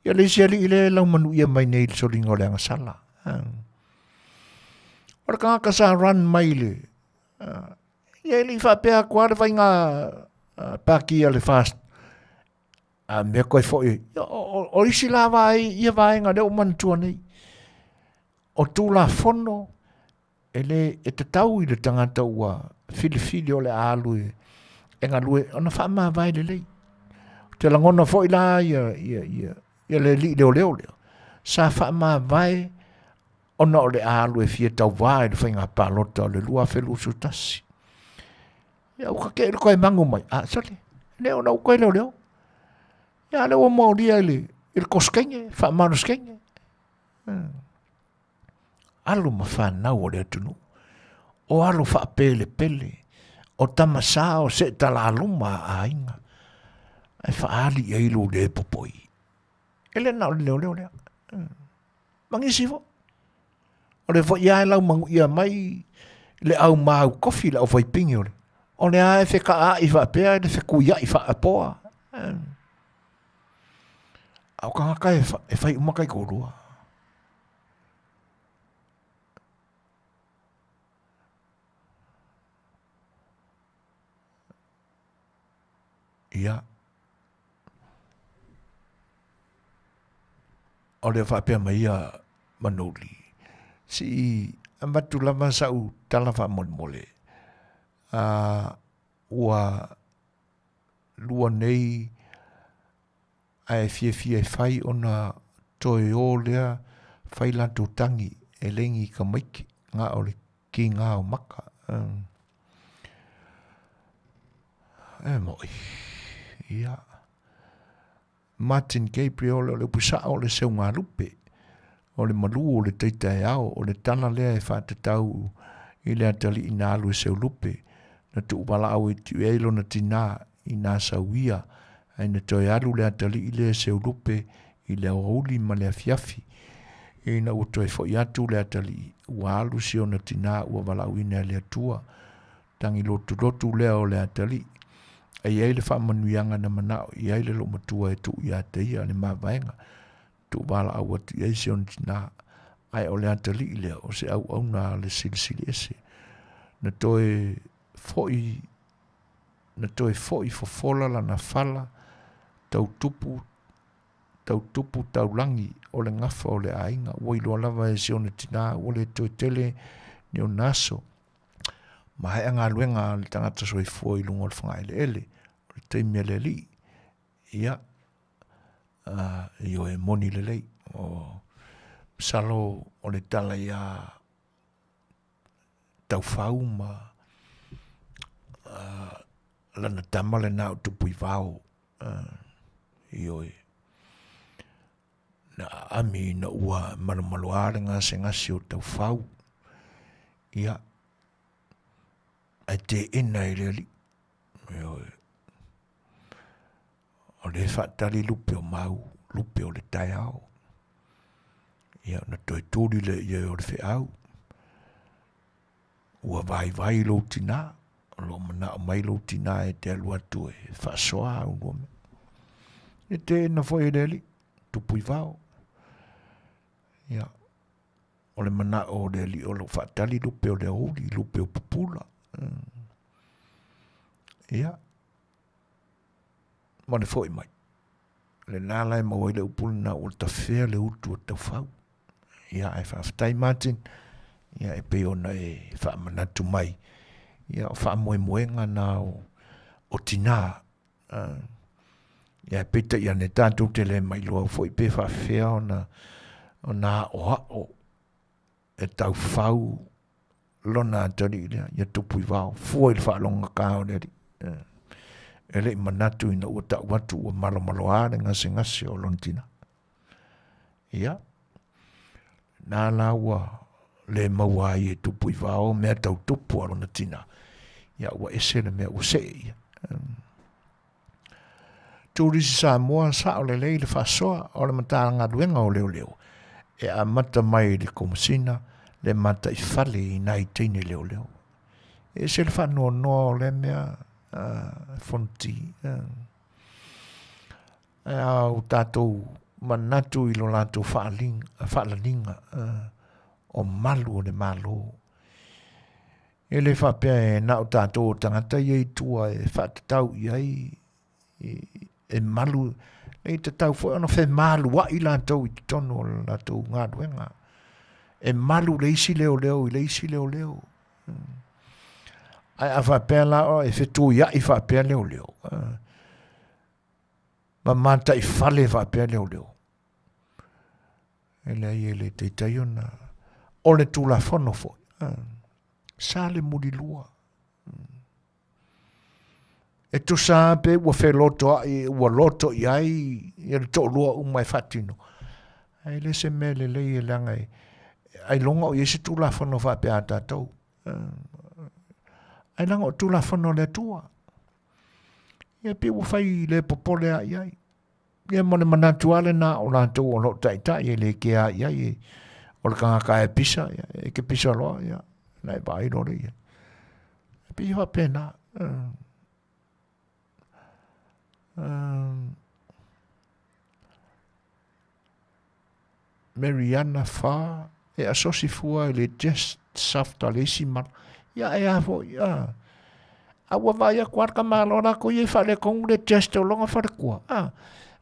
Ia le isi alii lea e laumanuia mai nei i le soliga o le agasala. O le tagata sa run mai le ia e le i faapea atu lava le faiga pati a le FAST a mea koe foi o isi la vae ia vaega lea ua manatua nei o Tulafono e le e tatau i le tagata ua filifili o le a alu e galue ona faamavae lelei. Ou te lagona foi la ia ia ia ia le alii leoleo lea sa faamavae ona o le a alu e fia tauvā i le faiga palota o le 2021. Ia ua kakee le toe magu mai, a sole, le ona ua toe leoleo. Ia lea ua molia i le kosikeine, faamalosikeine. Alo ma fanau o le atunuu, o alo faapelepele, o tamasa o seetalaluma a aiga, ae faaali i ai lou le popoi. E le na o le leoleo lea. Ma nisi foi. O le foi lava e laumanuia mai le au mau kofi le aufaipini o le o le a e fekaaai faapea le fetuiai faapoa. A o tagata e fai uma taitoalua. Ia. O lea faapea mai ia Manuli, se i avatu lava sau tala faamolemole, ua lua nei ae fiafia e fai ona toe o lea fai latou tagi e le ni tamaiti na o le kiga o maka. E moi. Ia. Martin Gabriel o le upu sao o le seugalupe, o le malu o le taitaeao, o le tala lea e faatatau i le atalii na alu e seulupe, na tuuvalaau i ai lona tinā i nā sauia, ae na toe alu le atalii lea e seulupe i le aoauli ma le afiafi. Ina ua toe foi atu le atalii, ua alu si ona tinā ua valaauina e le Atua. Tagi lotulotu lea o le atalii, e i ai le faamanuiaga na manao i ai le loomatua e tuu ia te ia le mavaega, tuuvalaau atu i ai si ona tinā, ae o le atalii lea o se auauna a le Silisili Ese. Na toe foi na toe foi fofola lana fala tau tupu tau tupu taulagi o le gafa o le aiga, ua iloa lava e si ona tinā ua le toe tele ni ona aso. Maea galuega a le tagata soifua i luga o le fagaeleele, o le taimi a le alii, ia, ioe moni lelei. O masalo o le tala ia Taufau ma lana tama lena o Tupuivao, ioe, na aami ina ua malomaloa le gasegase o Taufau, ia, ae teena e le alii, ioe, o lea e faatali lupe o mau, lupe o le taeao. Ia, ona toe tuli lea i ai o le feau, ua vaivai lou tinā, o lo o manao mai lou tinā e te alu atu e faasoa au lua mea. E teena foi e le alii, tupu i vao. Ia, o le manao o le alii o lo o faatali lupe o le aoauli, lupe o pupula. Ia. Ma le fo'i mai. Lena la e maua ai le upu lena ua tafea le utu a taufau. Ia ae faafetai Martin, ia e pei ona e faamanatu mai, ia o faamoemoega na o, o tinā. Ia peitai ane tatou te le mailoa foi pe faafefea ona, ona aoao e taufau lona atalii lea, ia tupu i vao, fua i le faalogogata o le alii. E le i manatu ina ua tau atu ua malomaloa le gasegase o lona tina. Ia, na la ua le maua ai e tupu i vao mea tau tupu a lona tina. Ia ua ese le mea ua see ia. Turisi Samoa sao lelei le faasoa o le Matagaluega o Leoleo e amata mai i le Komesina le mataifale i nai teine leoleo. E ese le faanoanoa o lea mea Fonoti. Ae a o tatou manatu i lo latou faalaliga o malu o le Malo. E le faapea e na o tatou o tagata ia i tua e faatatau i ai e malu, e tatau foi ona femaluai latou i totonu o le latou galuega. E malu le isi leoleo i le isi leoleo. Ae a faapea la e fetuiai faapea leoleo, ma mataifale faapea leoleo, e leai e le taitai ona o le Tulafono foi sa le mulilua. E tusa pe ua felotoai, ua loto i ai ia le toalua uma e faatino. Ae le se mea lelei e leaga e ailoga o i ai se Tulafono faapea a tatou. Ae leaga o Tulafono a le Atua. Ia pei ua fai le popole a i ai. Ia ma le manatu lava lena o latou o lo o taitai e le kea i ai o le tagata e pisa, ia, e ke pisa loa, ia, na e vaai loa le ia. E pei e faapena. Mariana Fa, e asosi fua i le Just Soft a le isi mala. Ia e a foi, a. A ua vaai atu lava le tamaloa latou ia i faaletonu le test o lona faletua. A,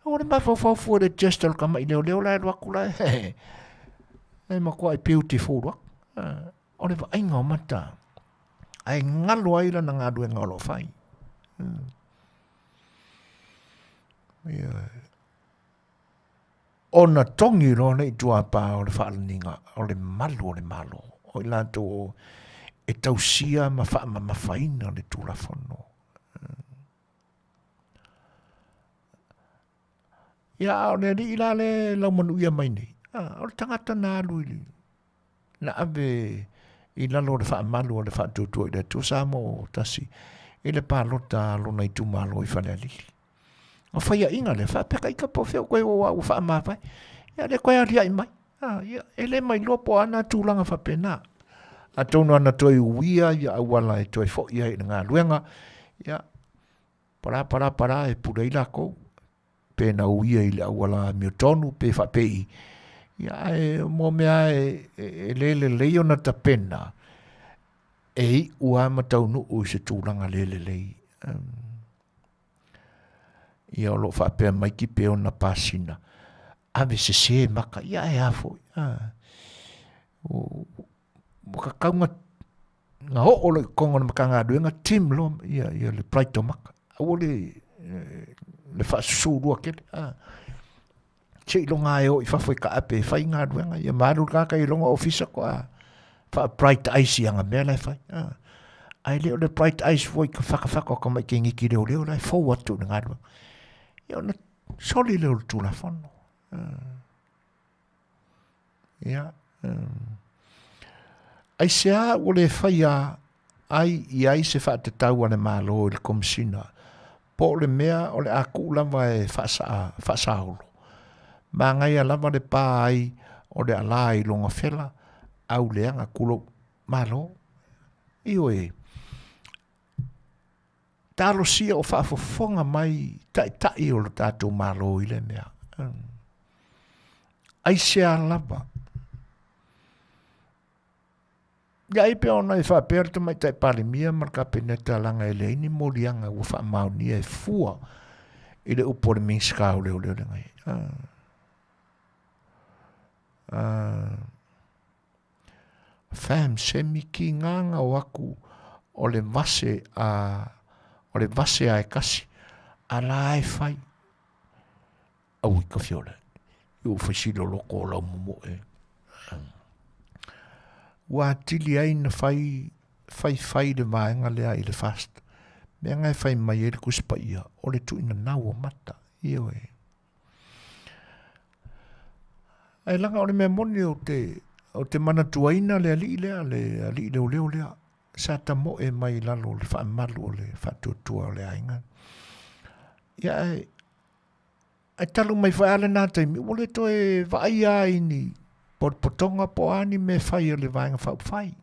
ua le mafaufau fua i le test o le tama'i leoleo la e alu atu la e, e matuai beautiful atu. A, o le vaaiga o mata, ae galo ai lana galuega o lo o fai. Ia, ona togi loa lea i tuapā o le faalaniga o le malu o le Malo, o i latou e tausia ma faamamafaina le Tulafono. Ia, a o le alii la lea e laumanuia mai nei, o le tagata na alu i le, na ave i lalo o le faamalu o le faatuatua i le Atua Samoa o tasi i le palota a lona itumalo i Falealili. O faiaʻiga lea, faapea ka ika po o fea ua toe oo a ua faamavae. Ia le toe aliaʻi mai. A, ia, e le mailoa po o a nā tulaga faapena. Atonu ana toe uia ia auala e toe foʻi ai i le galuega, ia, palā, palā, palā e pule ai lakou. Pe na uia i le auala amiotonu, pe faapei. Ia, ae mo mea e, e, e le lelei ona tapena, e iʻu lava ma taunuu i se tulaga le lelei. Um, Ia o lo o faapea mai ki pe ona pasina, ave sesē maka, ia ae a foi, a. Ua tatau na, na oo loa i totonu o le Matagaluega tim loa ia, ia le bright o maka. Aua le, le faasusu lua tele, a. Seiloga e o i fafo e taape e fai galuega, ia ma alu le tagata i lona ofisa toa faa-bright eyes i ana mea la e fai. A. Ae le o le bright eyes foi ka whakawhaka o ka mai ke ngiki leo leo la e fou atu i le galuega. Ia ona soli lea o le Tulafono. Ia. Aisea ua le faia ai i ai se faatatau a le Malo i le Komesina po o le mea o le a tuu lava e faasaa, faasaolo. Manaia lava le pa ai o le alā i lona fela, auleaga tulou. Malo. Ioe. Talosia o faafofoga mai taitai o le tatou Malo i lea mea. Aisea lava. Ia ai pea ona e faapea le Tamaitai Palemia ma le Kapeneta leaga e leai ni moliaga ua faamaonia e fua i le upu a le Minisita o Leoleo lenei. Fam semi ki nganga o aku o le vase a o le vase a e kasi a la e fai au i ka fiole i o fasilo loko o lau momo e ua atili ai na fai fai fai le vaega lea i le fast mea nga e fai mai ai le Tusi Paia o le tuuina nau o mata ioe. Ae laga o le mea moni ou te, ou te manatuaina le alii lea, le alii leoleo lea, sa tamoe mai i lalo o le faamalu o le faatuatua o le aiga. Ia ae, ae talu mai foi lava lena taimi, ua le toe vaaia ai ni potopotoga po o a ni mea e fai a le Vaega Faaupufai.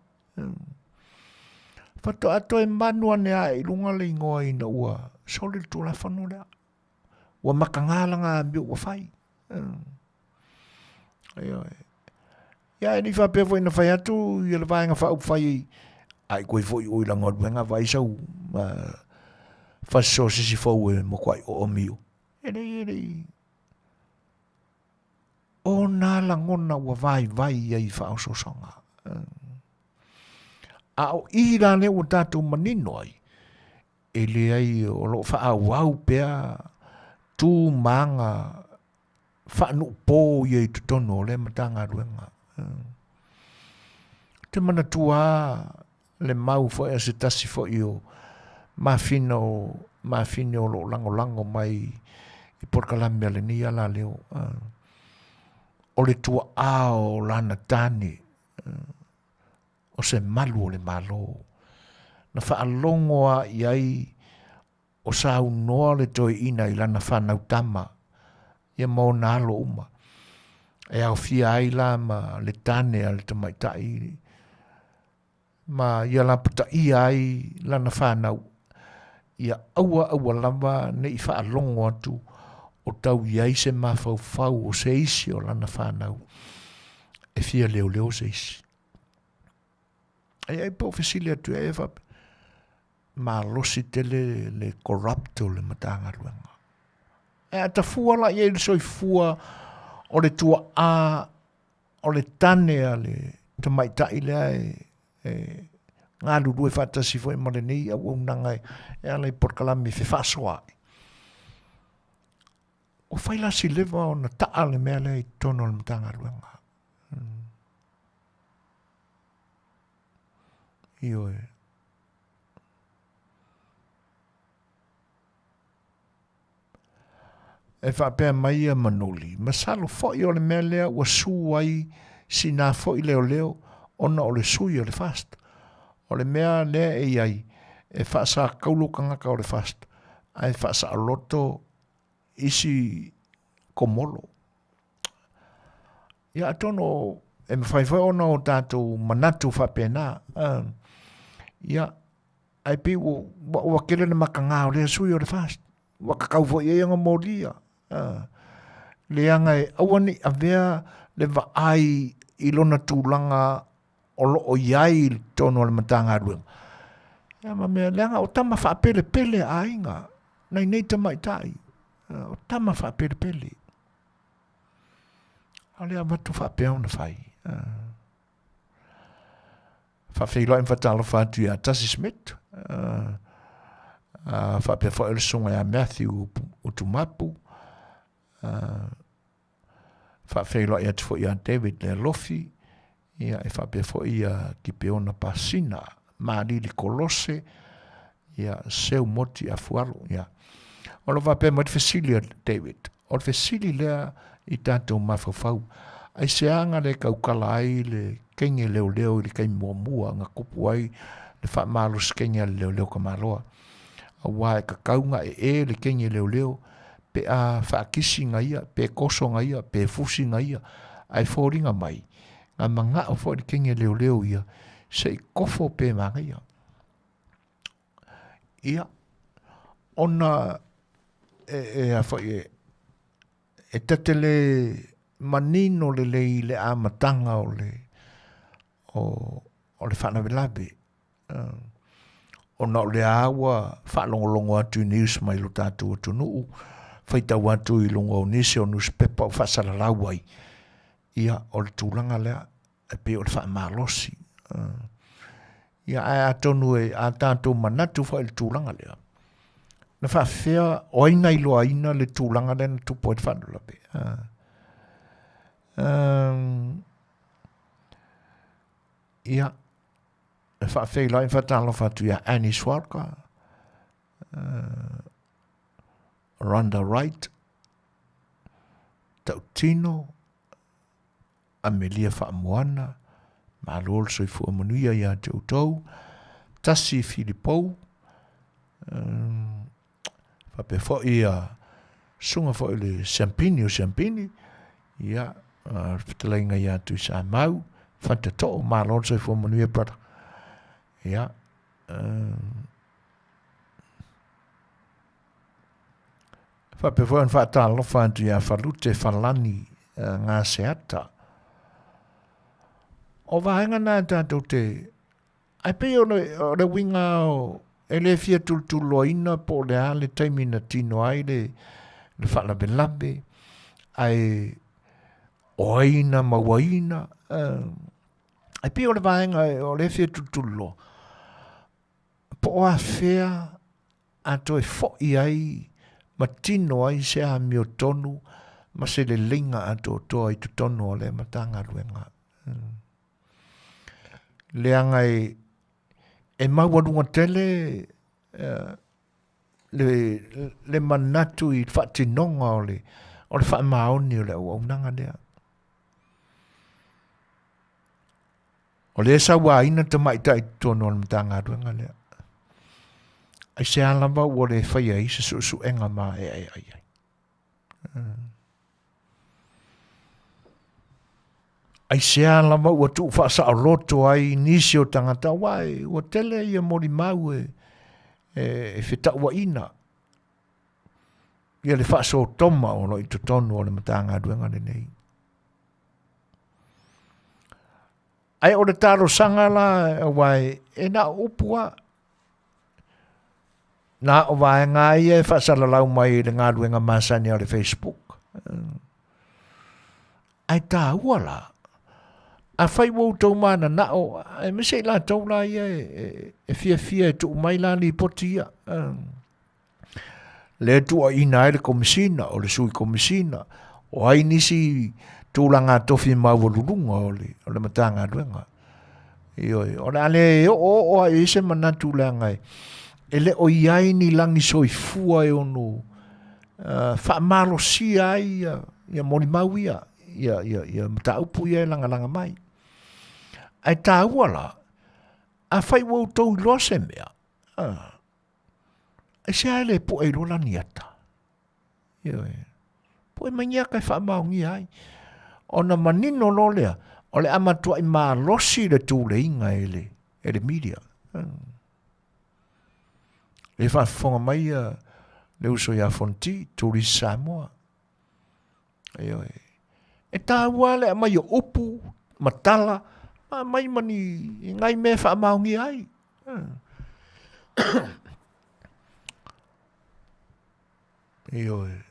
Faatoa toe manu ane lava i luga le igoa ina ua soli le Tulafono lea. Ua mataga lana amio ua fai. Ioe. Ia e le i faapea foi na fai atu ia le Vaega Faaupufai a i koe foi oi lana galuega vaai sau fasisoa se isi fou e matuai oomio. E le e le o nā lagona ua vaivai ai i faaosoosoga. A o i la lea ua tatou manino ai, e leai o lo o faaauau pea tu ma aga faanuupo ia i totonu o lea Matagaluega. Ou te manatua lava le mau foi a se tasi foi o mafina o mafine o lo o lagolago mai i polokalame a lenei alaleo, o le tuaa o lana tane o se malu o le Malo. Na faalogo lava i ai o saunoa le toeaina i lana fanau tama ia ma ona alo uma, e aofia ai la ma le tane a le tamaitai ma ia lapataia ai lana fanau, ia aua aua lava ne i faalogo atu o tau i ai se mafaufau o se isi o lana fanau e fia leoleo se isi. Ai ai po fesili atu ai e faapea, malosi tele le corrupt o le Matagaluega. E a tafua la i ai le soifua o le tuaa o le tane a le tamaitai lea e, e galulue faatasi foi ma lenei auaunaga e, e ala i polokalame fefaasoaai. Ua fai la si leva ona taa le mea lea i totonu o le Matagaluega. Ioe. E faapea mai ia Manuli, masalo foi o le mea lea ua su ai sina foi leoleo ona o le sui o le FAST. O le mea lea e i ai, e faasakaulo tagata o le FAST, ae faasaoloto isi komolo. Ia atonu e mafai foi ona o tatou manatu faapena. Ia, ae pei ua, ua, ua tele le mataga o lea sui o le FAST. Ua tatau foi i ai ona molia. Leaga e aua ne i avea le vaai i lona tulaga o lo o i ai i totonu o le Matagaluega. Ia ma mea, leaga o tama faapelepele a aiga, nai nei tamaitai, o tama faapelepele. A o le avatu faapea ona fai. Faafeiloai ma faatalofa atu ia Tasi Smith, faapea foi le susuga ia Matthew Utumapu, faafeiloai atu foi ia David Lealofi, ia e faapea foi ia Kipeona Pasina, Malili Kolose, ia Seu Moti Afualo, ia. O lo faapea mai le fesili a David, o le fesili lea i tatou mafaufau, aisea na le taukala ai le kenge leoleo i le taimi muamua na tupu ai le faamalosi kenge a le leoleo tamaloa. Aua e tatau na ee le kenge leoleo pe a faakisi na ia, pe toso na ia, pe fusi na ia, ae foliga mai, na manao foi le kenge leoleo ia, se i kofo pe manaia. Ia, ona e, e a foi e, e tatele manino lelei i le amataga o le, o, o le faalavelave. Uh, ona o lea ua faalogologo atu i news mai lo tatou atunuu, faitau atu i luga o nisi o nusipepa o faasalalau ai, ia, o le tulaga lea, e pei o le faamalosi. Ia, ae atonu e a tatou manatu foi i le tulaga lea, na faafefea o ai na iloaina le tulaga lea na tupu ai le faalavelave? Ia, e faafeiloai ma faatalofa atu ia Annie Swalka, Rhonda Wright, Tautino, Amelia Faamoana, malo le soifua manuia ia te outou, Tasi Filipou, faapea foi ia susuga foi le Siampini o Siampini, ia, le fetalaiga ia Tuisamau, Fanta Too, malo le soifua manuia brother. Ia, faapea foi ona faatalofa atu ia Falute Falani Gaseata. O vaega na tatou te ae pei o le uiga o e le fia tulutuloaina po o le a le taimi na tino ai le faalavelave ae o ai na mauaina ae pei o le vaega o le fia tulituliloa po o afea a toe foi ai ma tino ai se amiotonu ma se leleiga atoatoa i totonu o lea Matagaluega. Leaga e maualuga tele le manatu i le faatinoga o le faamaoni o le auaunaga lea. O lea e sauaina tamaitai i totonu o le Matagaluega lea. Aisea lava ua le faia ai se suesuega maeaea i ai? Aisea lava ua tuufaasaoloto ai nisi o tagata, aua ua tele ia molimau e fetauaina ia le faasotoma o lo o i totonu o le Matagaluega lenei. Ae o le talosaga la, aua e na o upu lava, na o vaega ia e faasalalau mai i le galuega masani a le Facebook. Ae taua la, afai ua outou mananao, aemaise i latou la ia e fiafia e tuu mai la lipoti ia. Lea tuuaina ai le komisina, o le sui komisina, o ai nisi tulaga tofi maualuluga o le Matagaluega. Ioe, o le a le oo oo ai i se manatu leaga e le o i ai ni lagi soifua e ono faamalosia ai ia molimau ia, ia mataupu ia e lagalaga mai. Ae taua la, afai ua outou iloa se mea, aisea e le pue i loa lani ata? Ioe, pue mai ni ata e faamaonia ai. Ona manino loa lea, o le a matuai malosi le tuleiga e le media. Le faafofoga mai le uso ia Fonti, Turisi Samoa. Ioe, e taua le aumai o upu, ma tala, ma aumai ma ni nai mea e faamaonia ai. Ioe.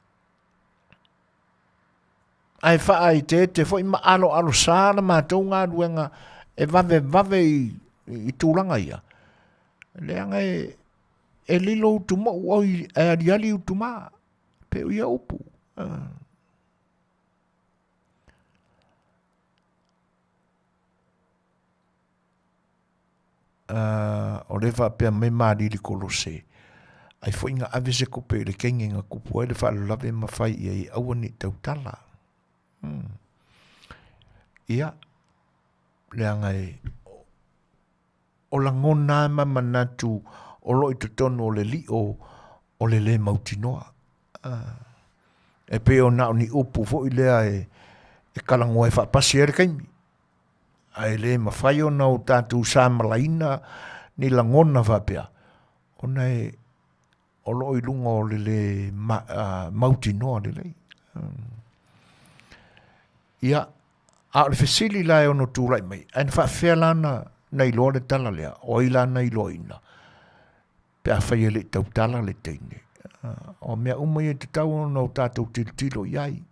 Ae faaeteete foi ma aloalosa la matou galuega e vavevave i tulaga ia. Leaga e lilo utumou oi e aliali utuma, pe o ia upu. O le faapea mai malili kolose, ai foi nga ave se tupe i le teine na tupu ai le faalavelave ma fai i ai aua ne i tautala. Ia, leaga e o lagona ma manatu o lo o i totonu o le lio o le le mautinoa. E pei o na o ni upu foi lea e talanoa e faapasi ai le taimi. Ae le mafai ona o tatou samalaina ni lagona faapea, ona e o lo o i luga o le le mautinoa lelei. Ia, a o le fesili la e ono tulai mai, ae na faafefea la na iloa le tala lea, o ai la na iloaina, pe afai e le i tautala le teine. O mea uma ia e tatau ona o tatou tilotilo i ai.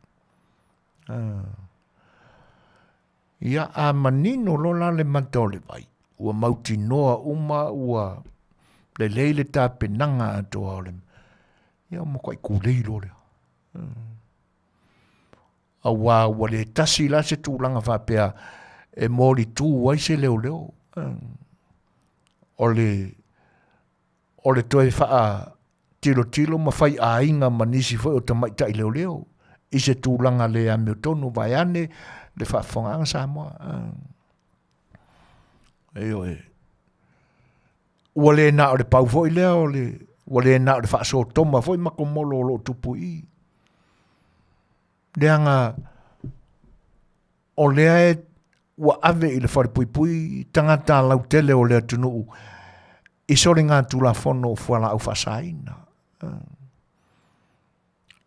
Ia, a manino loa la le mata o le vai, ua mautinoa uma ua lelei le tapenaga atoa o le, ia ua matuai tulei loa lea. Auā ua le tasi la se tulaga faapea e molitu ai se leoleo. O le o le toe faatilotilo ma faiaiga ma nisi foi o tamaitai leoleo i se tulaga le amiotonu vaeane le faafofogaaga Samoa. Ioe. Ua le na o le pau foi lea o le ua le na o le faasotoma foi ma komolo o lo o tupu i i. Leaga o lea e ua ave i le falepuipui tagata lautele o le atunuu i soligatulafono o fualaau faasaina.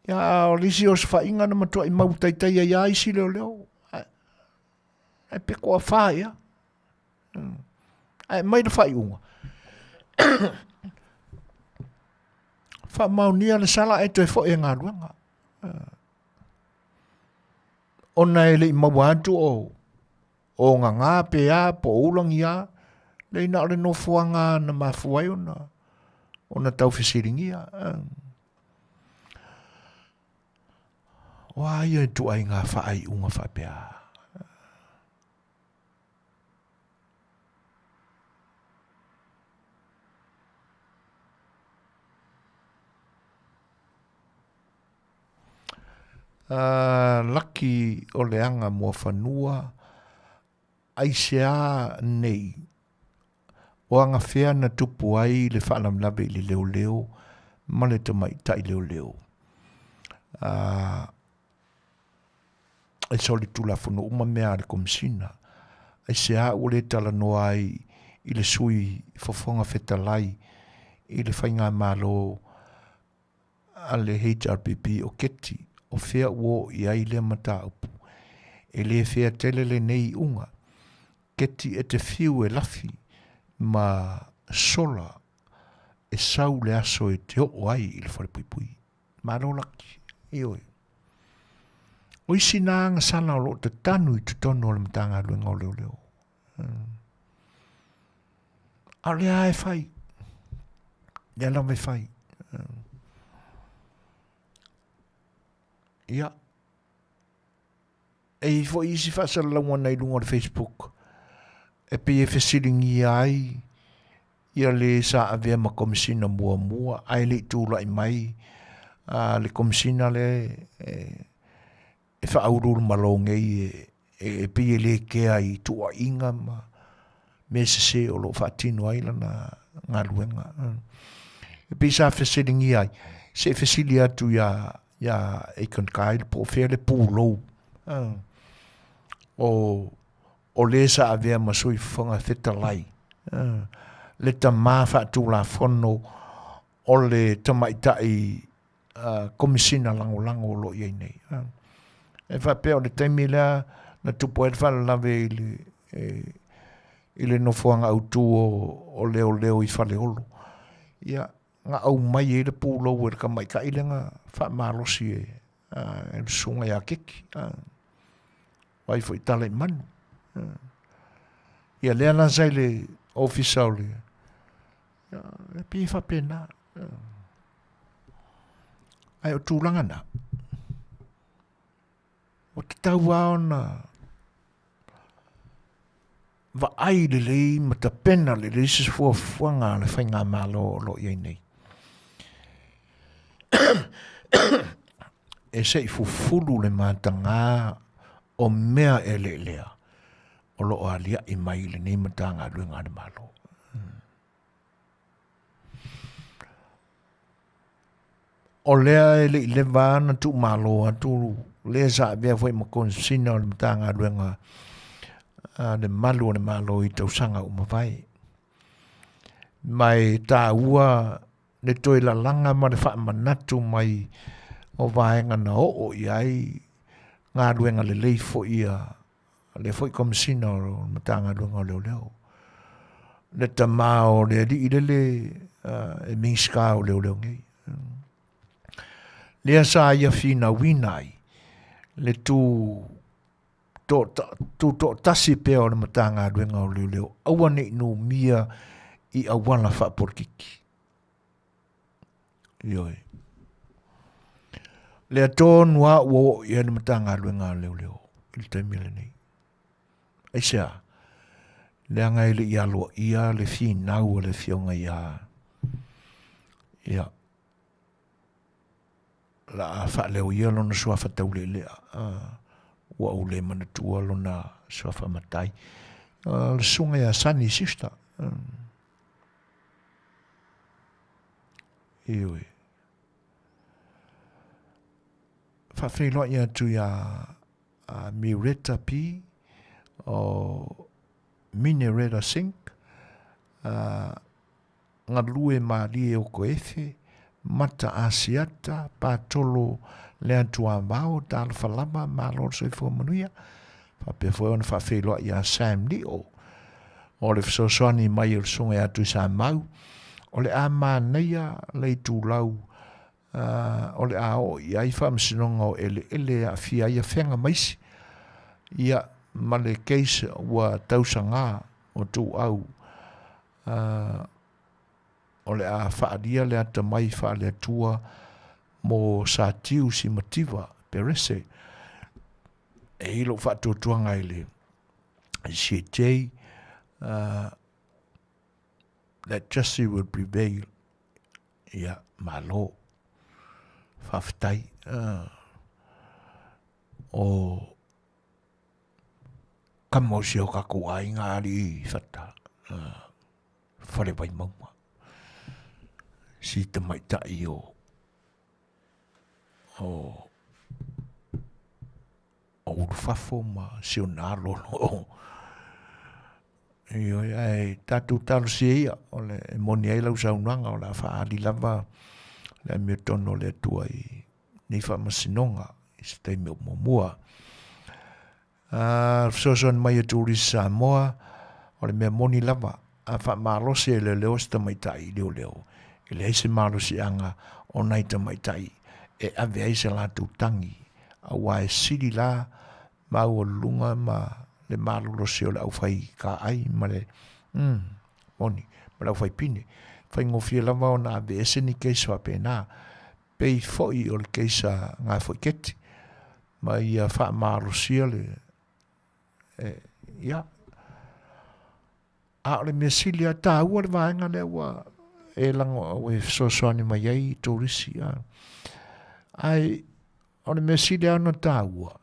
Ia, o le isi osofaiga na matuai mau taitai ai lava isi leoleo, ae pe toafa ea. Ae aumai le faaiuga, faamaonia le sala ae toe foi e galuega. Ona e le i maua atu o o gaga pe a po o ulagi a, leai na o le nofoaga na mafua ai ona ona tau fesiligia. O a ia ituaiga faaiuga faapea? Laki o le aga muafanua, aisea nei o agafea na tupu ai le faalavelave i le leoleo ma le tamaitai leoleo? E solitulafono uma mea a le Komesina. Aisea ua le talanoa ai i le Sui Fofoga Fetalai i le Faigamalo a le HRPP o Keti, o fea ua oo i ai lea mataupu? E le fea tele lenei iuga. Keti e te fiu e lafi ma sola e sau le aso e te oo ai i le falepuipui. Malo laki. Ioe. O isi na agasala o lo o tatanu i totonu o le Matagaluega o Leoleo. A o lea e fai. Lea lava e fai. Ia. E i ai foi isi faasalalauga na i luga o le Facebook e pei e fesiligia ai ia le sa avea ma Komesina muamua ae le i tulai mai le Komesina lea e faauluulumalo nei e pei e le kea i tuuaiga ma mea sese o lo o faatino ai lana galuega. E pei sa fesiligia ai, se i fesili atu iā iā Akon Kyle po o fea le pulou o le sa avea ma Sui Fofoga Fetalai, le tama faatulafono o le tamaitai Komesina Lagolago o lo o i ai nei. E faapea o le taimi lea na tupu ai le faalavelave i le, i le nofoaga autu o leoleo i Faleolo. Ia, na aumai ai le pulou e le tamaitai lea na faamalosi e le susuga ia Keki. Vaai foi tala i manu. Ia lea la sa i le ofisa o le, e pei e faapena. Ae o tulaga na, ua tatau lava ona vaai lelei ma tapena lelei se fuafuaga a le faigamalo o lo o i ai nei. E se i fufulu le mataga o mea eleelea o lo o aliaʻi mai i lenei Matagaluega a le Malo. O lea e le i leva ona tuumalo atu le sa avea foi ma Komesina o le Matagaluega a le Malu o le Malo i tausaga ua mavae. Ma e taua le toe lalaga ma le faamanatu mai o vaega na oo i ai galuega lelei foi a lea foi Komesina o le Matagaluega o Leoleo. Le tama o le alii lele e Minisita o Leoleo nei. Lea sa ia finauina ai le tu tutoatasi pea o le Matagaluega o Leoleo, aua ne i numia i auala faapolokiki. Ioe. Lea tonu lava ua oo i ai le Matagaluega a Leoleo i le taimi lenei. Aisea? Leaga e le i aloaia le finau a le afioga ia ia la a faaleo ia lona suafa taulealea ua ou le manatua lona suafa matai le susuga ia Sunny Sister. Ioe. Faafeiloai atu ia Mireta P o Minereta Sink galue malie o Koefe, Mata Asiata, Patolo le Atuavao, talofa lava, malo le soifua manuia. Faapea foi ona faafeiloai ia Sam Lio o le fesoasoani mai o le susuga ia Tuisamau, o le a manaia le itulau o le a oo i ai faamasinoga o eleele e aafia ai afega ma isi. Ia, ma le case ua tausaga o tuuau o le a faaalia le atamai faale-Atua mo Satiu Simativa Perese. E i lou faatuatuaga i le CJ, that justice will prevail. Ia, malo. Faafetai. O kama o si o kākou aiga alii fata, fale Vaimauga. Si tamaitai o o o Ulufafo ma si ona alo o Ioe, ae tatou talosia ia, o le e moni ai lau saunoaga, o le a faaali lava le amiotonu o le Atua i nei faamasinoga i se taimi o muamua. Fesoasoani mai a Turisi Samoa, o le mea moni lava, a faamalosi e leoleo se tamaitai i leoleo, e leai se malosiaga o nai tamaitai e ave ai se latou tagi, aua e sili la maualuluga ma le malolosi o le aufai kaai ma le moni, ma le aufai pine. Faigofie lava ona aveese ni case faapena, pei foi o le case a Gafoiketi, ma ia faamalosia le ia. A o le mea sili lava, taua le vaega lea ua e lago ua e fesoasoani mai ai i turisi. Ae o le mea sili lava ona taua,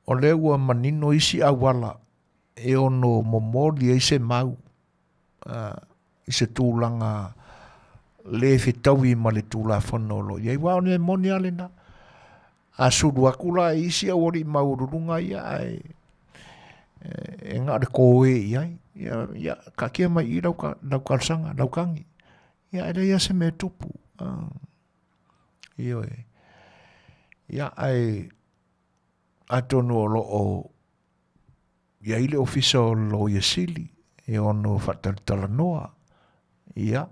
o lea ua manino isi auala e ono momoli ai se mau i se tulaga le fetaui ma le Tulafono o lo o i ai. Aua o le mea moni lava lena. A sulu atu la i isi aualii maualuluga ia, ae e na o le koe i ai. Ia, ia taatia mai i i lau, lau talosaga, lau tagi. Ia, e leai lava se mea e tupu. Ioe. Ia, ae atonu o lo o i ai le Ofisa o le Loia Sili e ono faatalatalanoa, ia,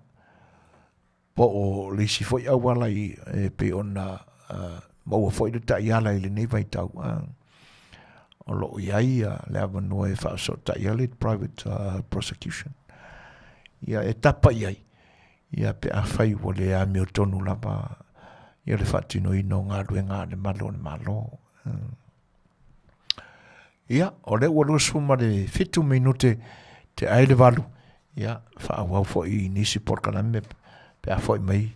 po o le isi foi auala i, e pei ona maua foi le taiala i lenei vaitau, o lo o i ai le avanoa e faafesootai ai le private prosecution. Ia, e tapa i ai, ia pe afai ua le amiotonu lava ia le faatinoina o galuega a le malu o le Malo. Ia, o lea ua 27 minute te ai le 8, ia, faaauau foi i nisi polokalame pe a foi mai,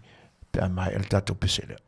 pe a maea le tatou pese lea.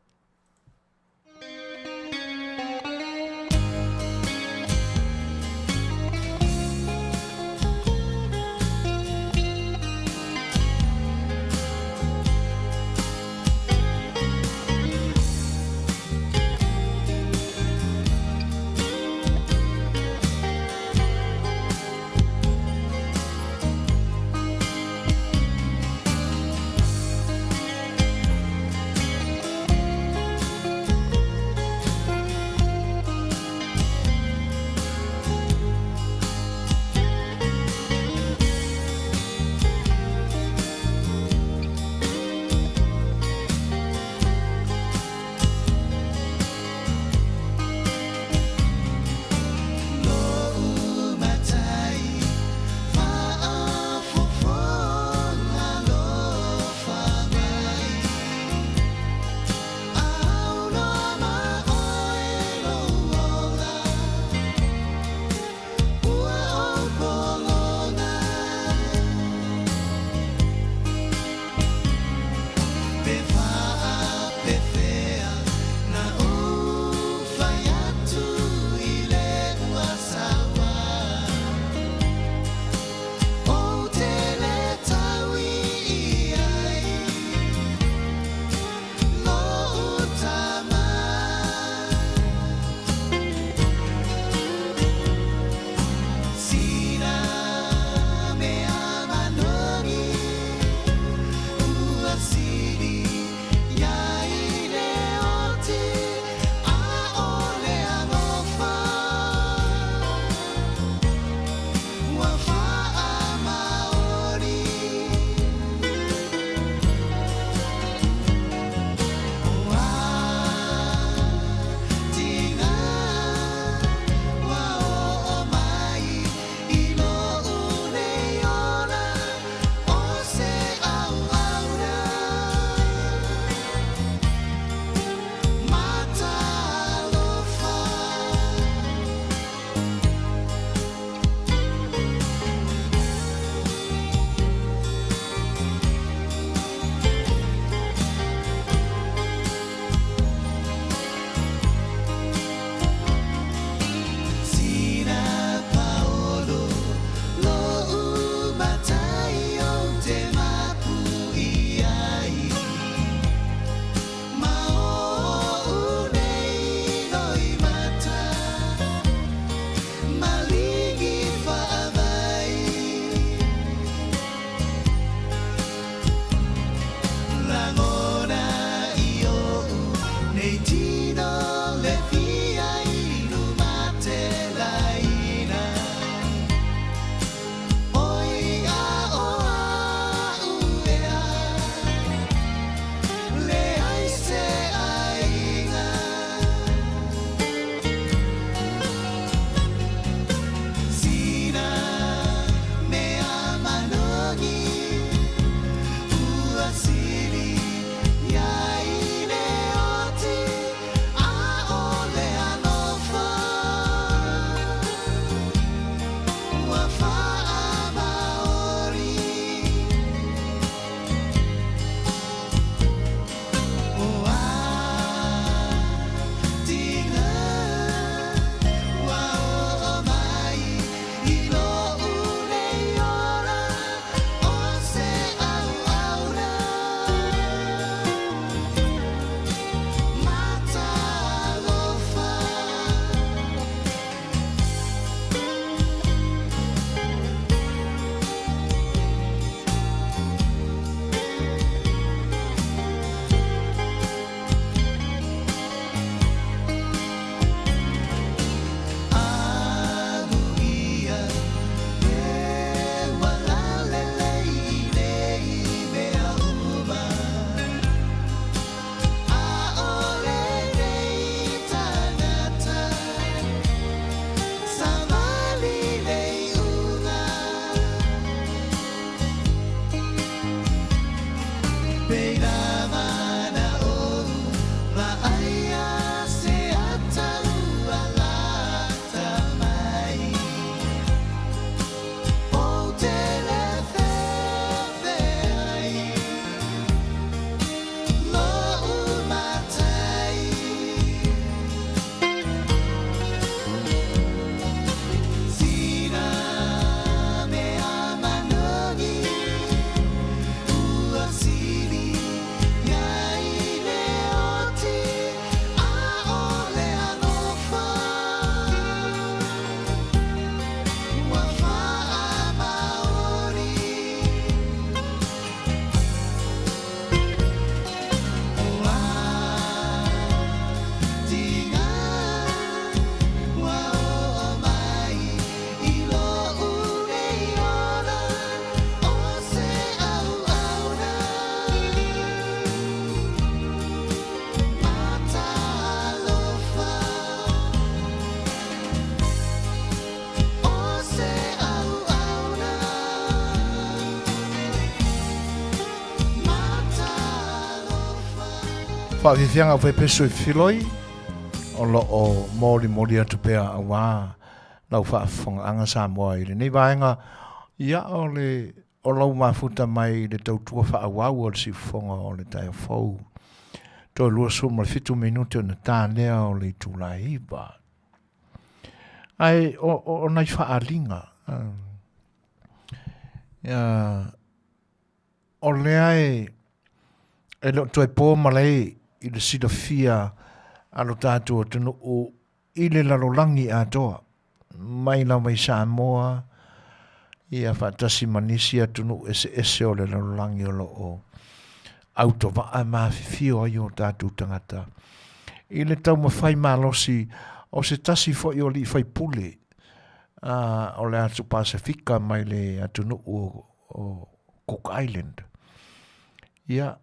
Faafiafiaga aufaepesu e filoi o loo molimoli atu pea auā lau faafofogaaga Samoa i lenei vaega ia o le o lau mafuta mai i le tautua faaauau o le siufofoga o le taeao fou. Toe 27 minute ona ta lea o le itula e 9. Ae o nai faaaliga o lea e le o toe po malae i le silafia a lo tatou atunuu i le lalolagi atoa mai lava i Samoa ia faatasi ma nisi atunuu eseese o le lalolagi o loo autovaa ma afifio ai o tatou tagata i le taumafai malosi o se tasi foi o alii faipule o le atu Pasefika mai le atunuu o Cook Island. Ia,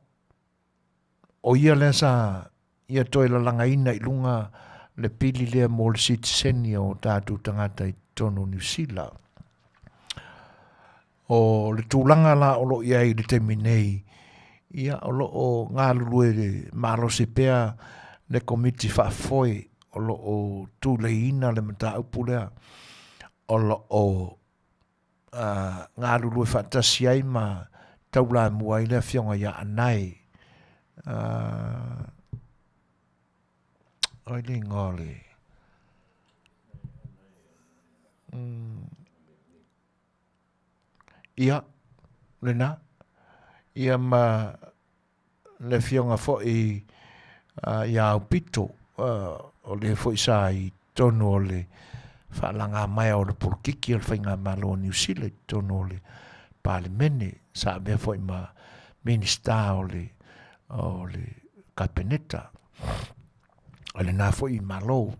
o ia lea sa ia toe lalagaina i luga le pili lea mo le sitiseni o tatou tagata i totonu o Niu Sila. O le tulaga la o loo i ai i le taimi nei, ia o loo galulue malosi pea le komiti faafoe o loo tuleiina le mataupu lea, o loo galulue faatasi ai ma taulamua ai le afioga ia Anae. Ai le igoa o le ia lena ia ma le afioga foi ia Aupito o le foi sa i totonu o le faalaga mai o le polokiki o le faigamalo o Niu Sila i totonu o le Palemene, sa avea foi ma Minista o le Kapeneta o lena foi Malo.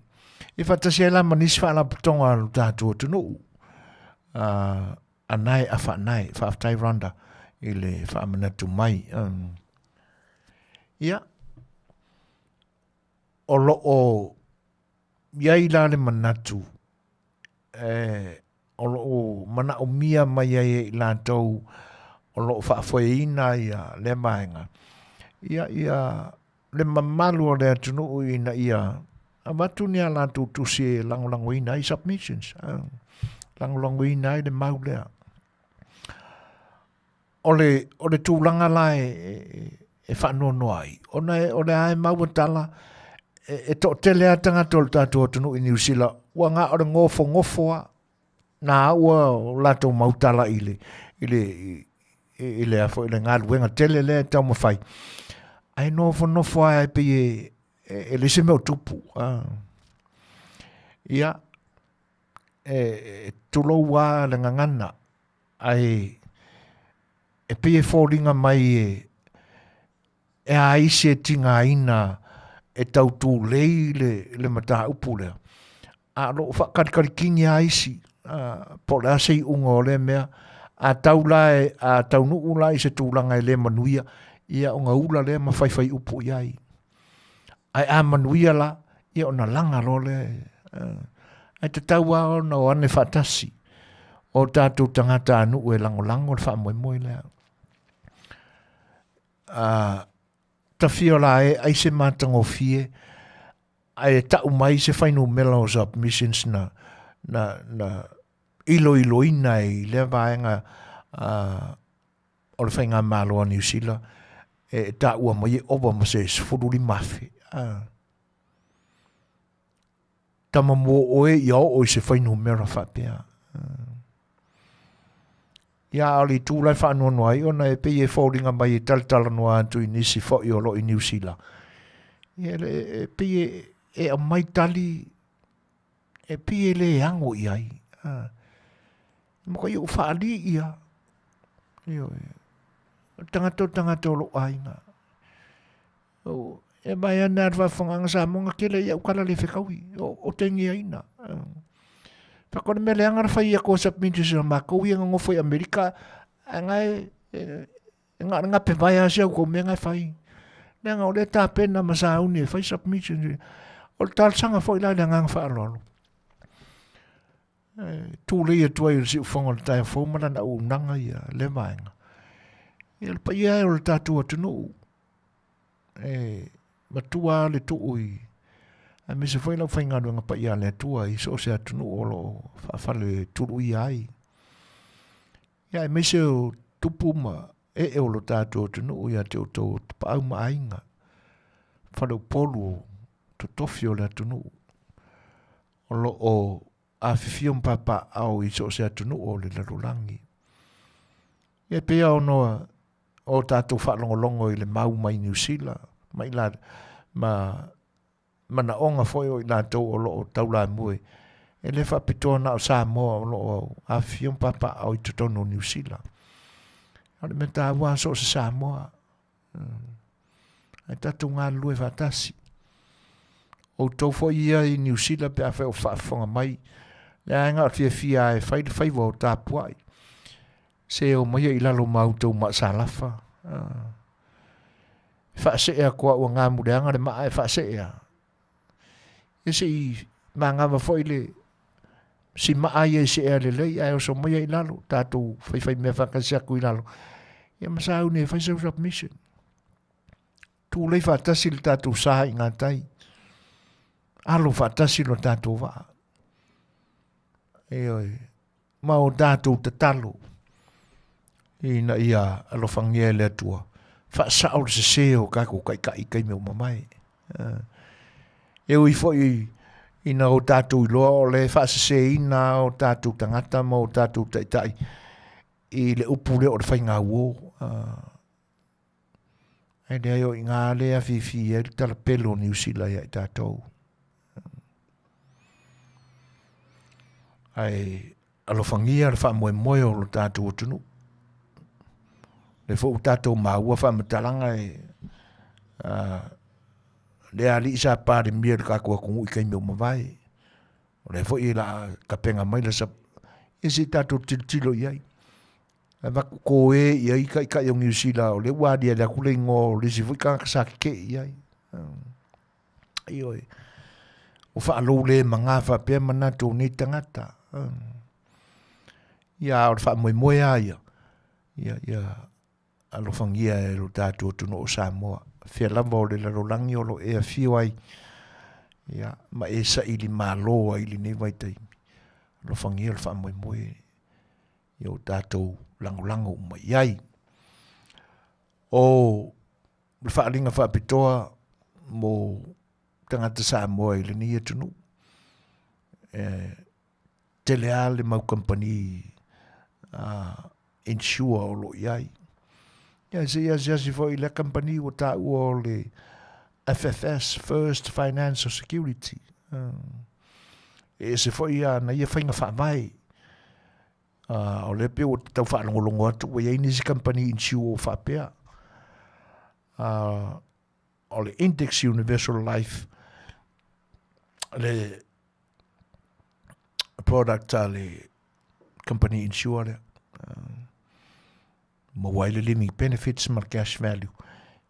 E faatasi ai la ma nisi faalapotopotoga a lo tatou atunuu. Anae afaanae, faafetai Rhonda i le faamanatu mai. Ia, o loo i ai la le manatu o loo manaomia mai ai e i latou o loo faafoeina ia lea vaega ia le mamalu o le atunuu ina ia avatu ni a latou tusi e lagolagoina ai submissions, lagolagoina ai le mau lea. O le tulaga la e faanoanoa ai, ona o le a e maua tala e toatele lava tagata o le tatou atunuu i Niu Sila ua na o le gofogofo lava na ua o latou mau tala i le i le i le foi le galuega tele lea e taumafai, ae nofonofo lava e pei e leai se mea o tupu. Ia, e tulou lava le gagana, ae e pei e foliga mai e a isi e tigaina e tautulei le mataupu lea, a o loo faakalikali a isi po o le a se iuga o lea mea. A tau la a taunuu la i se tulaga e le manuia, ia ona ula lea ma faifai upu i ai. Ae a manuia la, ia ona laga loa lea. Ae tatau lava ona o ane faatasi o tatou tagata nuu e lagolago le faamoemoe lea. tafia o la e ai se matagofie ae tau mai se fuainumera o submissions na na na iloiloina ai i lea vaega o le faigamalo a Niu Sila e taua mai e ova ma se 15,000. Tama mo oe ia oo i se fuainumera faapea. Ia a o le itu la e faanoanoa ai ona e pei e foliga mai e talatalanoa atu i nisi foi o lo o i Niu Sila. Ia e pei e aumai tali e pei e le ago i ai. Matuai ou faalii ia. Ioe. O le tagata o le tagata o lou aiga. E vaeane lava le faafofogaaga Samoa na tele ai au tala le fetaui o tegiaina. Faatoa le mea leaga le fai atu o submissions a matou ia nonofo i Amerika ae na e na o le gape vae lava si a outou mea na e fai. Leaga o lea e tapena ma sauni e fai submissions. O le talosaga foi la i le agaga faaaloalo, e tulei atu ai i le siufofoga o le taeao fou ma lana auaunaga ia lea vaega. Ia le paia e o le tatou atunuu, e matua lava le tuu i aemaise foi le aufaigaluega paia a le Atua i so o se atunuu o lo o faafaletuluia ai. Ia aemaise o tupu ma ee o lo tatou atunuu ia te outou o tapaau ma aiga, faleupolu o totofi o le atunuu o lo o afifio ma papaaao i so o se atunuu o le lalolagi. Ia e pei lava ona o tatou faalogologo i le mau mai Niu Sila ma i la, ma manaoga foi o i latou o lo o taulamue, e le faapitoa na o Samoa o lo o afifio ma papaaao i totonu o Niu Sila. O le mea taua so o se Samoa. Ae tatou galulue faatasi. Outou foi ia i Niu Sila pe afai o faafofoga mai, le aega o le fiafia e fai le faiva o tapuai. Se o maia i lalo ma outou maasalafa. E faasee atu au ua gamuleaga le maa e faasee a. Ia se i magava foi le si maa ia e seea lelei ae oso maia i lalo, tatou faifai mea faatasi atu i lalo. Ia ma sauni e fai sau submission. Tulei faatasi le tatou sa i gatai. Alo faatasi lo tatou vaa. Ioe. Ma o tatou tatalo ina ia alofagia e le Atua faasao le sese o tatou taitai i taimi ua mavae. E ui foi ina o tatou iloa o le faaseseina o tatou tagata ma o tatou taitai i le upu lea o le faigauo. Ae leai o i ina lea e afifi ai le talapelo o Niu Sila ia i tatou. Ae alofagia le faamoemoe o lo tatou atunuu. Le foi ua tatou maua faamatalaga e le alii sa palemia i le tatou atunuu i taimi ua mavae. O lea foi o le a tapena mai le ia se i tatou tilotilo i ai. Avatu toe i ai taitai o Niu Sila, o lea ua aliali atu le igoa o le isi foi tagata sa tetee i ai. Ioe. Ua faalou le maga faapea manatu o nei tagata. Ia, o le faamoemoe lava ia, ia, ia alofagia e lo tatou atunuu o Samoa. Fea lava o le lalolagi o lo o e afio ai, ia, ma e saili malo ai i lenei vaitaimi. Alofagia le faamoemoe ia o tatou lagolago uma i ai. O le faaaliga faapitoa mo tagata Samoa i lenei atunuu, e tele lava le mau kamupani insure o lo o i ai. Ia, se i asiasi foi i lea kamupani ua taua o le FFS, First Financial Security. E ese foi ana ia faiga faavae. O lea pei ua tau faalogologo atu ua i ai nisi kamupani insure o faapea. O le Index Universal Life, le product a le company insure lea. Maua ai le living benefits ma le cash value.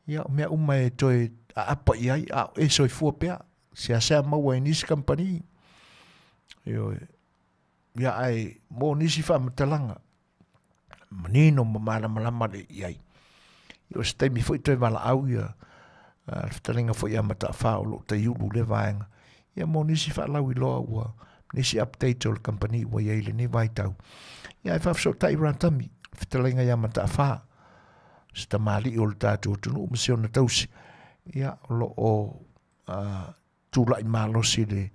Ia, o mea uma e toe aapa i ai, a o e soifua pea. Seasea maua i nisi company. Ioe. Ia, ae mo nisi faamatalaga, manino ma malamalama le i ai. Ia, o se taimi foi toe valaau ia Le fetalaiga foi ia Mata'afa o loo taiulu lea vaega, ia mo nisi faalauiloa ua nisi update o le kamupani ua i ai i lenei vaitau. Ia ae faafesootai Ratami, le fetalaiga ia Mata'afa, se tamalii o le tatou atunuu ma si ona tausi, ia o lo o tulai malosi le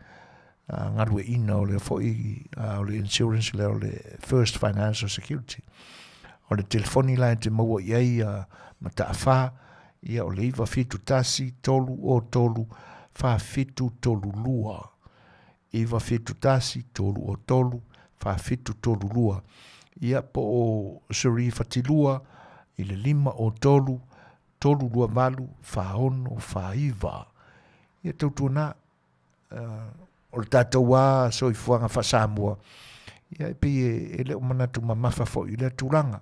galueaiina o lea foi o le insurance lea o le First Financial Security. O le telefoni la e te maua i ai Mata'afa, ia o le 971 303 4732. 971 303 4732. Ia po o Suri Fatilua i le 503 328 4649. Ia tautuana, o le tatou lava soifuaga faa-Samoa, ia e pei e le o manatu mamafa foi i lea tulaga.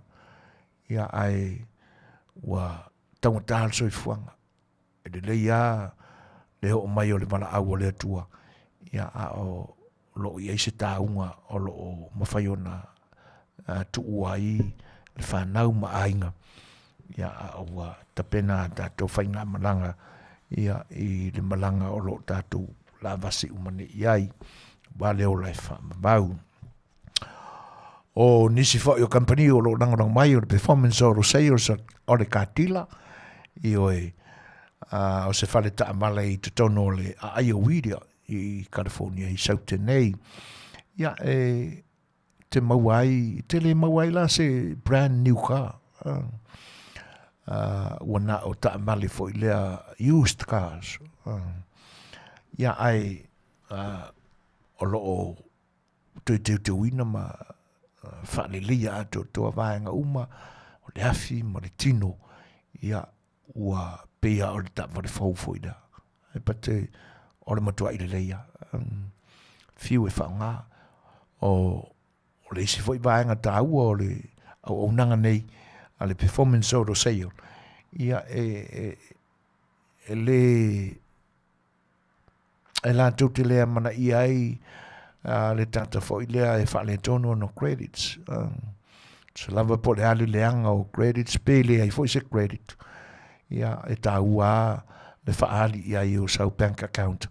Ia ae ua taugata le soifuaga. E lelei lava le oo mai o le valaau a le Atua, ia a o lo o i ai se tauga o lo o mafai ona tuua ai le fanau ma aiga, ia a ua tapena a tatou faigamalaga ia i le malaga o lo o tatou lavasi uma nei i ai, aua le ola e faamamau. O nisi foi o kamupani o lo o lagolago mai o le Performance Auto Sales o le Katila, ioe, o se fale taavale i totonu o le aai o Whittier i California i Saute nei. Ia, e te maua ai, te le maua ai la se brand new car. Ua na o taavale foi lea used cars. Ia, ai o lo o toe teuteuina ma faaleleia atoatoa vaega uma o le afi ma le tino, ia ua pei lava o le taavale fou foi lea. E pate o le matuai lelei lava. Fiu e faaaoga. O le isi foi vaega taua o le auaunaga nei a le Performance Auto Sale, ia e le e latou te le amanaia ai le tagata foi lea e faaletonu ona credits. Se lava po o le a le leaga o credits pe leai foi se credit, ia e taua lava le faaali i ai o sau bank account,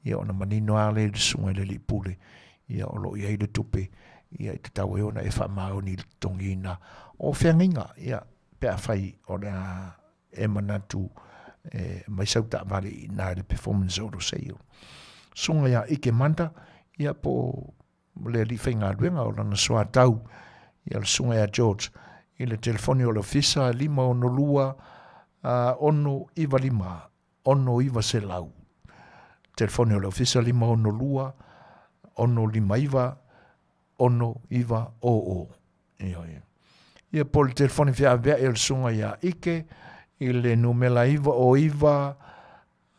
ia ona manino lava lea i le susuga i le alii pule, ia o lo o i ai le tupe, ia e tatau ai ona e faamaoni i le totogiina o feagaiga, ia pe afai o le a e manatu e aumai sau taavale i ina i le Performance Auto Sale. Susuga ia Ike Manda, ia po o le alii faigaluega o lana soatau, ia le susuga ia George, i le telefoni o le ofisa 562 695 6900. Telefoni o le ofisa 562 659 6900. Ioe. Ia po o le telefoni feaveai o le susuga ia Ike i le numera 909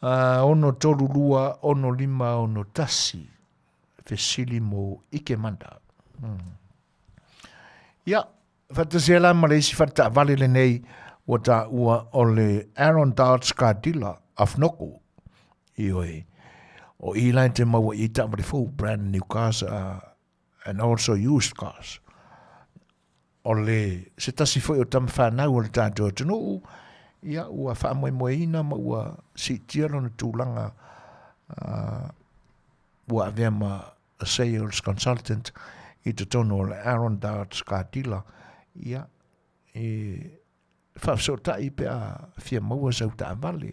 632 6561. Fesili mo Ike Manda. Ia, faatasi ai la ma le isi faletaavale lenei ua taua o le Aaron Dodge Car Dealer of Noko. Ioe. O i la e te maua i taavale fou, brand new cars and also used cars. O le se tasi foi o tama fanau o le tatou atunuu, ia ua faamoemoeina ma ua siitia lona tulaga ua avea ma sales consultant i totonu o le Aaron Darts Car Dealer, ia e faafesootai pe a fia maua sau taavale.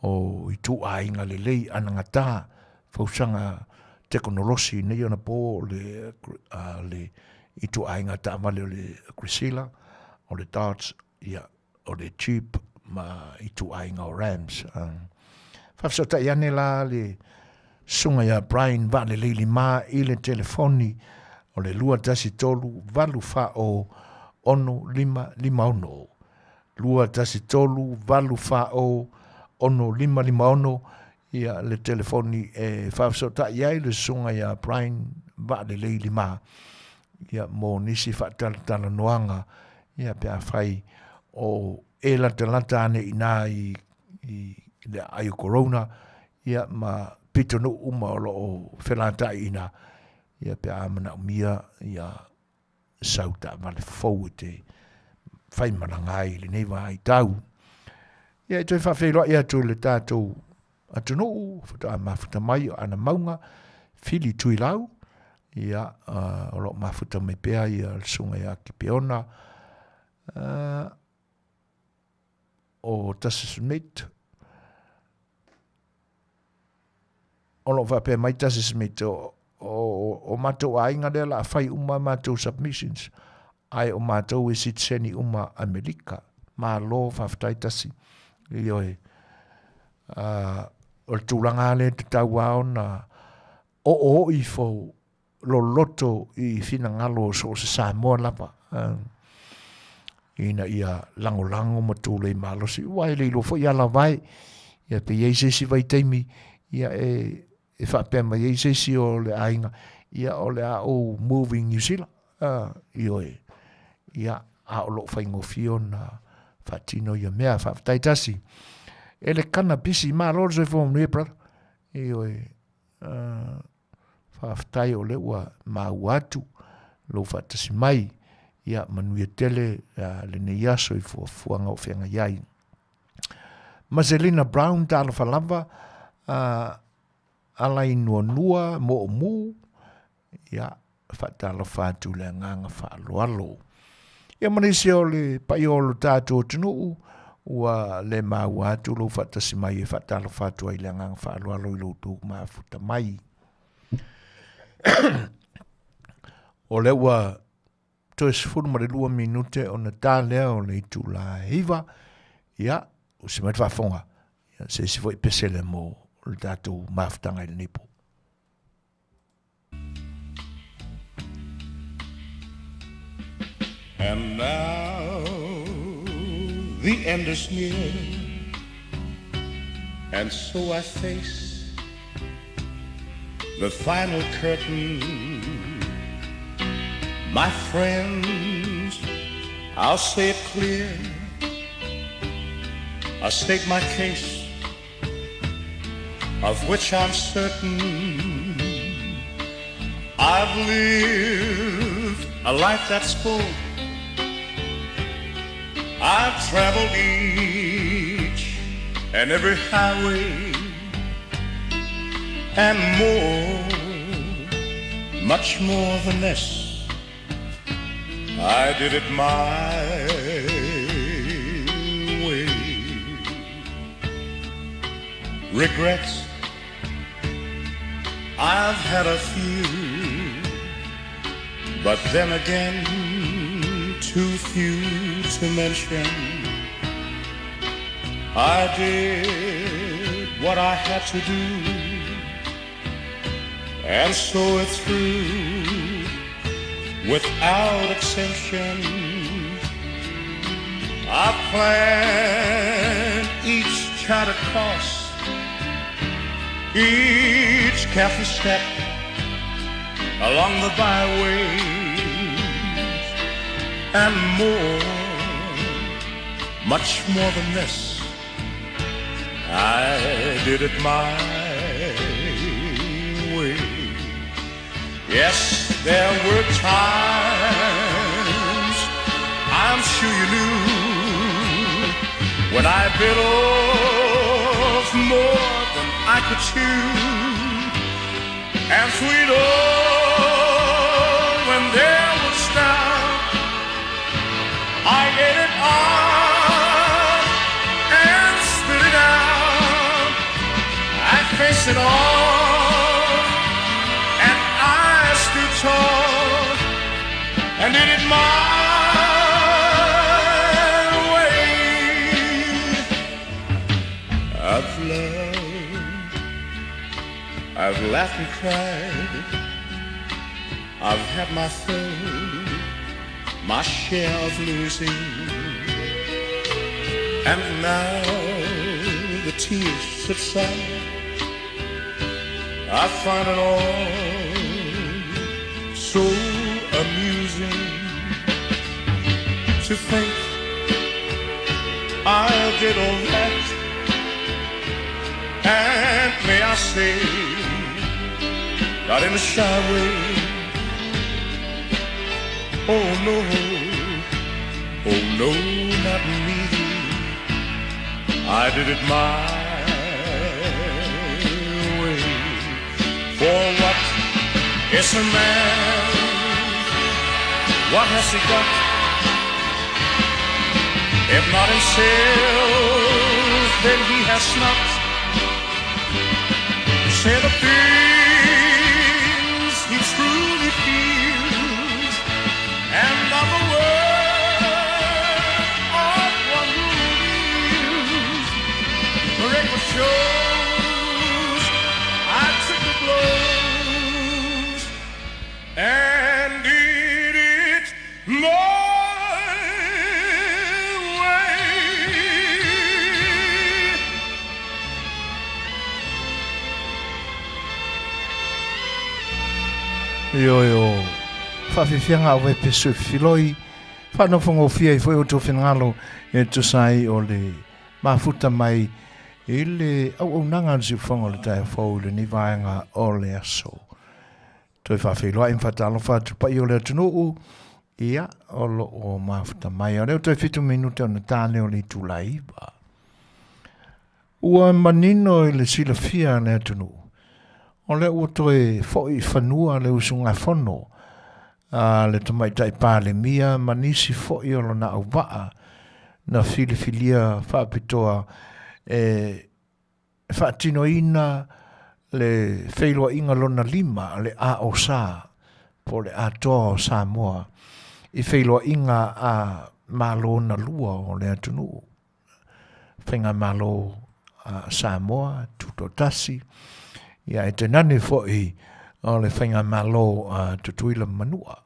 O ituaiga lelei anagata fausaga tekonolosi nei ona po o le, le ituaiga taavale o le Chrysler, o le Dodge, ia, o le Jeep ma ituaiga o Rams. Faafesootai ane la le susuga ia Brian Vaalelei Lima i le telefoni o le 213 840 6556. 213 840 6556 ia le telefoni e faafesootai ai le susuga ia Brian Vaalelei Lima ia mo nisi faatalatalanoaga ia pe afai o e latalata ane i ina i le aai o Corona ia ma pitonuu uma o lo o felatai i ina ia pe a manaomia ia sau taavale fou e te faimalaga ai i lenei vaitau. Ia e toe faafeiloai atu i le tatou atunuu faatoa mafuta mai o Ana Mauga Fili Tuilau, ia o loo mafuta mai pea ia le susuga ia Kipeona o Tasi Smith. O loo faapea mai Tasi Smith o matou aiga lea la fai uma matou submissions ae o matou e sitiseni uma Amerika. Malo faafetai Tasi. Ioe. O le tulaga lea e tatau lava ona oo ifo loloto i finagalo o so o se Samoa lava, ina ia lagolago ma tulei malosi, ua e le iloa foi ala vae, ia pe i ai se isi vaitaimi, ia e faapea mai ai se isi o le aiga, ia o le a ou move i Niu Sila, ioe, ia, a o loo faigofie ona faatino ia mea. Faafetai Tasi. E le kana pisi, malo le soifua manuia, brother. Ioe, faafetai o lea ua maua atu lou faatasi mai. Ia manuia tele lenei aso i fuafuaga o feagai ai. Maselina Brown, talofa lava, ala i nuanua moomu, ia faatalofa atu le agaga faaaloalo. Ia ma nisi o le paia o lo tatou atunuu ua le maua atu lou faatasi mai e faatalofa atu ai le agaga faaaloalo i lo outou mafuta mai. O lea ua toe 12 minute ona ta lea o le itula e 9, ia, usi mai le faafofoga, ia, se isi foi pesele mo le tatou mafutaga i lenei po. And now the end is near, and so I face the final curtain. My friends, I'll say it clear, I'll state my case, of which I'm certain. I've lived a life that's full. I've traveled each and every highway and more, much more than this. I did it my way. Regrets, I've had a few, but then again, too few to mention. I did what I had to do, and so it's through, without exemption. I planned each charted course, each careful step along the byway, and more, much more than this. I did it my way. Yes, there were times, I'm sure you knew, when I bit off more than I could chew, and sweet oh, when there was doubt, I ate it all and spit it out. I faced it all, and I stood tall and did it my way. I've loved, I've laughed and cried, I've had my fill, my share of losing, and now the tears subside. I find it all so amusing to think I did all that, and may I say, not in a shy way. Oh no, oh no, not me. I did it my way. For what is a man? What has he got? If not himself, then he has not said the things he truly feels, and of the worth of one who reveals. The record shows I took the blows and did it my way. Ioe o faafiafiaga au epesu e filoi faanofogofia ai foi outou finagalo e tusa ai o le mafuta mai i le auaunaga a le siufofoga o le taeao fou i lenei vaega o le aso. Toe faafeiloai ma faatalofa atu paia o le atunuu, ia, o lo o mafuta mai. O lea ua toe 7 minute ona ta lea o le itula e 9. Ua manino i le silafia a le atunuu, o lea ua toe foi i fanua le usugafono a le Tamaitai Palemia ma nisi foi o lona auvaa na filifilia faapitoa e faatinoina le feiloaiga lona 5 le AOSA po o le Atoa o Samoa i feiloaiga a Malo na lua o le atunuu. Faigamalo a Samoa Tutoatasi, ia e tainane foi o le Faigamalo a Tutuila ma Manua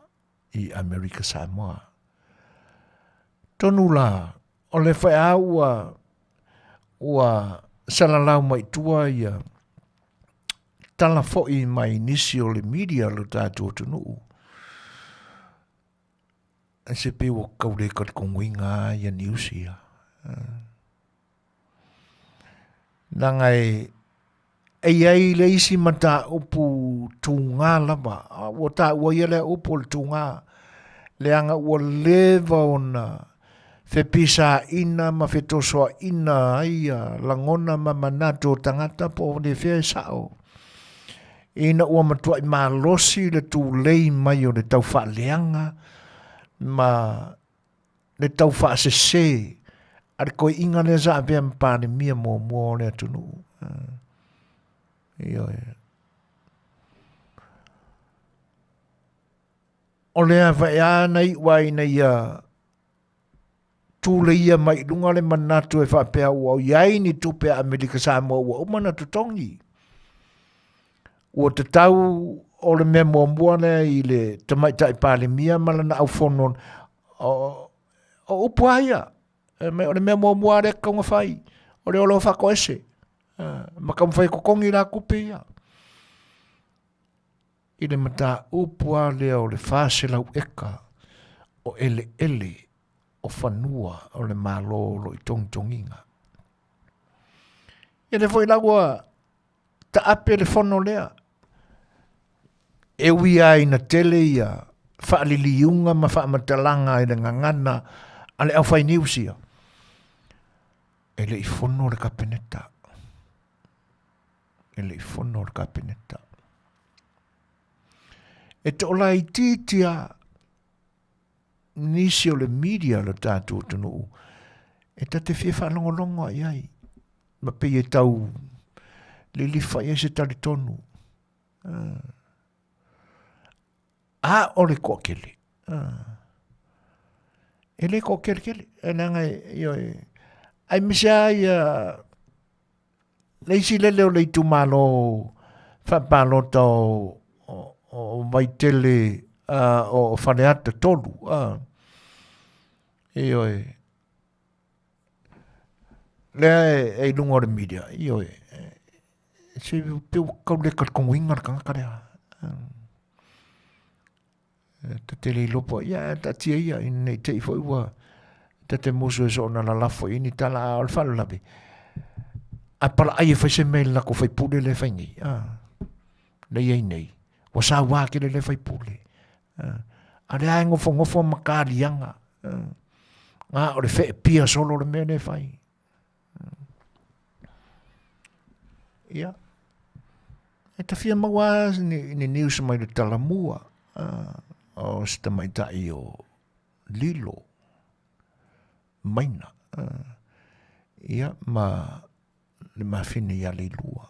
i Amerika Samoa. Tonu la, o le whaea ua, ua salalau mai tua ia tala foi mai nisi o le media lo tātou atunuu. Ai se pei ua kau le kalikogoina ia news ia. Leaga e e i ai le isi mataupu tugā lava, ua taua ia lea upu o le tugā, leaga ua leva ona fepisaina ma fetosoaina ai ia lagona ma manatu o tagata po o le fea e sao. Ina ua matuai malosi le tulei mai o le taufaaleaga ma le taufaasese a le koiiga lea sa avea ma Palemia muamua o le atunuu. Ioe. O lea faia na iu ai ina ia tuleia mai i luga le manatu e faapea ua i ai ni tupe a Amerika Samoa ua uma ona totogi. Ua tatau o le mea muamua lea i le Tamaitai Palemia ma lana aufono o, o upu lava ia. E mai o le mea muamua lea e tatau ona fai, o le olo faatoese. Ma taumafai e totogi la tupe ia. I le mataupu lava lea o le 400 eka o eleele o fanua o le Malo o lo o i togitogiga. Ia lea foi la ua taape le fono lea, e ui lava ina tele ia faaliliuga ma faamatalaga i le gagana a le aufai news ia, e le i fono le Kapeneta. E le i fono le Kapeneta. E toolaitiiti lava nisi o le media o le tatou atunuu e ta te fia faalogologo i ai ma pei e tau lilifa i ai se talitonu. A o le toatele. E le toatele tele. E leaga e, ioe, aemaise lava ia le isi lele o le itumalo faapalota o, o, o Vaitele o Faleata 3. Ioe. Lea e, e i luga o le media, ioe. Se pe ua kau le kalikogoina le tagata lea. Ta te le iloa po ia taatia ia ina nei te i foi ua ta te musu e soona lalafo i ni tala a o le faalavelave. A palaai e fai se mea i le latou faipule lea e fai nei. A, lea i ai nei. Ua sauā tele lea faipule. A, a lea e nofonofo ma taliaga. A, o le feepia solo le mea lea e fai. Ia, e ta fia maua lava ni, ni news mai le talamua o se tamaitai o Lilo Maina. Ia, ma le mafine ia Leilua.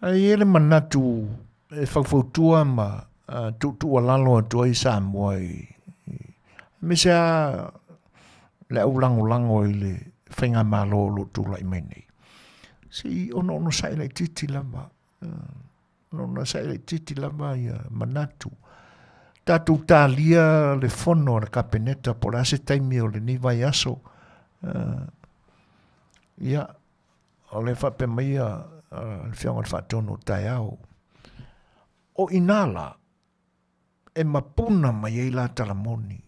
Ae i ai le manatu e faufautua ma tuutuualalo atu ai Samoa i aemaise lava le au lagolago i le faigamalo o lo o tulai mai nei, se i onoonosai laitiiti lava, onosai laitiiti lava ia manatu. Tatou talia le fono a le Kapeneta po o le a se taimi o lenei vaiaso. Ia, o lea e faapea mai le Afioga i le Faatonu o taeao. O i ina la e mapuna mai ai la tala moni.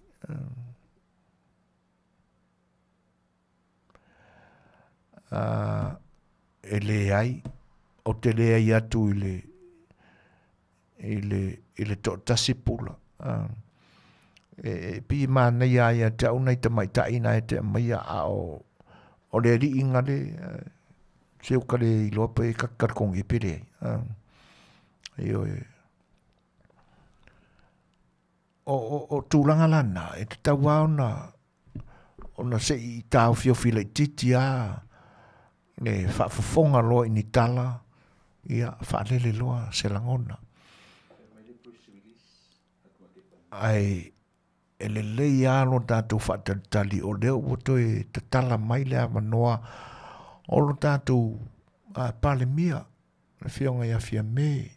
E leai, ou te leai atu i le i le, i le toatasi pula. E, e pei e manaia lava ia te au nai tamaitai na e te aumaia, a o, o le alii na le, se ua ka le iloa pe talitonu pe leai. Ioe. O, o, o tulaga la na, e tatau lava ona, ona se i taofiofi laitiiti lava le faafofoga loa i ni tala, ia faalele loa se lagona. Ae e lelei lava lo tatou faatalitali o lea ua toe tatala mai le avanoa o lo tatou Palemia, le Afioga ia Fiame.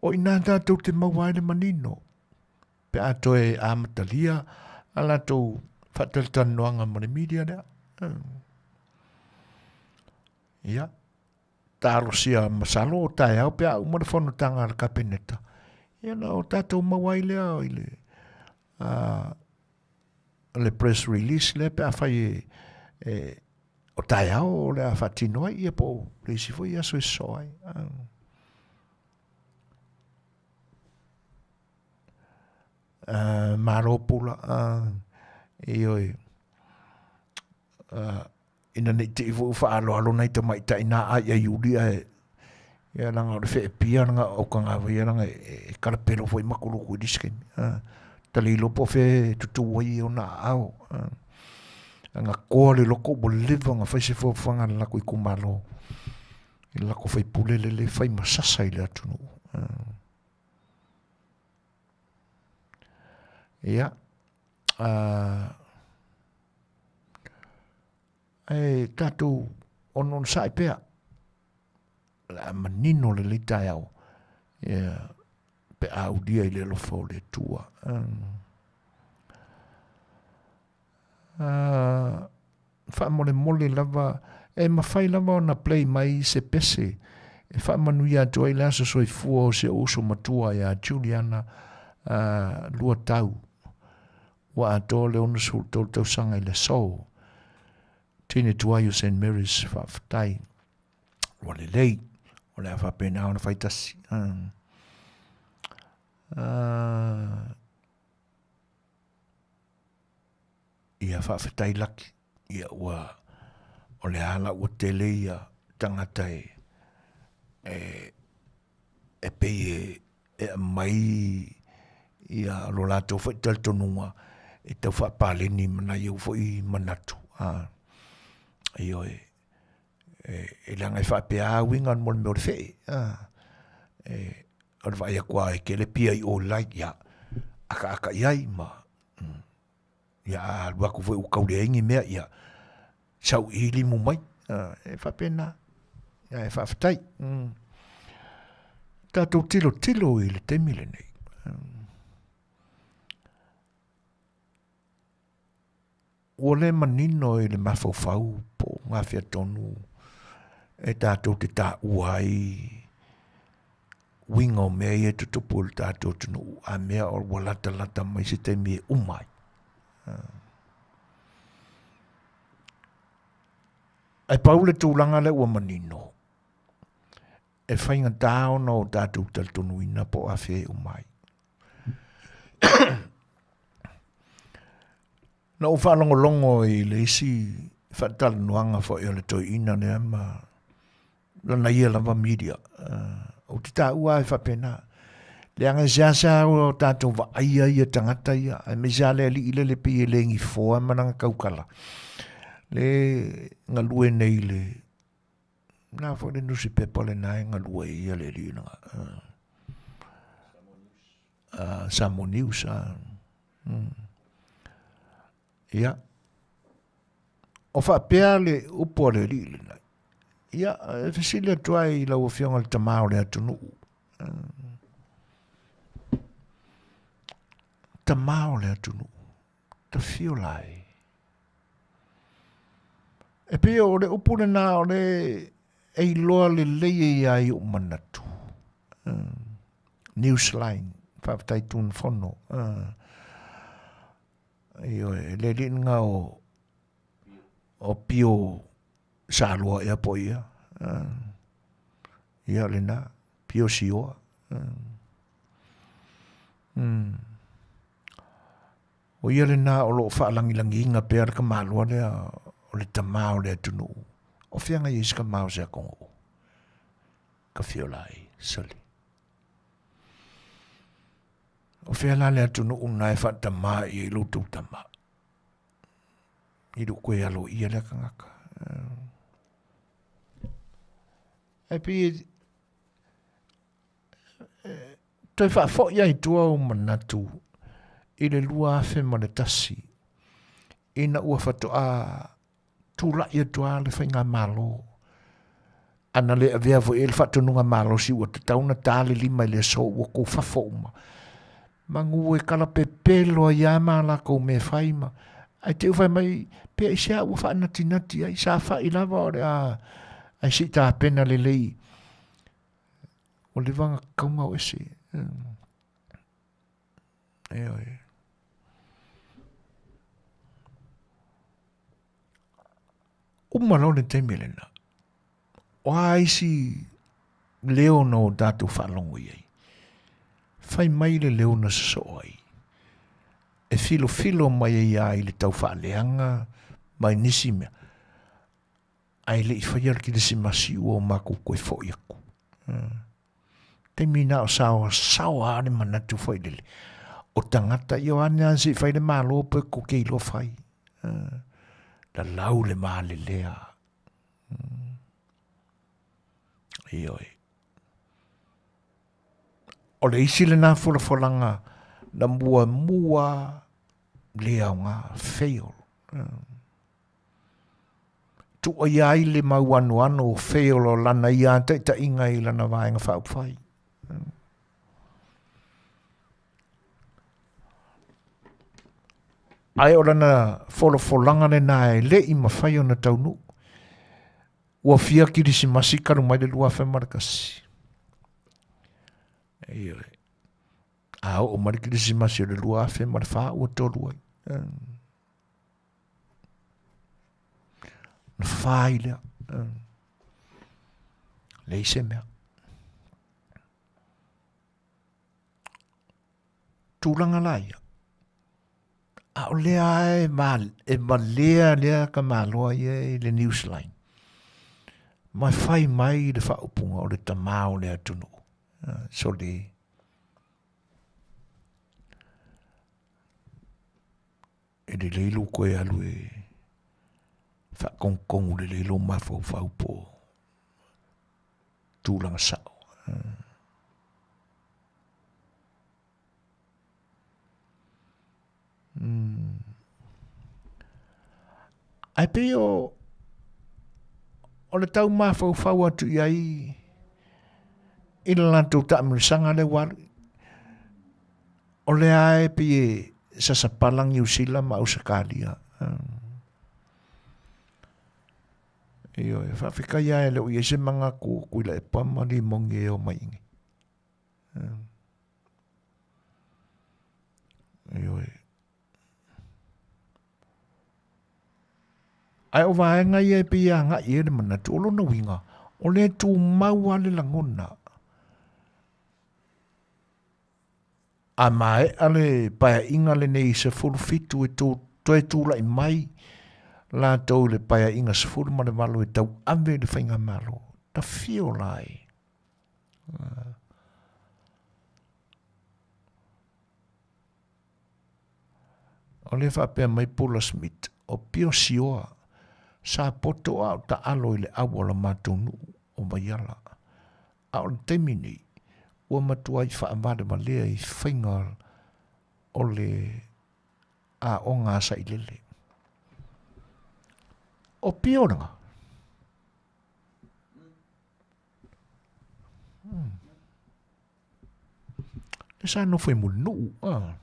O i ina tatou te maua ai le manino pe a toe amatalia a latou faatalatalanoaga ma le media lea. Ia, talosia masalo o taeao pe a uma le fonotaga a le Kapeneta, ia ona o tatou maua ai lea i le, le press release lea pe afai e, e o taeao o le a faatino ai, ia po o le isi foi aso e sosoo ai. Malo Pula, ioe, ina ne i te i foi ua faaaloalo nai tamaitai na ai ai uli ae ia leaga o le feepia leaga o aukagavai ia leaga e kalapelo foi ma kuluku i le isi taimi. Ta le iloa po o fea e tutū ai e ona aao. Leaga koa le loko ua leva ona fai se fuafuaga a le lako itumalo i le lako faipule lele e fai ma sasa i le atunuu. Ia, ae tatou ononosa'i pea, o le a manino lelei taeao, ia, pe a aulia i le alofa o le Atua. Faamolemole lava, e mafai lava ona play mai se pese e faamanuia atu ai le aso soifua o si ou uso matua ia Juliana Luatau, ua atoa le 63 tausaga i le aso. Teine tuai o St. Mary's, faafetai. Ua lelei, o le a faapena ona fai tasi. Ia faafetai Laki, ia ua o le a la ua tele ia tagata e e e pei e e aumai ia lo latou foi talitonuga e tau faapaleni ma nai ou foi manatu. Ioe, e leaga e faapea lava uiga mo le mea o le fee. E, o le vaai atu lava e tele pia i o i lai, ia, akaaka i ai ma, ia a alu atu foi ua tau leai ni mea, ia, sau i limu mai. E faapena. Ae faafetai. Tatou tilotilo i le taimi lenei. Ua le manino i le mafaufau po o gafea tonu e tatou te taua ai uiga o mea ia e tutupu i le tatou atunuu, a mea ua latalata mai se taimi e uma ai. Ae pau le tulaga lea ua manino, e faigata ona o tatou talitonuina po o afea e uma ai. Na ou faalogologo i le isi faatalanoaga foi a le toeaina lea ma lana ia lava media. Ou te taua lava e faapena, leaga e seasea o tatou vaaia ia tagata ia, aemaise lava le alii lea le pei e le gifoa ma lana taukala, le galue nei i le na foi le nusipepa lena e galue ai ia le alii lena. Samoa News. Ia, o faapea le upu a le alii lenai. Ia, e fesili atu ai i lau Afioga i le Tamā o le atunuu. Tamā o le atunuu, tafio la e. E pei o le upu lena o le e iloa lelei ai lava i ou manatu. Newsline, faafetai Tunufono. Ioe, le alii lena o o Pio Saloa ea po o ia. Ia lena, Pio Sioa. O ia lena o lo o faalagilagiina pea le tamaloa lea o le tamā o le atunuu. O fea na i ai se tamā o se atunuu? Ka fiola ai, sole. O fea la le atunuu na e faatamā i ai lo outou tama? I lou toe aloaia lea tagata. Ae pei e toe faafoi ai tua ou manatu i le 2001 ina ua faatoa tulai atu lava le faigamalo ana le avea foi i ai le faatonuga malosi ua tatau ona ta le lima i le aso ua tou fafo uma. Manu e kalapepelo ai lava ma latou mea e fai ma ae te i ua fai mai pe aisea ua faanatinati ai, sa fai lava o le a ae se i tapena lelei. Ua leva ona tatau ona o ese. Ioe. Uma loa le taimi lena, o a isi leo na o tatou faalogo i ai? Fai mai le leo na sosoo ai, e filofilo mai ai lava i le taufaaleaga ma i nisi mea, ae le i faia le kerisimasi ua o matou toe foi atu. Taimi na o saoasaoa lava le manatu foi lele, o tagata ia o a ni se i fai le Malo pe tou te iloa fai. Lalau le malelea. Ioe. O le isi lena folafolaga na muamua le aoga, fail. Tuuaia ai le mau anoano o fail o lana ia taitaiga i lana Vaega Faaupufai. Ae o lana folafolaga lena e le i mafai ona taunuu. Ua fia kilisimasi talu mai le 2001. Ioe. A oo mai le kilisimasi o le 2004 ua tolu ai. Na fai lea. Leai se mea. Tulaga la ia. A o lea e, e valea lea tamaloa ia i le Newsline. Ma fai mai le faaupuga o le tamā o le atunuu. Sole. E lelei lou toe alu e faatonutonu lelei lou mafaufau po o tulaga sao. Ae pei o o le tau mafaufau atu i ai i le latou taamilosaga lea ua alu. O lea e pei e sasapala Niu Sila ma Ausetalia. Ioe, faafetai lava e le o i ai se manatu o Tuilaepa ma Limoni e omai i inei. Ioe. Ae o vaega ia e pei e agai i ai le manatu, o lona uiga, o lea e tumau lava le lagona. A maea le paeaiga lenei 17 e toe tulai mai latou i le Paeaiga 18 e tauave i le faigamalo. Tafio la ai. O lea e faapea mai Paula Smith, o Pio Sioa, sa poto a o taalo i le aua o le matou nuu o Vaiala. A o le taimi nei, ua matuai faavalevalea i faiga o le aoga a Sailele. O Pio lena. Le sa nofo i Mulinuu. Ah.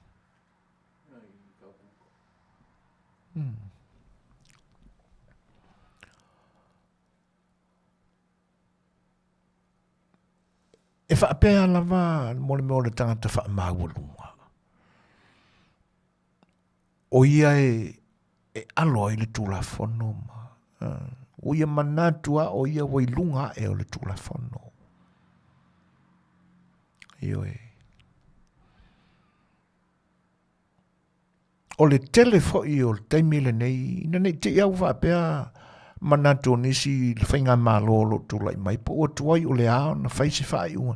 E faapea lava mo le mea o le tagata faamaualuga, o ia e, e alo ai le Tulafono ma ua ia manatu a o ia ua i luga ae o le Tulafono. Ioe. O le tele foi o le taimi lenei, ina ne i te i au faapea manatu o nisi i le faigamalo o lo o tulai mai, po ua tuai o le a ona fai se faaiuga.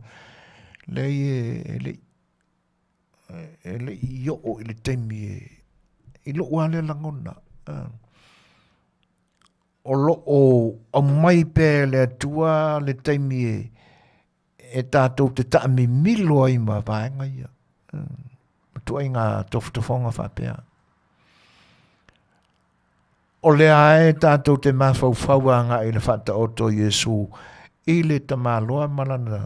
Leai e le e le i oo i le taimi e, i lou lava lea lagona. O lo o aumai pea e le Atua le taimi e, e tatou te taamimilo ai ma vaega ia. Ma ituaiga tofotofoga faapea. O lea e tatou te mafaufau agai i le faataoto o Iesu i le tamaloa ma lana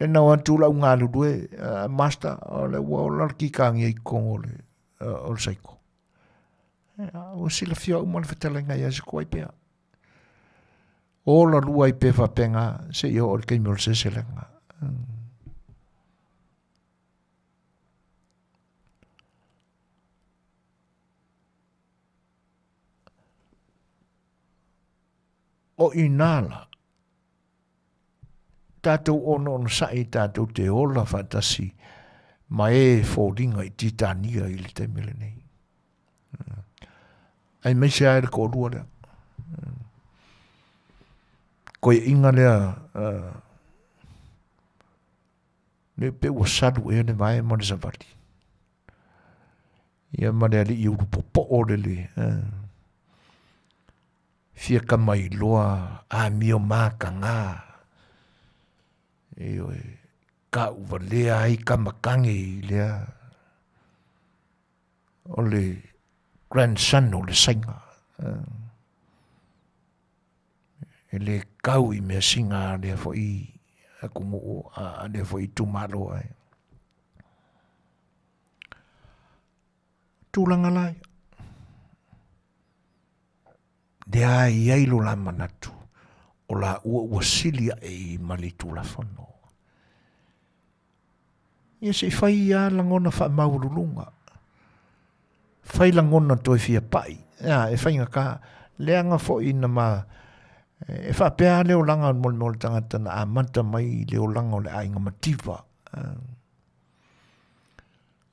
le nao atu lau galulue, master, o le ua ola le kikagia i totonu o le, o le saiko. Ua silafia uma le fetalaiga ia se kuai pea. Ola lua ai pea faapena seia oo i le taimi o le seleselega. O i ina la, tatou onoonosai tatou te ola faatasi ma e foliga i Titania i le taimi lenei. Aemaise lava i le toalua lea. Koeaiga lea le pe ua salu ea le vae ma le savali. Ia ma le alii ulu popoo le le fia kamailoa amio mataga ioe tauvalea ai kamakage i lea o le grandson o le Saina e le kau i measina a lea foi atunuu a lea foi itumalo ai. Tulaga la ia. Lea e i ai lo la manatu, o la ua ua sili ae i ma le Tulafono. Ia se i fai ia lagona faamaualuluga. Fai lagona toe fia pai. Ia, e faigata. Leaga foi na ma e faapea le olaga mo le mea o le tagata na amata mai i le olaga o le aiga mativa.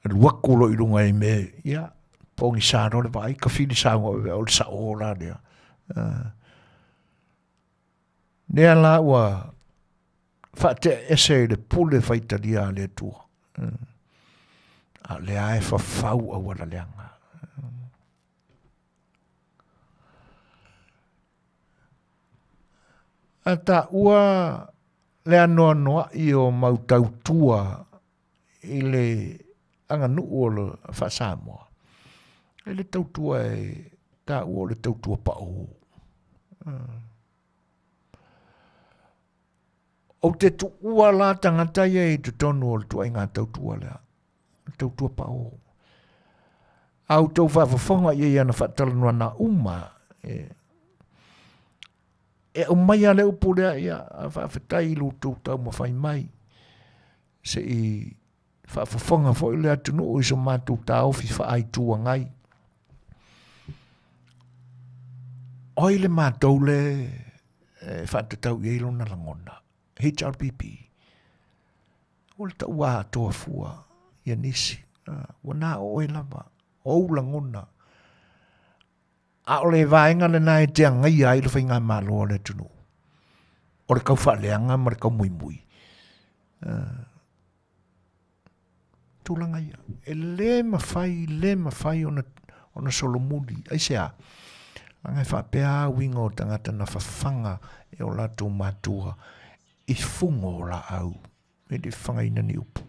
Alu atu loa i luga i mea, ia, pogisa loa le vaai, tafili saunoa o le sao la lea. Lea la ua faatea ese i le pule faitalia a le Atua. A o lea e fafau auala leaga. A taua le anoanoai o mau tautua i le aganuu o le faa-Samoa, e le tautua e taua o le tautua pau. Ou te tuua la tagata ia i totonu o le tuaiga tautua lea, le tautua pao. A outou faafofoga i ai i ana faatalanoaga uma, e, e aumai lava le upu lea, ia, faafetai i lo outou taumafai mai. Se i faafofoga foi le atunuu i so matou taofi faa-Itu Agai. O ai le matou le e faatatau i ai lona lagona? HRPP. Ua le taua atoa fua ia nisi. Ua na o oe lava, o ou lagona. A o le vaega lena e te agaia ai le faigamalo a le atunuu, o le taufaaleaga ma le taumuimui. Tulaga ia, e le mafai, le mafai ona, ona solomuli. Aisea? Leaga e faapea lava uiga o tagata na fafaga e o latou matua i fuga o laau, e le i fafagaina ni upu.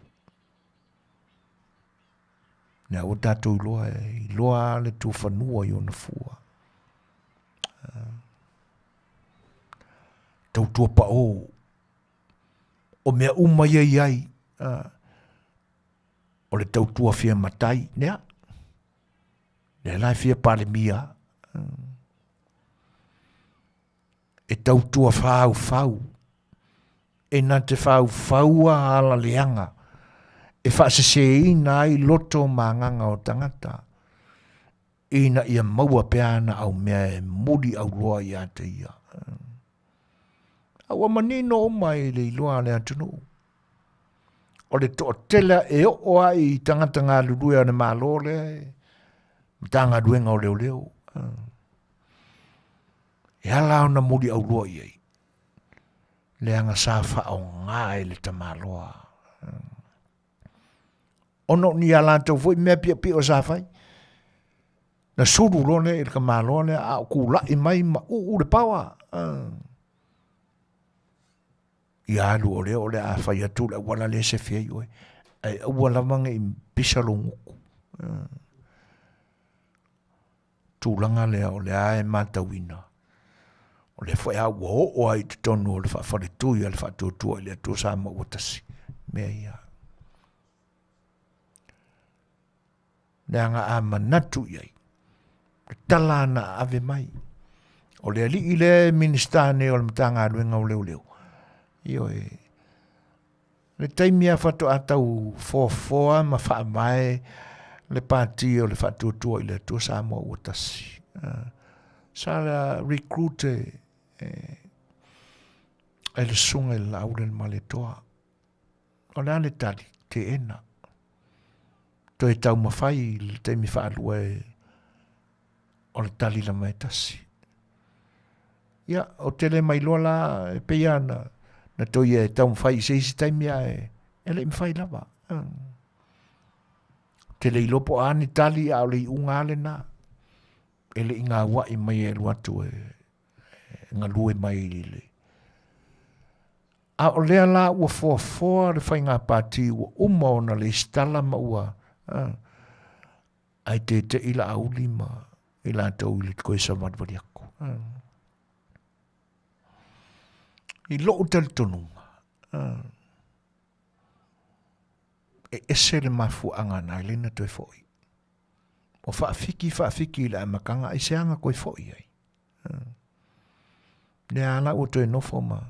Lea ua tatou iloa, e iloa lava le tufanua i ona fua. Tautua pao, o mea uma ia i ai, o le tautua fia matai, lea, lea la e fia Palemia, e tautua faaufau, e na te faaufauina ala leaga e faaseseina ai loto ma agaga o tagata, ina ia maua pea ana aumea e muli auloa ia te ia. A ua manino uma i le iloa a le atunuu, o le toatele e oo lava i tagata galulue a le Malo lea e Matagaluega o Leoleo, e ala ona muli auloa i ai, leaga sa faaaoga e le tamaloa. Ona o ni a latou foi mea piopio sa fai, na sulu loa lea i le tamaloa lea, a o tulai mai ma uu le paoa. Ia alu o lea o le a fai atu le auala lea e sefe ai oe, ae aua lava ne i pisa lou gutu. Tulaga lea o lea e matauina, o lea foi a ua oo lava i totonu o le faafaletui a le Faatuatua i le Atua Samoa ua tasi mea ia. Leaga a manatu i ai, le tala na ave mai, o le alii lea e Minisita nei o le Matagaluega o Leoleo, ioe, le taimi lava faatoa tau foafoa ma faavae le pati o le Faatuatua i le Atua Samoa ua tasi. Sa recruit e, e le susuga i le Laaulialemalietoa. O le a le tali? Teena. Toe taumafai i le taimi faalua e o le tali lava e tasi. Ia, ou te le mailoa la, e pei lava na, na toe ia e taumafai i se isi taimi ae e le i mafai lava. Ou te le iloa po o a ni tali a o le iuga lava lena. E le i gauai mai e alu atu e, e galue mai i le A o lea la ua foafoa le faiga pati ua uma ona lesitala ma ua ae tete'i Laauli ma i latou i le toe savalivali atu. I lou talitonuga, e ese le mafuaaga na ala ai ona toe foi. Ua faafiki faafiki i le amataga aisea na toe foi ai. Lea la ua toe nofo ma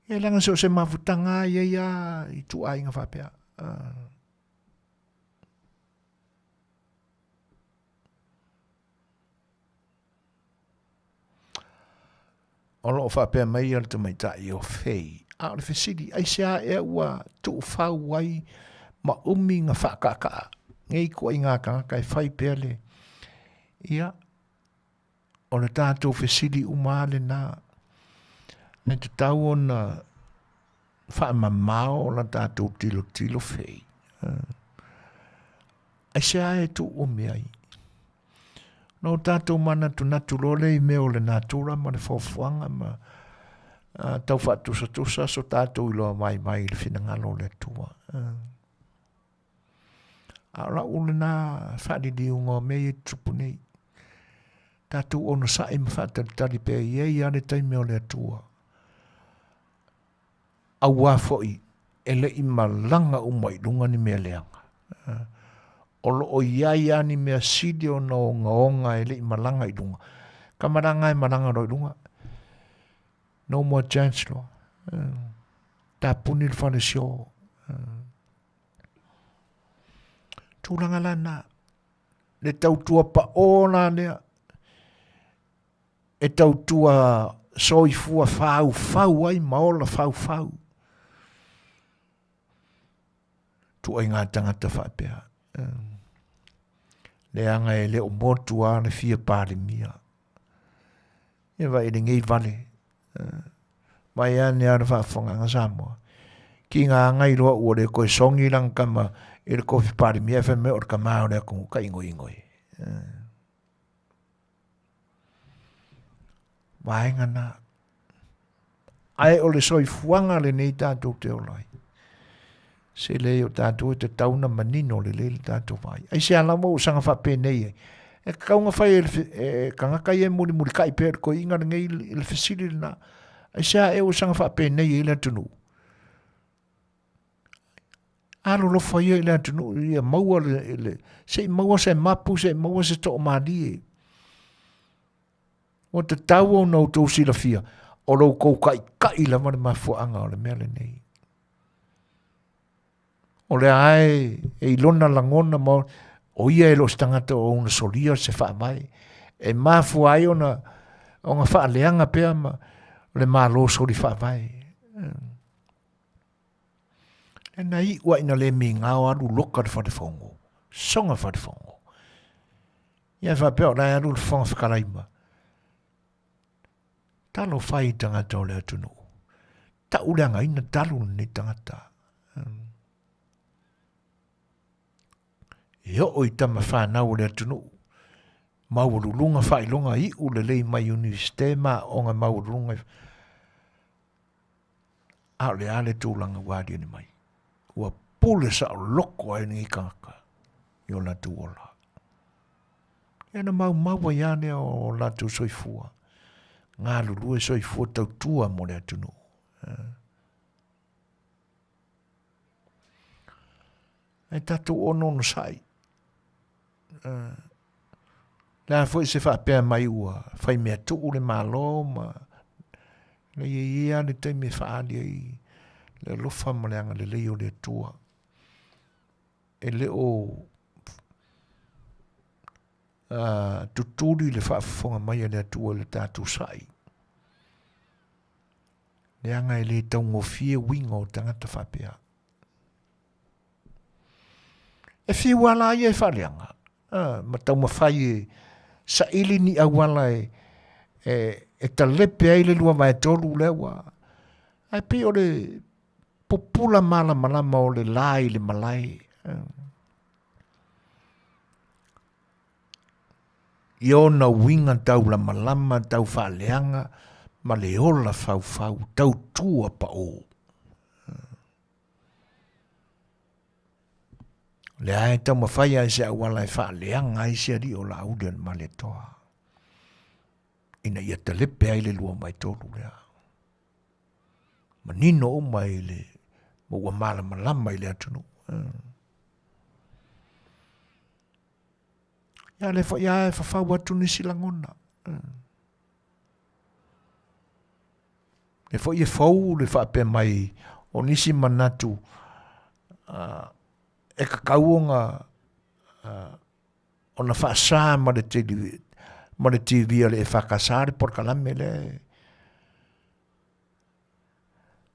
Ia leaga so o se mafutaga lava e i ai lava ituaiga faapea. O lo o faapea mai le tamaitai o Fei, a o le fesili, aisea ea ua tuufau ai ma umi na faakaakaa nei ituaiga tagata e fai pea le... Ia, o le tatou fesili uma lava lena, e tatau ona faamamao la tatou tilotilo Fei. Aisea e tuuumi ai? Na o tatou manatunatu loa lea i mea o le natura ma le foafoaga ma tau faatusatusa so tatou iloa vaivai i le finagalo o le Atua. A o lau lena faaliliuga o mea ia e tutupu nei. Tatou onosai ma faatalitali pea e i ai lava le taimi o le Atua. Auā foi e le i malaga uma i luga ni mea leaga. O lo o i ai lava ni mea sili ona ogaoga e le i malaga i luga. Ka malaga e malaga loa i luga. No more chance loa. Tapuni le fale sio. Tulaga la na. Le tautua paʻō la lea. E tautua soifua faufau ai ma ola faufau. Ituaiga tagata faapea. Leaga e le o motu lava le fia Palemia. Ia vaai i lenei vale. Mai ane lava le faafofogaaga Samoa. Tiga iloa ua le toe sogi lana tama i le tofi Palemia ae fai mai o le tama o le atunuu ka igoigo e. Vaega na. Ae o le soifuaga lenei tatou te ola ai. Se leai o tatou e tatau ona manino lelei le tatou vaai. Aisea lava ua saga faapenei ai? E tatau ona fai e, e tagata ia e mulimulitai pea i le toeaina lenei i le fesili lena. Aisea ea ua saga faapenei ai le atunuu? Alolofa ia i le atunuu ia maua le, le, se i maua se mapu, se i maua se toamalie. Ua tatau ona outou silafia, o lo outou taitai lava le mafuaaga o le mea lenei. O lea lava e i lona lagona ma o ia e le o se tagata o ona solia se faavae. E mafua ai ona ona faaleaga pea ma le Malo soli faavae. E na iu a ina le migao alu loka le falefono, soga falefono. Ia e faapea o la e alu le Fofoga Fetalai ma Talofa i tagata o le atunuu. Tauleagaina talu lenei tagata. E oo i tama fanau o le atunuu, maualuluga faailoga iu lelei mai Iunivesite ma aoga maualuluga. A o le a le tulaga ua aliali mai? Ua pule saoloko ai lenei tagata i o latou ola. Ia ona maumau ai lava lea o latou soifua, galulue soifua tautua mo le atunuu. Ae tatou ononosai. Le a foi se faapea mai ua fai mea tuu le Malo ma le i ai lava le taimi e faaali ai le alofa ma le agalelei o le Atua. E le o tutuli le faafofoga mai a le Atua i le tatou sai. Leaga e le taugofie uiga o tagata faapea. E fiu lava la ia e faaleaga, ma taumafai e saili ni auala e, e, e talepe ai le 2/3 lea ua... Ae pei o le pupula malamalama o le la i le malae. I ona uiga taulamalama, taufaaleaga ma le ola faufau, tautua pao. O lea e taumafai lava i se auala e faaleaga ai se alii o Laauli-o-le-Malietoa, ina ia talepe ai le 2/3 lea. Manino uma i le, ma ua malamalama i le atunuu. Ia lea foi lava e fafau atu nisi lagona. Lea foi e fou le faapea mai o nisi manatu e tatau ona ona faasa ma le tele ma le TV a le EFKS le polokalame lea.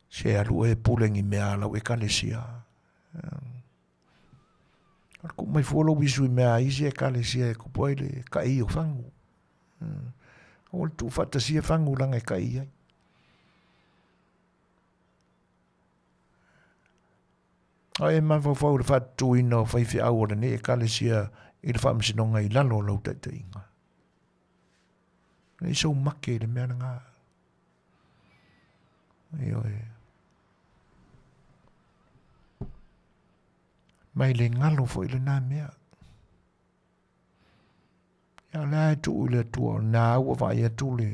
Se alu oe e pule ni mea a lau ekalesia. O le tuu mai fua lou isu i mea a isi ekalesia e tupu ai le ka'i o fagu. Aua le tuufaatasia fagu leaga e ka'i ai. A e mafaufau i le faatutuina o faifeau o lenei ekalesia i le faamasinoga i lalo o lau taitaiga. Leai sou make i le mea lena. Ioe. Ma e le galo foi lena mea. Ia o lea e tuu i le Atua, o lena ua vaai atu le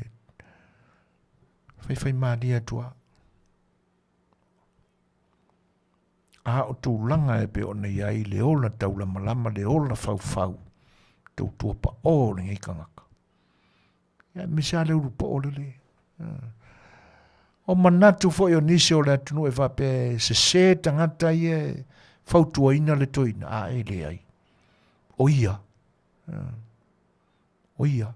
faifaimalie atu lava. A o tulaga e pei ona i ai le ola taulamalama, le ola faufau, tautua paʻō lenei tagata. Ia aemaise lava le ulu poo lele. O manatu foi o nisi o le atunuu e faapea e sese tagata ia e fautuaina le toeaina, a e leai. O ia. O ia.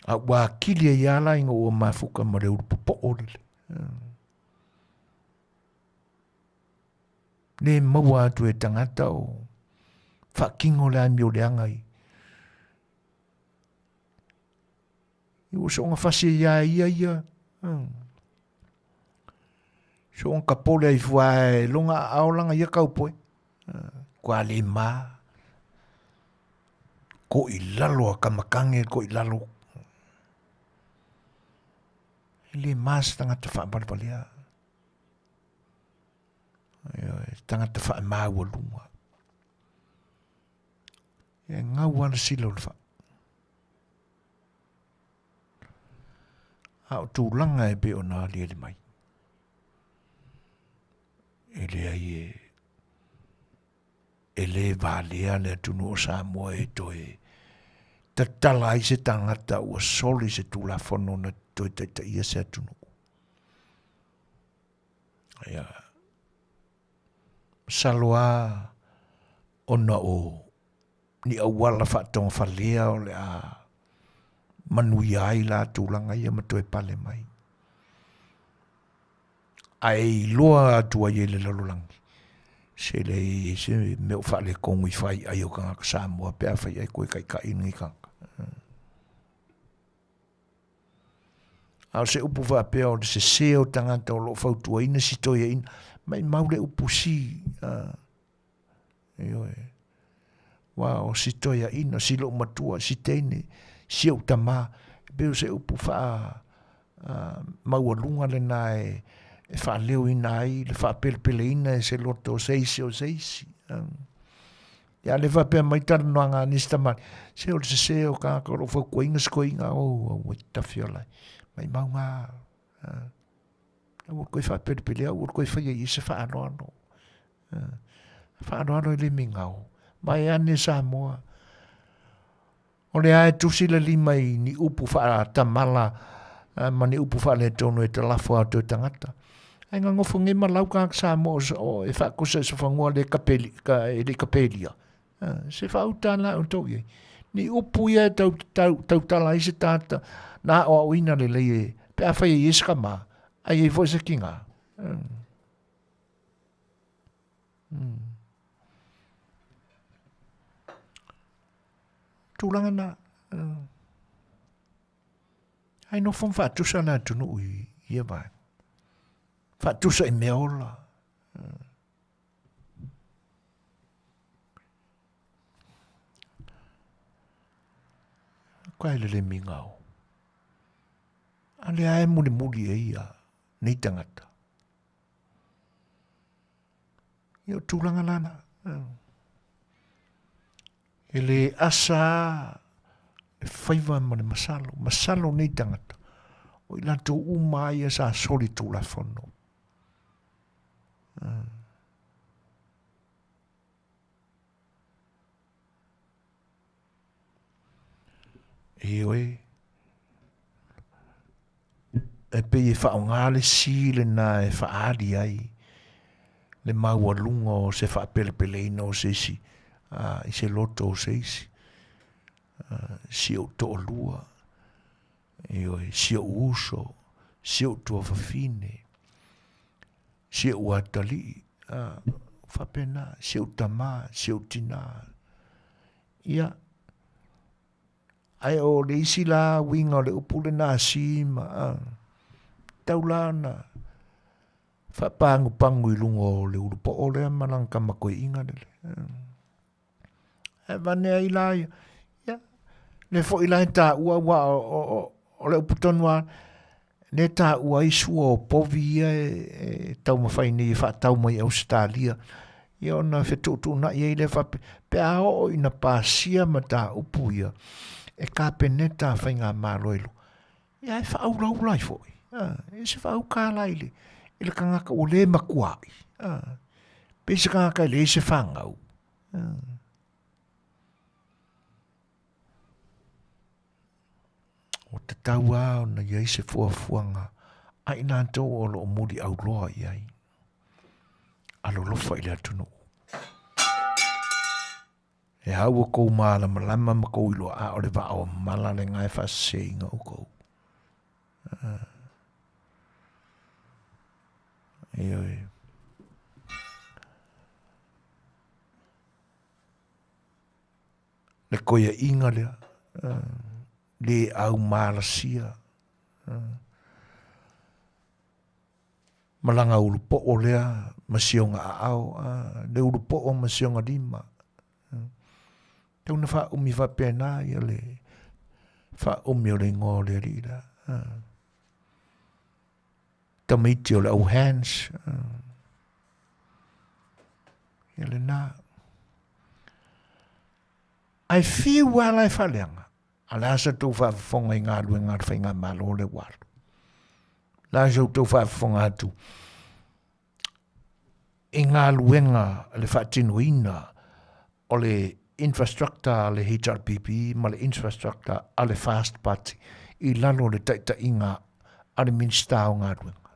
A ua akili ai lava la ina ua mafuta ma le ulu popo'o lele. Le maua atu e tagata o Faatino le amio leaga i ua soona fasi ai lava e ia ia. Soona tapole ai fua e lona aao lana ia taupoe. Matua le ma. Toilalo a kamakage toilalo. E le ma se tagata faavalevalea. Ioe, tagata faamaualuga. E gau lava le sila o le fai. A o tulaga e pei ona aliali mai, e leai e, e le valea le atunuu o Samoa e toe tatala ai se tagata ua soli se Tulafono na toe taitaia se atunuu. Ia, masalo lava ona o ni auala faatogafalea o le a manuia ai la tulaga ia ma toe pale mai. Ae iloa atu ai e le lalolagi, se leai e se mea o faaletonu i fai ai o tagata Samoa pe afai ai toe taitai lenei tagata. A o se upu faapea o le sese o tagata o lo o fautuaina si toeaina, maimau le upu si, ioe, aua o si toeaina, si loomatua, si teine, si ou tamā, e pei o se upu faa maualuga lena e faaleoina ai le faapelepeleina e se loto o se isi o se isi. Ia a le faapea mai talanoaga a nisi tamalii, se o le sese o tagata o lo o fautuaina si toeaina, oh, aua e te tafiola ai, maimau na, aua le toe faapelepelea, aua le toe faia i ai se faaaloalo. Faaaloalo e le migao, vaeane Samoa. O lea e tusi le lima i ni upu faatamala ma ni upu faaletonu e talafo atu e tagata. Ae gagofo nei ma lau tagata Samoa o e faakusa i se fanua le kapeli, ka, e le kapelia. Se faauta la outou i ai. Ni upu ia e tau, tau, tautala ai se tagata na aoaoina lelei e, pe afai e i ai se tama, ae i ai foi se tiga. Tulaga na. Ai nofo ma faatusa le atunuu i ia vaega. Faatusa i mea ola. Koe le le migao. A lea e mulimuli e ia nei tagata. Ia o tulaga lana. E le asa le faiva ma le masalo. Masalo nei tagata. O i latou uma ia sa soli tulafono. Ioe, e pei e faaaoga le si lena e faaali ai le maualuga o se faapelepeleina o se isi i se loto o se isi, si ou toalua, ioe, si ou uso, si ou tuafafine, si ou atalii, faapena, si ou tamā, si ou tinā. Ia, ae o le isi la uiga o le upu lena si ma, tau la ona faapagupagu i luga o le ulupoo lea ma lana tamatoeaiga lele. Ae avane ai la ia, ia, le foi la e taua aua o le upu tonu lava, lea e taua ai sua o povi ia e taumafai nei e faatau mai Ausetalia, ia ona fetuutuunai ai lea faapea, pe a oo ina pasia mataupu ia e Kapeneta a Faigamalo e lua, ia e faaulaula ai foi, e se faauka la i le, i le tagata ua le matuai, pei se tagata e leai se fanau. Ua tatau lava ona i ai se fuafuaga a i latou o lo o muliauloa i ai. Alolofa i le atunuu. E au o kou malamalama ma kou iloa a o le vaa o mala lena e faaseseina outou. Ioe. Le koiaʻiga lea, lē aumalasia, malaga ulupo'o lea ma si ona aao, le ulupo'o ma si ona lima. Tau na faaumi faapena ia le faaumi o le igoa o le alii lea. Tamaiti o le au hands. Ia lena. Ae fiu lava la e faaleaga, a le a sa tou faafofoga i galuega a le faigamalo lea ua alu. La sa outou faafofoga atu i galuega le faatinoina o le infrastructure a le HRPP ma le infrastructure a le Fast Party i lalo o le taitaiga a le Minisita o Galuega.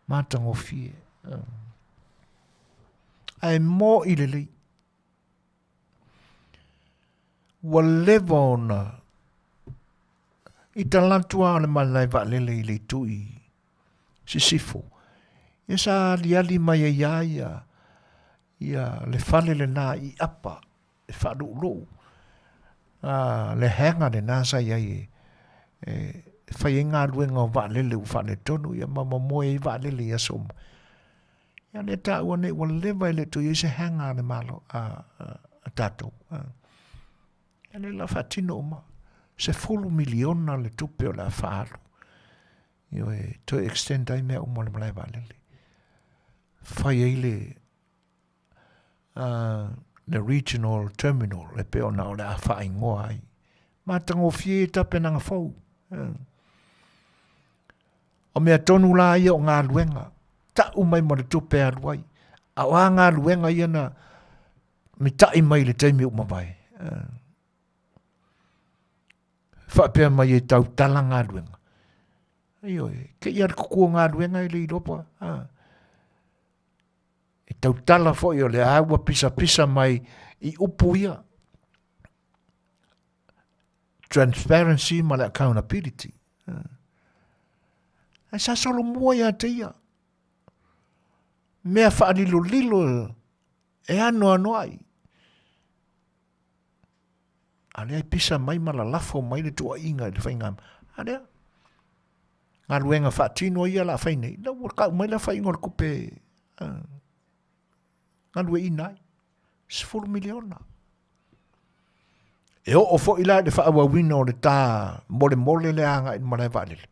Matagofie. Ae mo'i lelei. Ua leva ona i talatu lava o le malae vaalele i le itu i Sisifo, ia sa aliali mai ai lava ia, ia le fale lena i apa e faaluuluu a, le hangar lena sa i ai e, e fai ai galuega o vaalele ua faaletonu ia ma momoe ai vaalele i aso uma. Ia lea taua nei ua leva e le toe i ai se hangar a le Malo a, a, a tatou. A. Ia lea la faatino uma. 10 miliona le tupe o le a faaalu. Ioe, toe extend ai mea uma o le malae vaalele. Fai ai le le regional terminal e pei ona o le a faaigoa ai. Matagofie tapenaga fou. O mea tonu la ia o galuega, tau mai ma le tupe e alu ai. A o a galuega ia na mita'i mai i le taimi ua mavae. Faapea mai e tautala galuega. Ioe, te i a le kuku o galuega e le iloa po a. E tautala foi o le a ua pisapisa mai i upu ia. Transparency ma le accountability. Ae sa solomua ia te ia. Mea faalilolilo e anoanoai. A lea e pisa mai ma lalafo mai le tuuaiga i le faiga. A lea, galuega faatino ia la fai nei, la ua tau mai la faiga o le tupe uh, galueina ai. 10 miliona. E oo foi la i le faaauauina o le tā molemole lea agai i le malae vaalele.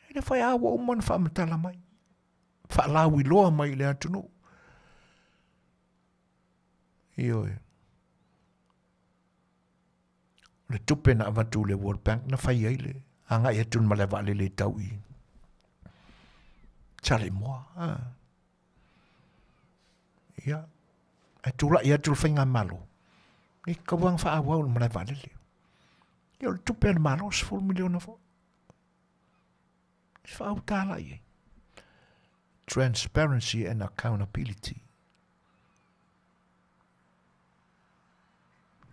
E le fai a ua uma ona faamatala mai, faalauiloa mai i le atunuu. Ioe. O le tupe na avatu i le World Bank na fai ai le agai atu i le malae vaalele e tau i Saleimoa. Ah. Ia, ae tulai atu le faigamalo, e tatau lava ona faaauau le malae vaalele. Ia o le tupe a le Malo, 10 miliona foi. E faautala i ai. Transparency and accountability.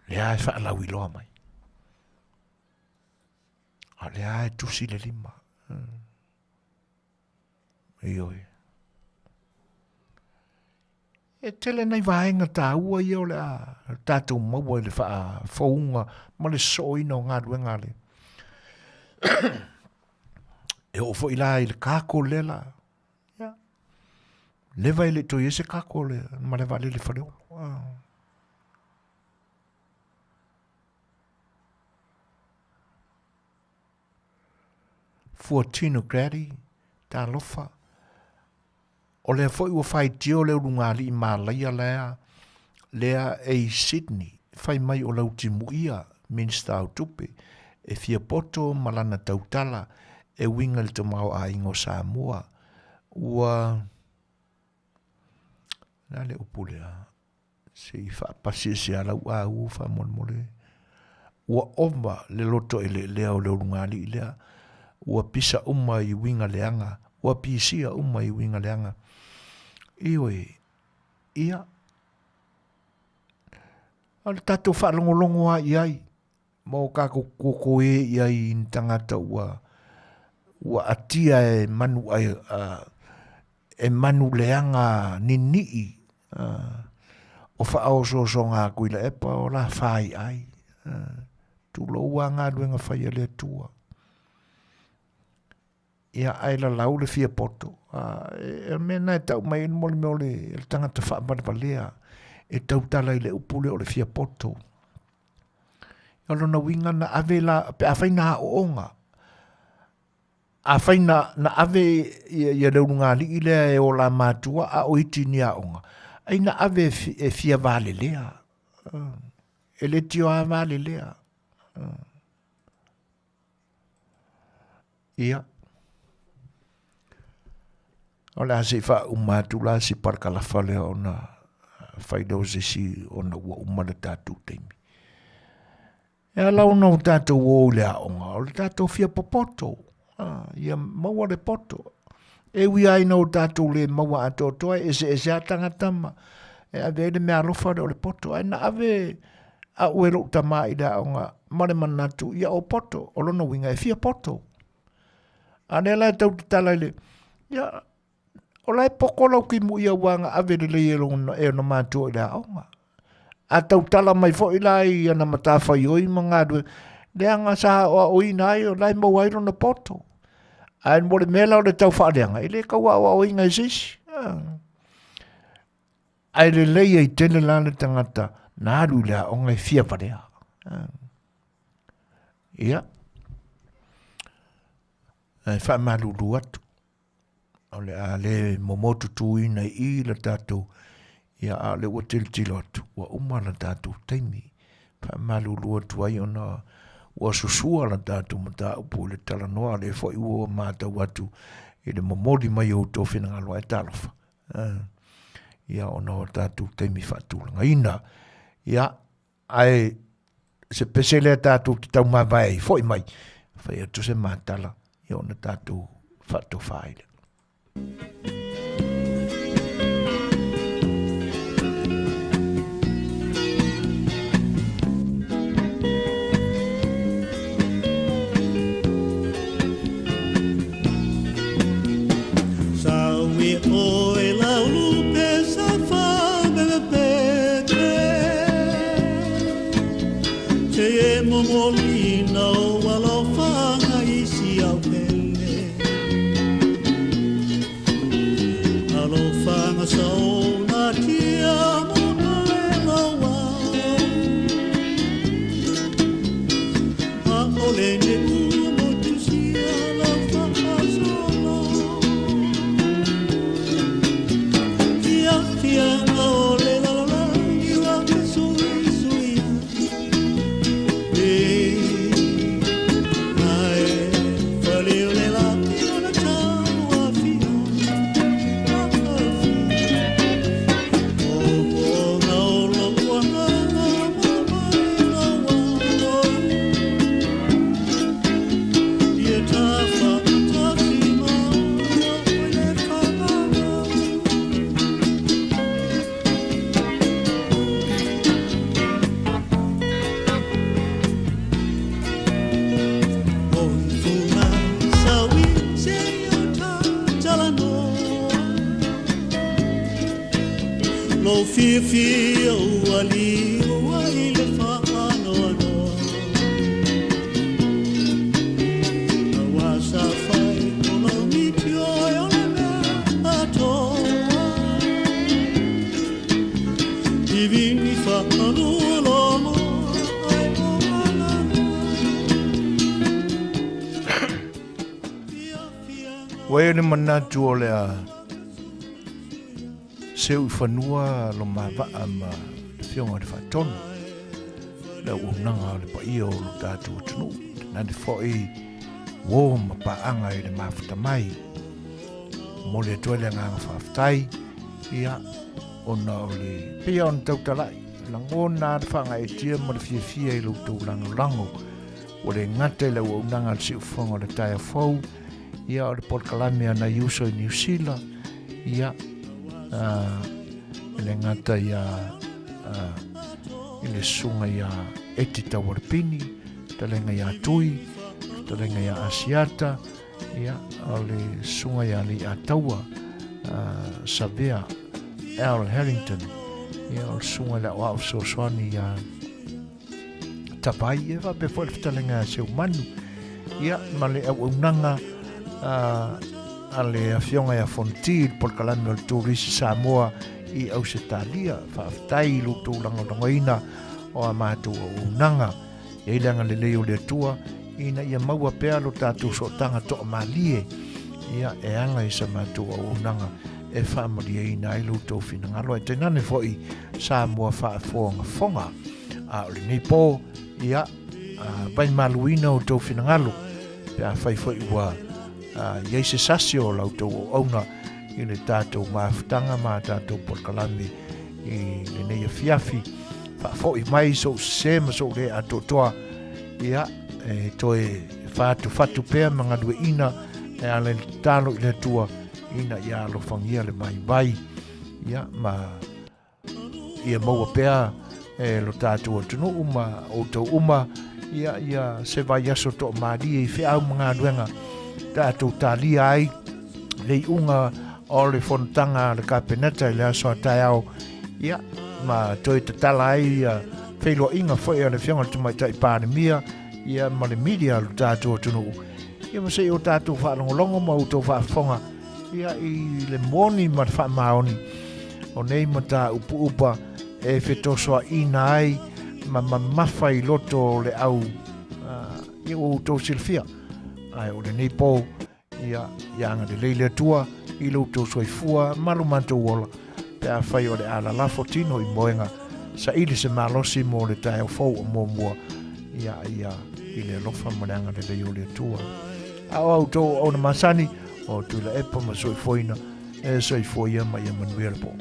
Lea e faalauiloa mai. A lea e tusi le lima. Hmm. Ioe. E tele nai vaega taua ia o le a tatou maua i le faafouga ma le sosooina o galuega a le e oo foi la i le kako lea la. Ia. Leva e le toe i ai se kako le malae vaalele i Faleolo. Ah. Fuatino Grady, talofa. O lea foi ua faitio le ulugalii malaia lea, lea e i Sydney, fai mai o Lautimuia, Minista o Tupe, e fia poto ma lana tautala e uiga i le tamaoaiga o Samoa. Ua, le a le upu lea? Se i faapasi ese lava lau au faamolemole. Ua ova le loto eleelea o le ulugalii lea, ua pisa uma i uiga leaga, ua pisia uma i uiga leaga. Ioe, ia, o le tatou faalogologo lava i ai, ma o tatou totoē i ai i ni tagata ua ua atia e manu ai e manu leaga ninii o faaosoosoga atu i Laepa o la faiai. Tulou lava galuega fai a le Atua. Ia, ae lalau le fia poto. O le mea lena e tau mai ai mo le mea o le tagata faavalevalea e tautala i le upu lea o le fia poto. O lona uiga na ave la, pe afai na aooga, afai na, na ave ia, ia le ulugalii lea e o la matua a o iti ni aoga, ai na ave e, e fia valelea. E le tioa valelea. Ia. O le a se i faauma atu la si parakalafa lea ona fai lea o se isi ona ua uma le tatou taimi. E ala ona o tatou o i le aoga, o le tatou fia popoto. Ia maua le poto. E ui lava ina o tatou le maua atoatoa, e eseese lava tagata ma e ave ai le meaalofa lea o le poto. Ae na ave au e lou tama i le aoga ma le manatu ia o poto. O lona uiga e fia poto. A lea la e tau tatala i le, ia, o la e poto lau timu ia aua na ave lelei e lona, e ona matua i le aoga. A tautala mai foi la i ana matafaioi ma galuega, leaga sa aoaoina ai, o la e maua ai lona poto. Ae mo le mea la o le tau faaleaga, e le tau aoaoina e se isi. Ae lelei ai tele la le tagata na alu i le aoga e fia valea. Ia, ae faamalulu atu, o le a le momo tutuina i i le tatou, ia a o lea ua tilotilo atu, ua uma le tatou taimi. Faamalulu atu ai ona ua susua le tatou mataupu i le talanoa, o lea foi ua matau atu i le momoli mai o outou finagalo, ae talofa. Ia ona o tatou taimi faatulagaina. Ia, ae se pese lea tatou te taumavae ai foi mai, fai atu se matala, ia ona tatou faatofa ai lea. Ua i ai le manatu o le a seu i fanua lo mavaa ma le Afioga i le Faatonu, le auaunaga o le paia o lo tatou atunuu, tainane foi uo ma paaga i le mafuta mai. Momoli atu ai le agaga faafetai, ia, ona o le pei ona tautalai, lagona le faagaeetia ma le fiafia i lo outou lagolago. Ua le gata i le auaunaga a le Siufofoga o le Taeao Fou, ia o le polokalame a nai uso i Niu Sila, ia, e le gata ia i le susuga ia Eti Taualepini, fetalaiga ia Tui, fetalaiga ia Asiata, ia, o le susuga ia Leiataua, Savea Al Harrington, ia, o le susuga i le aoao fesoasoani ia Tavai, ia faapea foi le fetalaiga ia Seumanu, ia ma le auaunaga a le Afioga ia Fonoti i le polokalame o le Turisi Samoa i Ausetalia. Faafetai i lo outou lagolagoina o a matou auaunaga. E i ai le agalelei o le Atua ina ia maua pea lo tatou sootaga toamalie, ia e ala i sa matou auaunaga e faamalieina ai lo outou finagalo, ae tainane foi Samoa faafogafoga. A o lenei po, ia, vaimaluina outou finagalo pe afai foi ua i ai se sasi o la outou auauna i le tatou mafutaga ma tatou polokalame i lenei afiafi. Faafoi mai sou sese ma sou le atoatoa, ia, e toe fatufatu pea ma galueaiina e ala i le tatalo i le Atua ina ia alofagia le vaivai, ia, ma ia maua pea e lo tatou atunuu ma outou uma ia, ia se vaiaso toamalie i feau ma galuega tatou talia ai le iuga o le fonotaga a le Kapeneta i le aso a taeao, ia, ma toe tatala ai ia feiloaiga foi a le Afioga i le Tamaitai Palemia, ia, ma le media a lo tatou atunuu, ia, ma se i o tatou faalogologo ma outou faafofoga, ia, i le moni ma le faamaoni o nei mataupu upa e fetosoaina ai ma mamafa i loto o le au, ia, ua outou silafia. Ae o lenei po, ia, ia agalelei le Atua i lo outou soifua ma lo matou ola, pe afai o le a lalafo tino i moega, saili se malosi mo le taeao fou o muamua, ia, ia, i le alofa ma le agalelei o le Atua. A o a outou auauna masani, o Tuilaepa ma Soifuaina, e soifua ia ma ia manuia le po.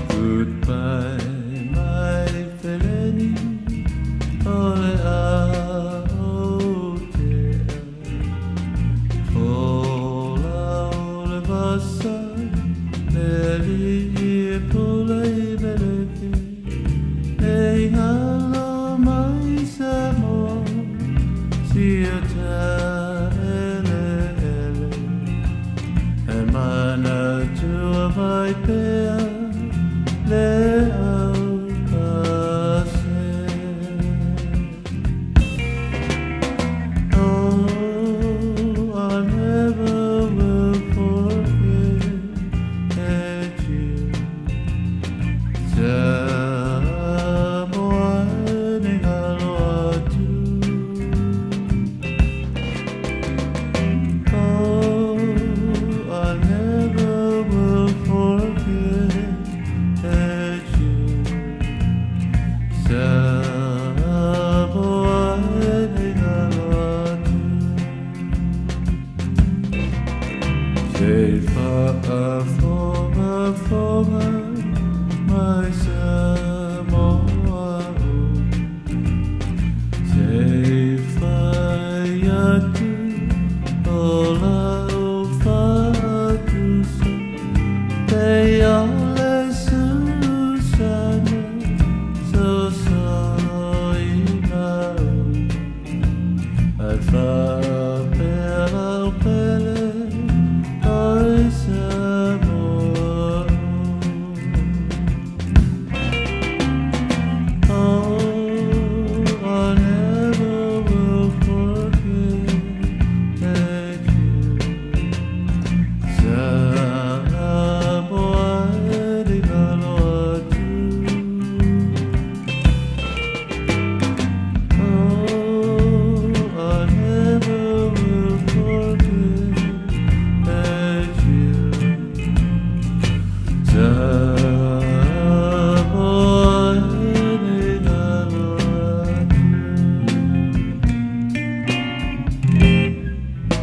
Goodbye.